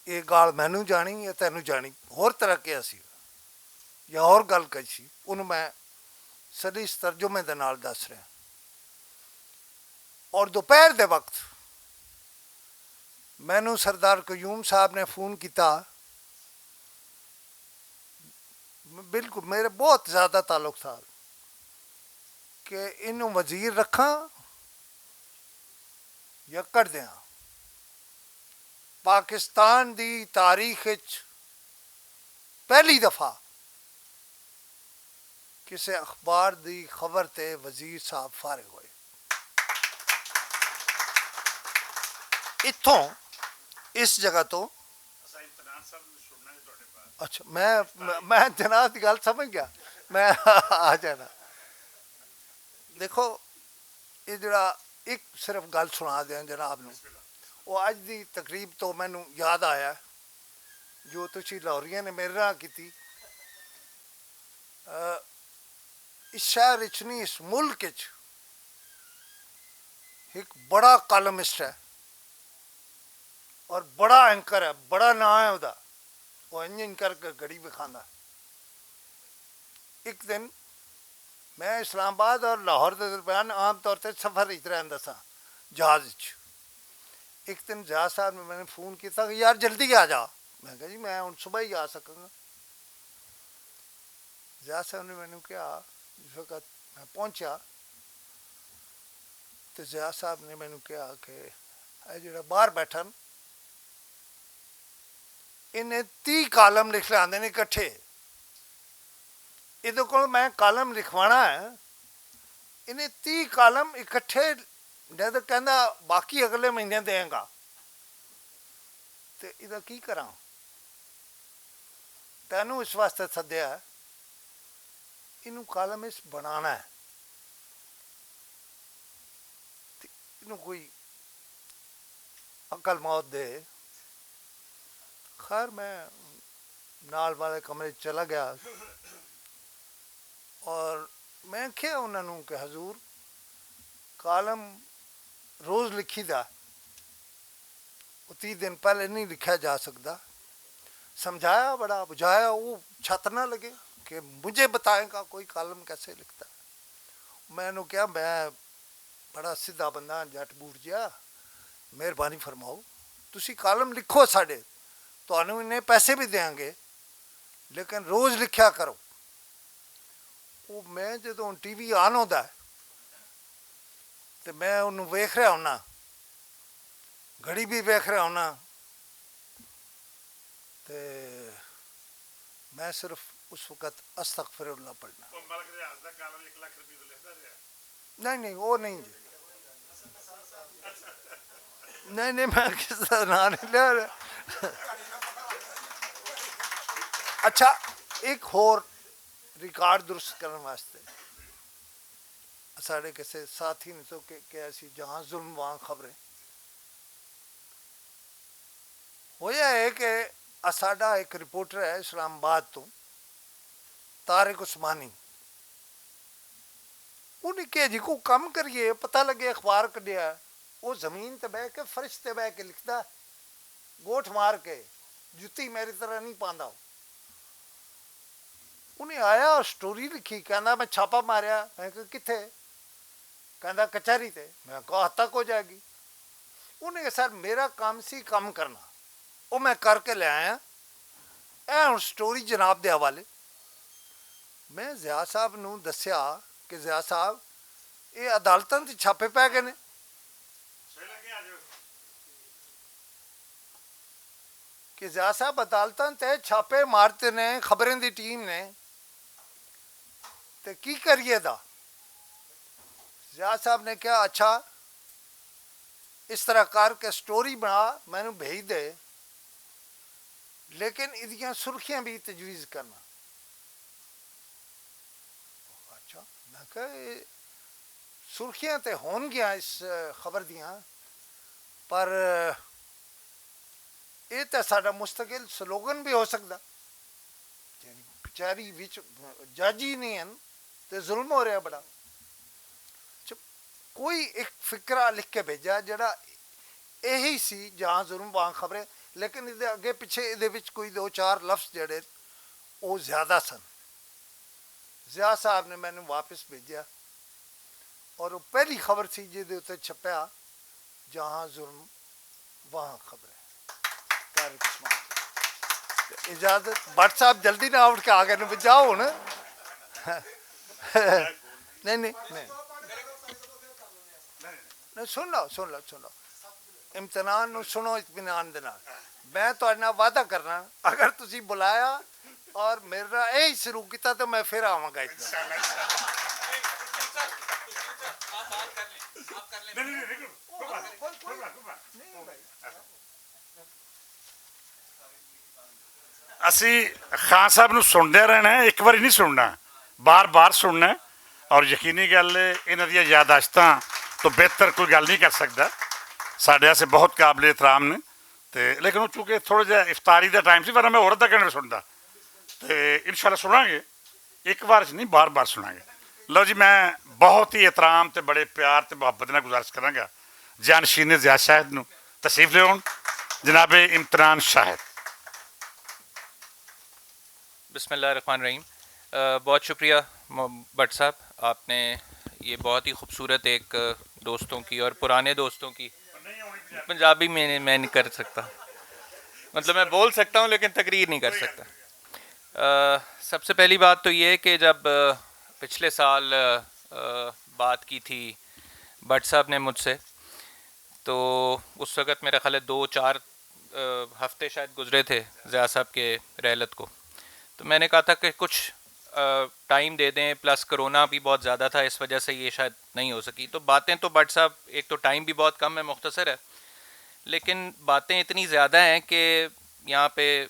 یہ گال مینوں جانی یا تینوں جانی۔" ہور طرح کہا سی یا ہور گل کہی سی، انہوں میں سلیس ترجمے دے نال دس رہا۔ اور دوپہر دے وقت مینوں سردار قیوم صاحب نے فون کیتا، بالکل میرے بہت زیادہ تعلق تھا کہ انہوں وزیر رکھاں یا کر دیاں۔ پاکستان دی تاریخ وچ پہلی دفعہ کسے اخبار دی خبر تے وزیر صاحب فارغ ہوئے۔ اتھوں، اس جگہ تو، اچھا، میں میں جناب دی گل سمجھ گیا۔ میں آ جانا۔ دیکھو، یہ جڑا ایک صرف گل سنا دیاں جناب نوں، وہ اج دی تقریب تو مینوں یاد آیا جو تسی لاہوریاں نے میرے نال کیتی۔ اس شہر اچ نہیں، اس ملک اچ ایک بڑا کالمسٹ ہے اور بڑا اینکر ہے، بڑا ناں ہے ادا۔ وہ انج انج کر کے گڑی وکھاندا۔ ایک دن میں اسلام آباد اور لاہور دے درمیان عام طور تے سفر وچ رہندا سا، جہاز وچ۔ ایک دن ضیاء صاحب نے میں نے فون کیتا کہ یار جلدی آ جا۔ میں کہا جی میں ہن صبح ہی آ سکاں گا۔ ضیاء صاحب نے مینوں کہا، جس وقت میں پہنچیا تے ضیاء صاحب نے مینوں کہا کہ اے جڑا باہر بیٹھا نا، انہیں تیہہ کالم لکھ لیندے نے اکٹھے۔ ادھر کول میں کالم لکھوانا ہے، انہیں تیہہ کالم اکٹھے، جد کہندا باقی اگلے مہینے دیں گا۔ تے ادھر کی کراں؟ تینوں اس واسطے سدیا ہے، اینوں کالمسٹ بنانا ہے۔ تے اینوں کوئی عقل موت دے۔ خیر، میں نال والے کمرے چ چلا گیا اور میں کہیا انہاں نوں کہ حضور، کالم روز لکھی دا، وہ تیہہ دن پہلے نہیں لکھیا جا سکدا۔ سمجھایا بڑا، بجھایا، وہ چھت نہ لگے کہ مجھے بتائیں گا کوئی کالم کیسے لکھتا ہے۔ میں انہوں کہا، میں بڑا سیدھا بندہ ہاں، جٹ بوٹ جیا، مہربانی فرماؤ، تسی کالم لکھو ساڈے، تانوں انہیں پیسے بھی دیاں گے، لیکن روز لکھیا کرو۔ وہ میں جدوں ٹی وی آن ہوندا ہے، تے میں انہوں ویکھ رہا ہوں نا، گھڑی بھی ویکھ رہا ہوں نا، تے میں صرف اس وقت استغفر اللہ پڑھنا۔ نہیں، نہیں، وہ نہیں جی۔ نہیں، نہیں، میں کس طرح نہ نہیں لیا۔ اچھا، ایک ہور ریکارڈ درست کرن واسطے ساڈے کسے ساتھی نے تو کہ کہیا سی جہاں ظلم وہاں خبریں۔ ہویا ہے کہ ساڈا ایک رپورٹر ہے اسلام آباد تو، طارق عثمانی۔ انہیں کہیا جی کو کم کریے، پتہ لگے اخبار کڈیا۔ وہ زمین تے بہ کے، فرش تے بہ کے لکھدا، گوٹھ مار کے، جتی میری طرح نہیں پاندا۔ انہیں آیا اور سٹوری لکھی، کہندا میں چھاپا ماریا۔ میں کہا کتھے؟ کہندا کچہری تے۔ میں کہا تک ہو جائے گی۔ انہیں کہا سر میرا کام سی کام کرنا، وہ میں کر کے لے آیا۔ اے ہن سٹوری جناب دے حوالے۔ میں ضیاء صاحب نوں دسیا کہ ضیاء صاحب، یہ عدالتاں تے چھاپے پے گئے نے کہ ضیاء صاحب عدالتاں تے چھاپے مارتے نے خبریں دی ٹیم نے، تے کی کریے دا؟ ضیاء صاحب نے کہا اچھا، اس طرح کر کے سٹوری بنا، مینوں بھیج دے، لیکن ادیاں سرخیاں بھی تجویز کرنا۔ اچھا، میں کہا، "اے سرخیاں تے ہون گیاں اس، اے، خبر دیاں، پر، اے، اے تے ساڈا مستقل سلوگن بھی ہو سکدا۔" یعنی کچہری وچ جج ہی نہیں ہن تے ظلم ہو رہا بڑا۔ اچھا، کوئی ایک فقرہ لکھ کے بھیجا جڑا یہی سی، جہاں ظلم وہاں خبریں، لیکن اس دے اگے پیچھے اس دے وچ کوئی دو چار لفظ جڑے او زیادہ سن۔ ضیاء صاحب نے مینوں واپس بھیجیا اور وہ پہلی خبر سی جس دے اتنے چھپیا، جہاں ظلم وہاں خبریں۔ طارق عثمان۔ اجازت، بٹ صاحب جلدی نہ اٹھ کے آ گئے نے، جاؤ ہن۔ نہیں، نہیں، نہیں۔ نہیں، سن لو، سن لو، سن لو۔ امتحان نو سنو اطمینان دے نال۔ میں تہاڈے نال وعدہ کرنا، اگر تسی بلایا اور میرا اے شروع کیتا تو میں پھر آواں گا اتنا۔ اسی خان صاحب نوں سندا رہنا ہے، اک واری نئیں سننا، بار بار سننا ہے۔ اور یقینی گل ہے انہاں دیاں یاداشتاں توں بہتر کوئی گل نئیں کر سکدا۔ ساڈے واسطے بہت قابل احترام نے۔ تے لیکن او چونکہ تھوڑا جہا افطاری دا ٹائم سی، ورنہ میں ہور ادا گھنٹے سندا۔ تے انشاءاللہ سناں گے۔ اک وار چ نئیں، بار بار سناں گے۔ لو جی، میں بہت ہی احترام تے بڑے پیار تے محبت نال گزارش کراں گا جانشین ضیاء شاہد نوں تشریف لے آؤن، جناب امتنان شاہد۔ بسم اللہ الرحمن الرحیم۔ بہت شکریہ بٹ صاحب، آپ نے یہ بہت ہی خوبصورت ایک دوستوں کی اور پرانے دوستوں کی، پنجابی میں میں نہیں کر سکتا، مطلب میں بول سکتا ہوں لیکن تقریر نہیں کر سکتا۔ سب سے پہلی بات تو یہ کہ جب پچھلے سال بات کی تھی بٹ صاحب نے مجھ سے، تو اس وقت میرا خیال ہے دو چار ہفتے شاید گزرے تھے ضیاء صاحب کے رحلت کو۔ تو میں نے کہا تھا کہ کچھ ٹائم دے دیں، پلس کرونا بھی بہت زیادہ تھا، اس وجہ سے یہ شاید نہیں ہو سکی۔ تو باتیں تو بٹ صاحب، ایک تو ٹائم بھی بہت کم ہے، مختصر ہے، لیکن باتیں اتنی زیادہ ہیں کہ یہاں پہ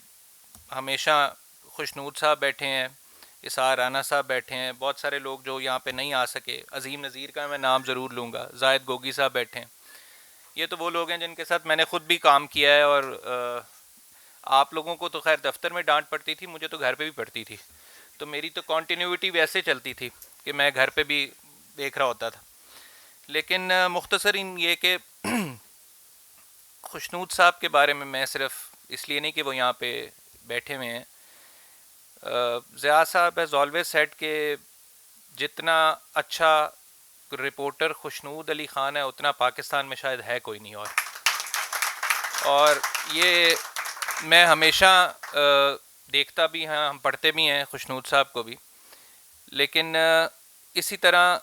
ہمیشہ خوشنود صاحب بیٹھے ہیں، اسار رانا صاحب بیٹھے ہیں، بہت سارے لوگ جو یہاں پہ نہیں آ سکے، عظیم نذیر کا میں نام ضرور لوں گا، زاہد گوگی صاحب بیٹھے ہیں۔ یہ تو وہ لوگ ہیں جن کے ساتھ میں نے خود بھی کام کیا ہے اور آپ لوگوں کو تو خیر دفتر میں ڈانٹ پڑتی تھی، مجھے تو گھر پہ بھی پڑتی تھی، تو میری تو کنٹینیوٹی ویسے چلتی تھی کہ میں گھر پہ بھی دیکھ رہا ہوتا تھا۔ لیکن مختصر ان یہ کہ خوشنود صاحب کے بارے میں میں صرف اس لیے نہیں کہ وہ یہاں پہ بیٹھے ہوئے ہیں۔ ضیاء صاحب ہیز آلویز سیڈ کہ جتنا اچھا رپورٹر خوشنود علی خان ہے، اتنا پاکستان میں شاید ہے کوئی نہیں۔ اور اور یہ میں ہمیشہ دیکھتا بھی ہاں، ہم پڑھتے بھی ہیں خوشنود صاحب کو بھی، لیکن اسی طرح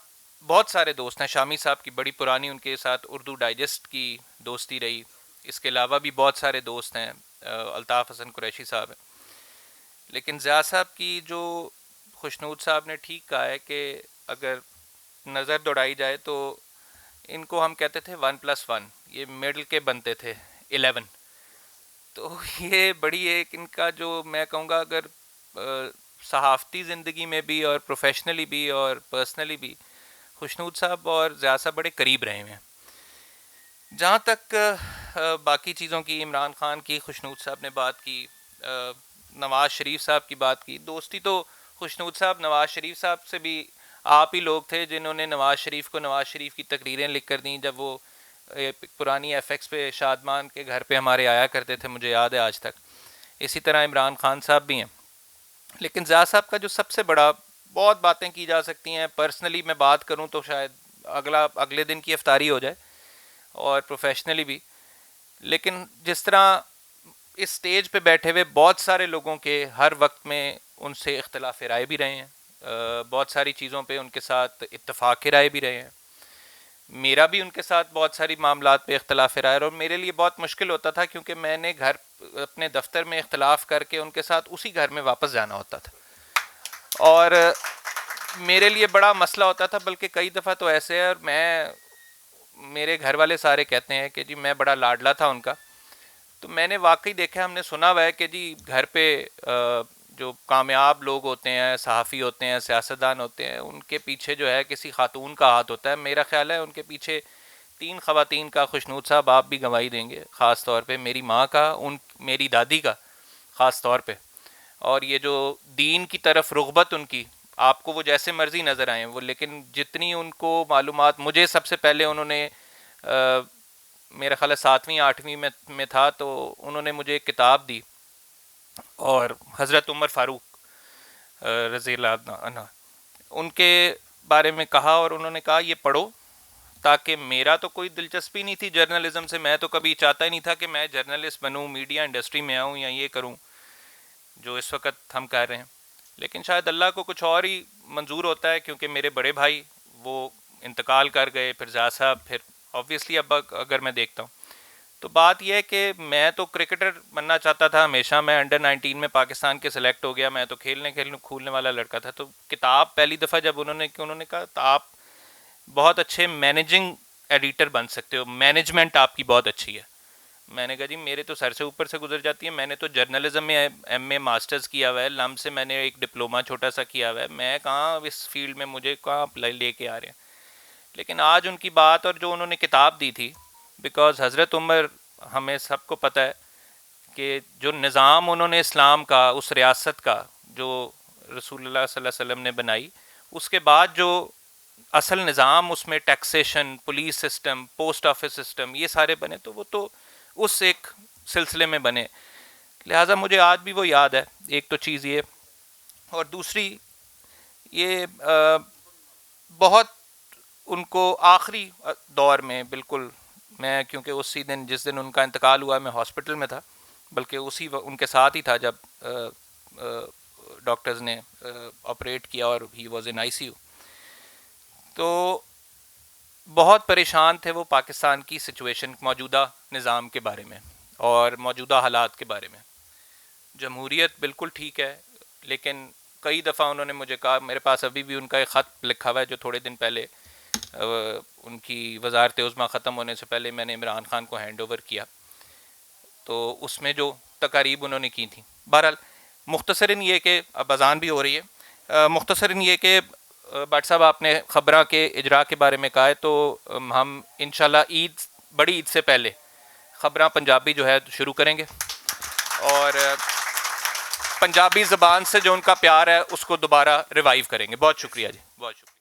بہت سارے دوست ہیں۔ شامی صاحب کی بڑی پرانی ان کے ساتھ اردو ڈائجسٹ کی دوستی رہی۔ اس کے علاوہ بھی بہت سارے دوست ہیں، الطاف حسن قریشی صاحب ہیں۔ لیکن ضیاء صاحب کی جو، خوشنود صاحب نے ٹھیک کہا ہے کہ اگر نظر دوڑائی جائے تو ان کو ہم کہتے تھے ون پلس ون، یہ مڈل کے بنتے تھے، الیون۔ تو یہ بڑی ایک ان کا جو میں کہوں گا، اگر صحافتی زندگی میں بھی اور پروفیشنلی بھی اور پرسنلی بھی خوشنود صاحب اور ضیاء صاحب بڑے قریب رہے ہوئے ہیں۔ جہاں تک باقی چیزوں کی، عمران خان کی، خوشنود صاحب نے بات کی، نواز شریف صاحب کی بات کی، دوستی تو خوشنود صاحب نواز شریف صاحب سے بھی آپ ہی لوگ تھے جنہوں نے نواز شریف کو نواز شریف کی تقریریں لکھ کر دیں جب وہ پرانی ایف ایکس پہ شادمان کے گھر پہ ہمارے آیا کرتے تھے، مجھے یاد ہے آج تک۔ اسی طرح عمران خان صاحب بھی ہیں۔ لیکن ضیاء صاحب کا جو سب سے بڑا، بہت باتیں کی جا سکتی ہیں، پرسنلی میں بات کروں تو شاید اگلا اگلے دن کی افطاری ہو جائے، اور پروفیشنلی بھی۔ لیکن جس طرح اس سٹیج پہ بیٹھے ہوئے بہت سارے لوگوں کے ہر وقت میں ان سے اختلاف رائے بھی رہے ہیں، بہت ساری چیزوں پہ ان کے ساتھ اتفاق رائے بھی رہے ہیں، میرا بھی ان کے ساتھ بہت ساری معاملات پہ اختلاف رائے، اور میرے لیے بہت مشکل ہوتا تھا کیونکہ میں نے گھر، اپنے دفتر میں اختلاف کر کے ان کے ساتھ اسی گھر میں واپس جانا ہوتا تھا، اور میرے لیے بڑا مسئلہ ہوتا تھا، بلکہ کئی دفعہ تو ایسے ہے، اور میں، میرے گھر والے سارے کہتے ہیں کہ جی میں بڑا لاڈلا تھا ان کا۔ تو میں نے واقعی دیکھا، ہم نے سنا ہوا ہے کہ جی گھر پہ جو کامیاب لوگ ہوتے ہیں، صحافی ہوتے ہیں، سیاستدان ہوتے ہیں، ان کے پیچھے جو ہے کسی خاتون کا ہاتھ ہوتا ہے۔ میرا خیال ہے ان کے پیچھے تین خواتین کا، خوشنود صاحب آپ بھی گواہی دیں گے، خاص طور پہ میری ماں کا، ان، میری دادی کا خاص طور پہ۔ اور یہ جو دین کی طرف رغبت ان کی، آپ کو وہ جیسے مرضی نظر آئیں وہ، لیکن جتنی ان کو معلومات، مجھے سب سے پہلے انہوں نے، میرا خیال ہے ساتویں آٹھویں میں تھا، تو انہوں نے مجھے ایک کتاب دی، اور حضرت عمر فاروق رضی اللہ عنہ، ان کے بارے میں کہا، اور انہوں نے کہا یہ پڑھو، تاکہ، میرا تو کوئی دلچسپی نہیں تھی جرنلزم سے، میں تو کبھی چاہتا ہی نہیں تھا کہ میں جرنلسٹ بنوں، میڈیا انڈسٹری میں آؤں یا یہ کروں جو اس وقت ہم کر رہے ہیں۔ لیکن شاید اللہ کو کچھ اور ہی منظور ہوتا ہے، کیونکہ میرے بڑے بھائی وہ انتقال کر گئے، پھر ضیاء صاحب، پھر آبویسلی اب اگر میں دیکھتا ہوں تو بات یہ ہے کہ میں تو کرکٹر بننا چاہتا تھا ہمیشہ، میں انڈر نائنٹین میں پاکستان کے سلیکٹ ہو گیا، میں تو کھیلنے کھیلنے کھولنے والا لڑکا تھا۔ تو کتاب پہلی دفعہ جب انہوں نے، کہ انہوں نے کہا تو آپ بہت اچھے مینیجنگ ایڈیٹر بن سکتے ہو، مینجمنٹ آپ کی بہت اچھی ہے۔ میں نے کہا جی میرے تو سر سے اوپر سے گزر جاتی ہے، میں نے تو جرنلزم میں ایم اے ماسٹرز کیا ہوا ہے، لم سے میں نے ایک ڈپلوما چھوٹا سا کیا ہوا ہے، میں کہاں اس فیلڈ میں، مجھے کہاں لے کے آ رہے ہیں۔ لیکن آج ان کی بات اور جو انہوں نے کتاب دی تھی، بیکاز حضرت عمر، ہمیں سب کو پتہ ہے کہ جو نظام انہوں نے اسلام کا، اس ریاست کا جو رسول اللہ صلی اللہ علیہ وسلم نے بنائی، اس کے بعد جو اصل نظام اس میں taxation, police system, post office system, یہ سارے بنے، تو وہ تو اس ایک سلسلے میں بنے۔ لہٰذا مجھے آج بھی وہ یاد ہے، ایک تو چیز یہ، اور دوسری یہ بہت ان کو آخری دور میں بالکل، میں کیونکہ اسی دن، جس دن ان کا انتقال ہوا، میں ہاسپٹل میں تھا، بلکہ اسی ان کے ساتھ ہی تھا جب ڈاکٹرز نے آپریٹ کیا اور ہی واز ان آئی سی یو۔ تو بہت پریشان تھے وہ پاکستان کی سچویشن، موجودہ نظام کے بارے میں اور موجودہ حالات کے بارے میں۔ جمہوریت بالکل ٹھیک ہے، لیکن کئی دفعہ انہوں نے مجھے کہا، میرے پاس ابھی بھی ان کا ایک خط لکھا ہوا ہے جو تھوڑے دن پہلے ان کی وزارت عظمیٰ ختم ہونے سے پہلے میں نے عمران خان کو ہینڈ اوور کیا، تو اس میں جو تقاریب انہوں نے کی تھیں۔ بہرحال، مختصراً یہ کہ اب اذان بھی ہو رہی ہے، مختصراً یہ کہ بٹ صاحب، آپ نے خبراں کے اجراء کے بارے میں کہا ہے، تو ہم انشاءاللہ عید، بڑی عید سے پہلے خبراں پنجابی جو ہے شروع کریں گے، اور پنجابی زبان سے جو ان کا پیار ہے اس کو دوبارہ ریوائیو کریں گے۔ بہت شکریہ جی، بہت شکریہ۔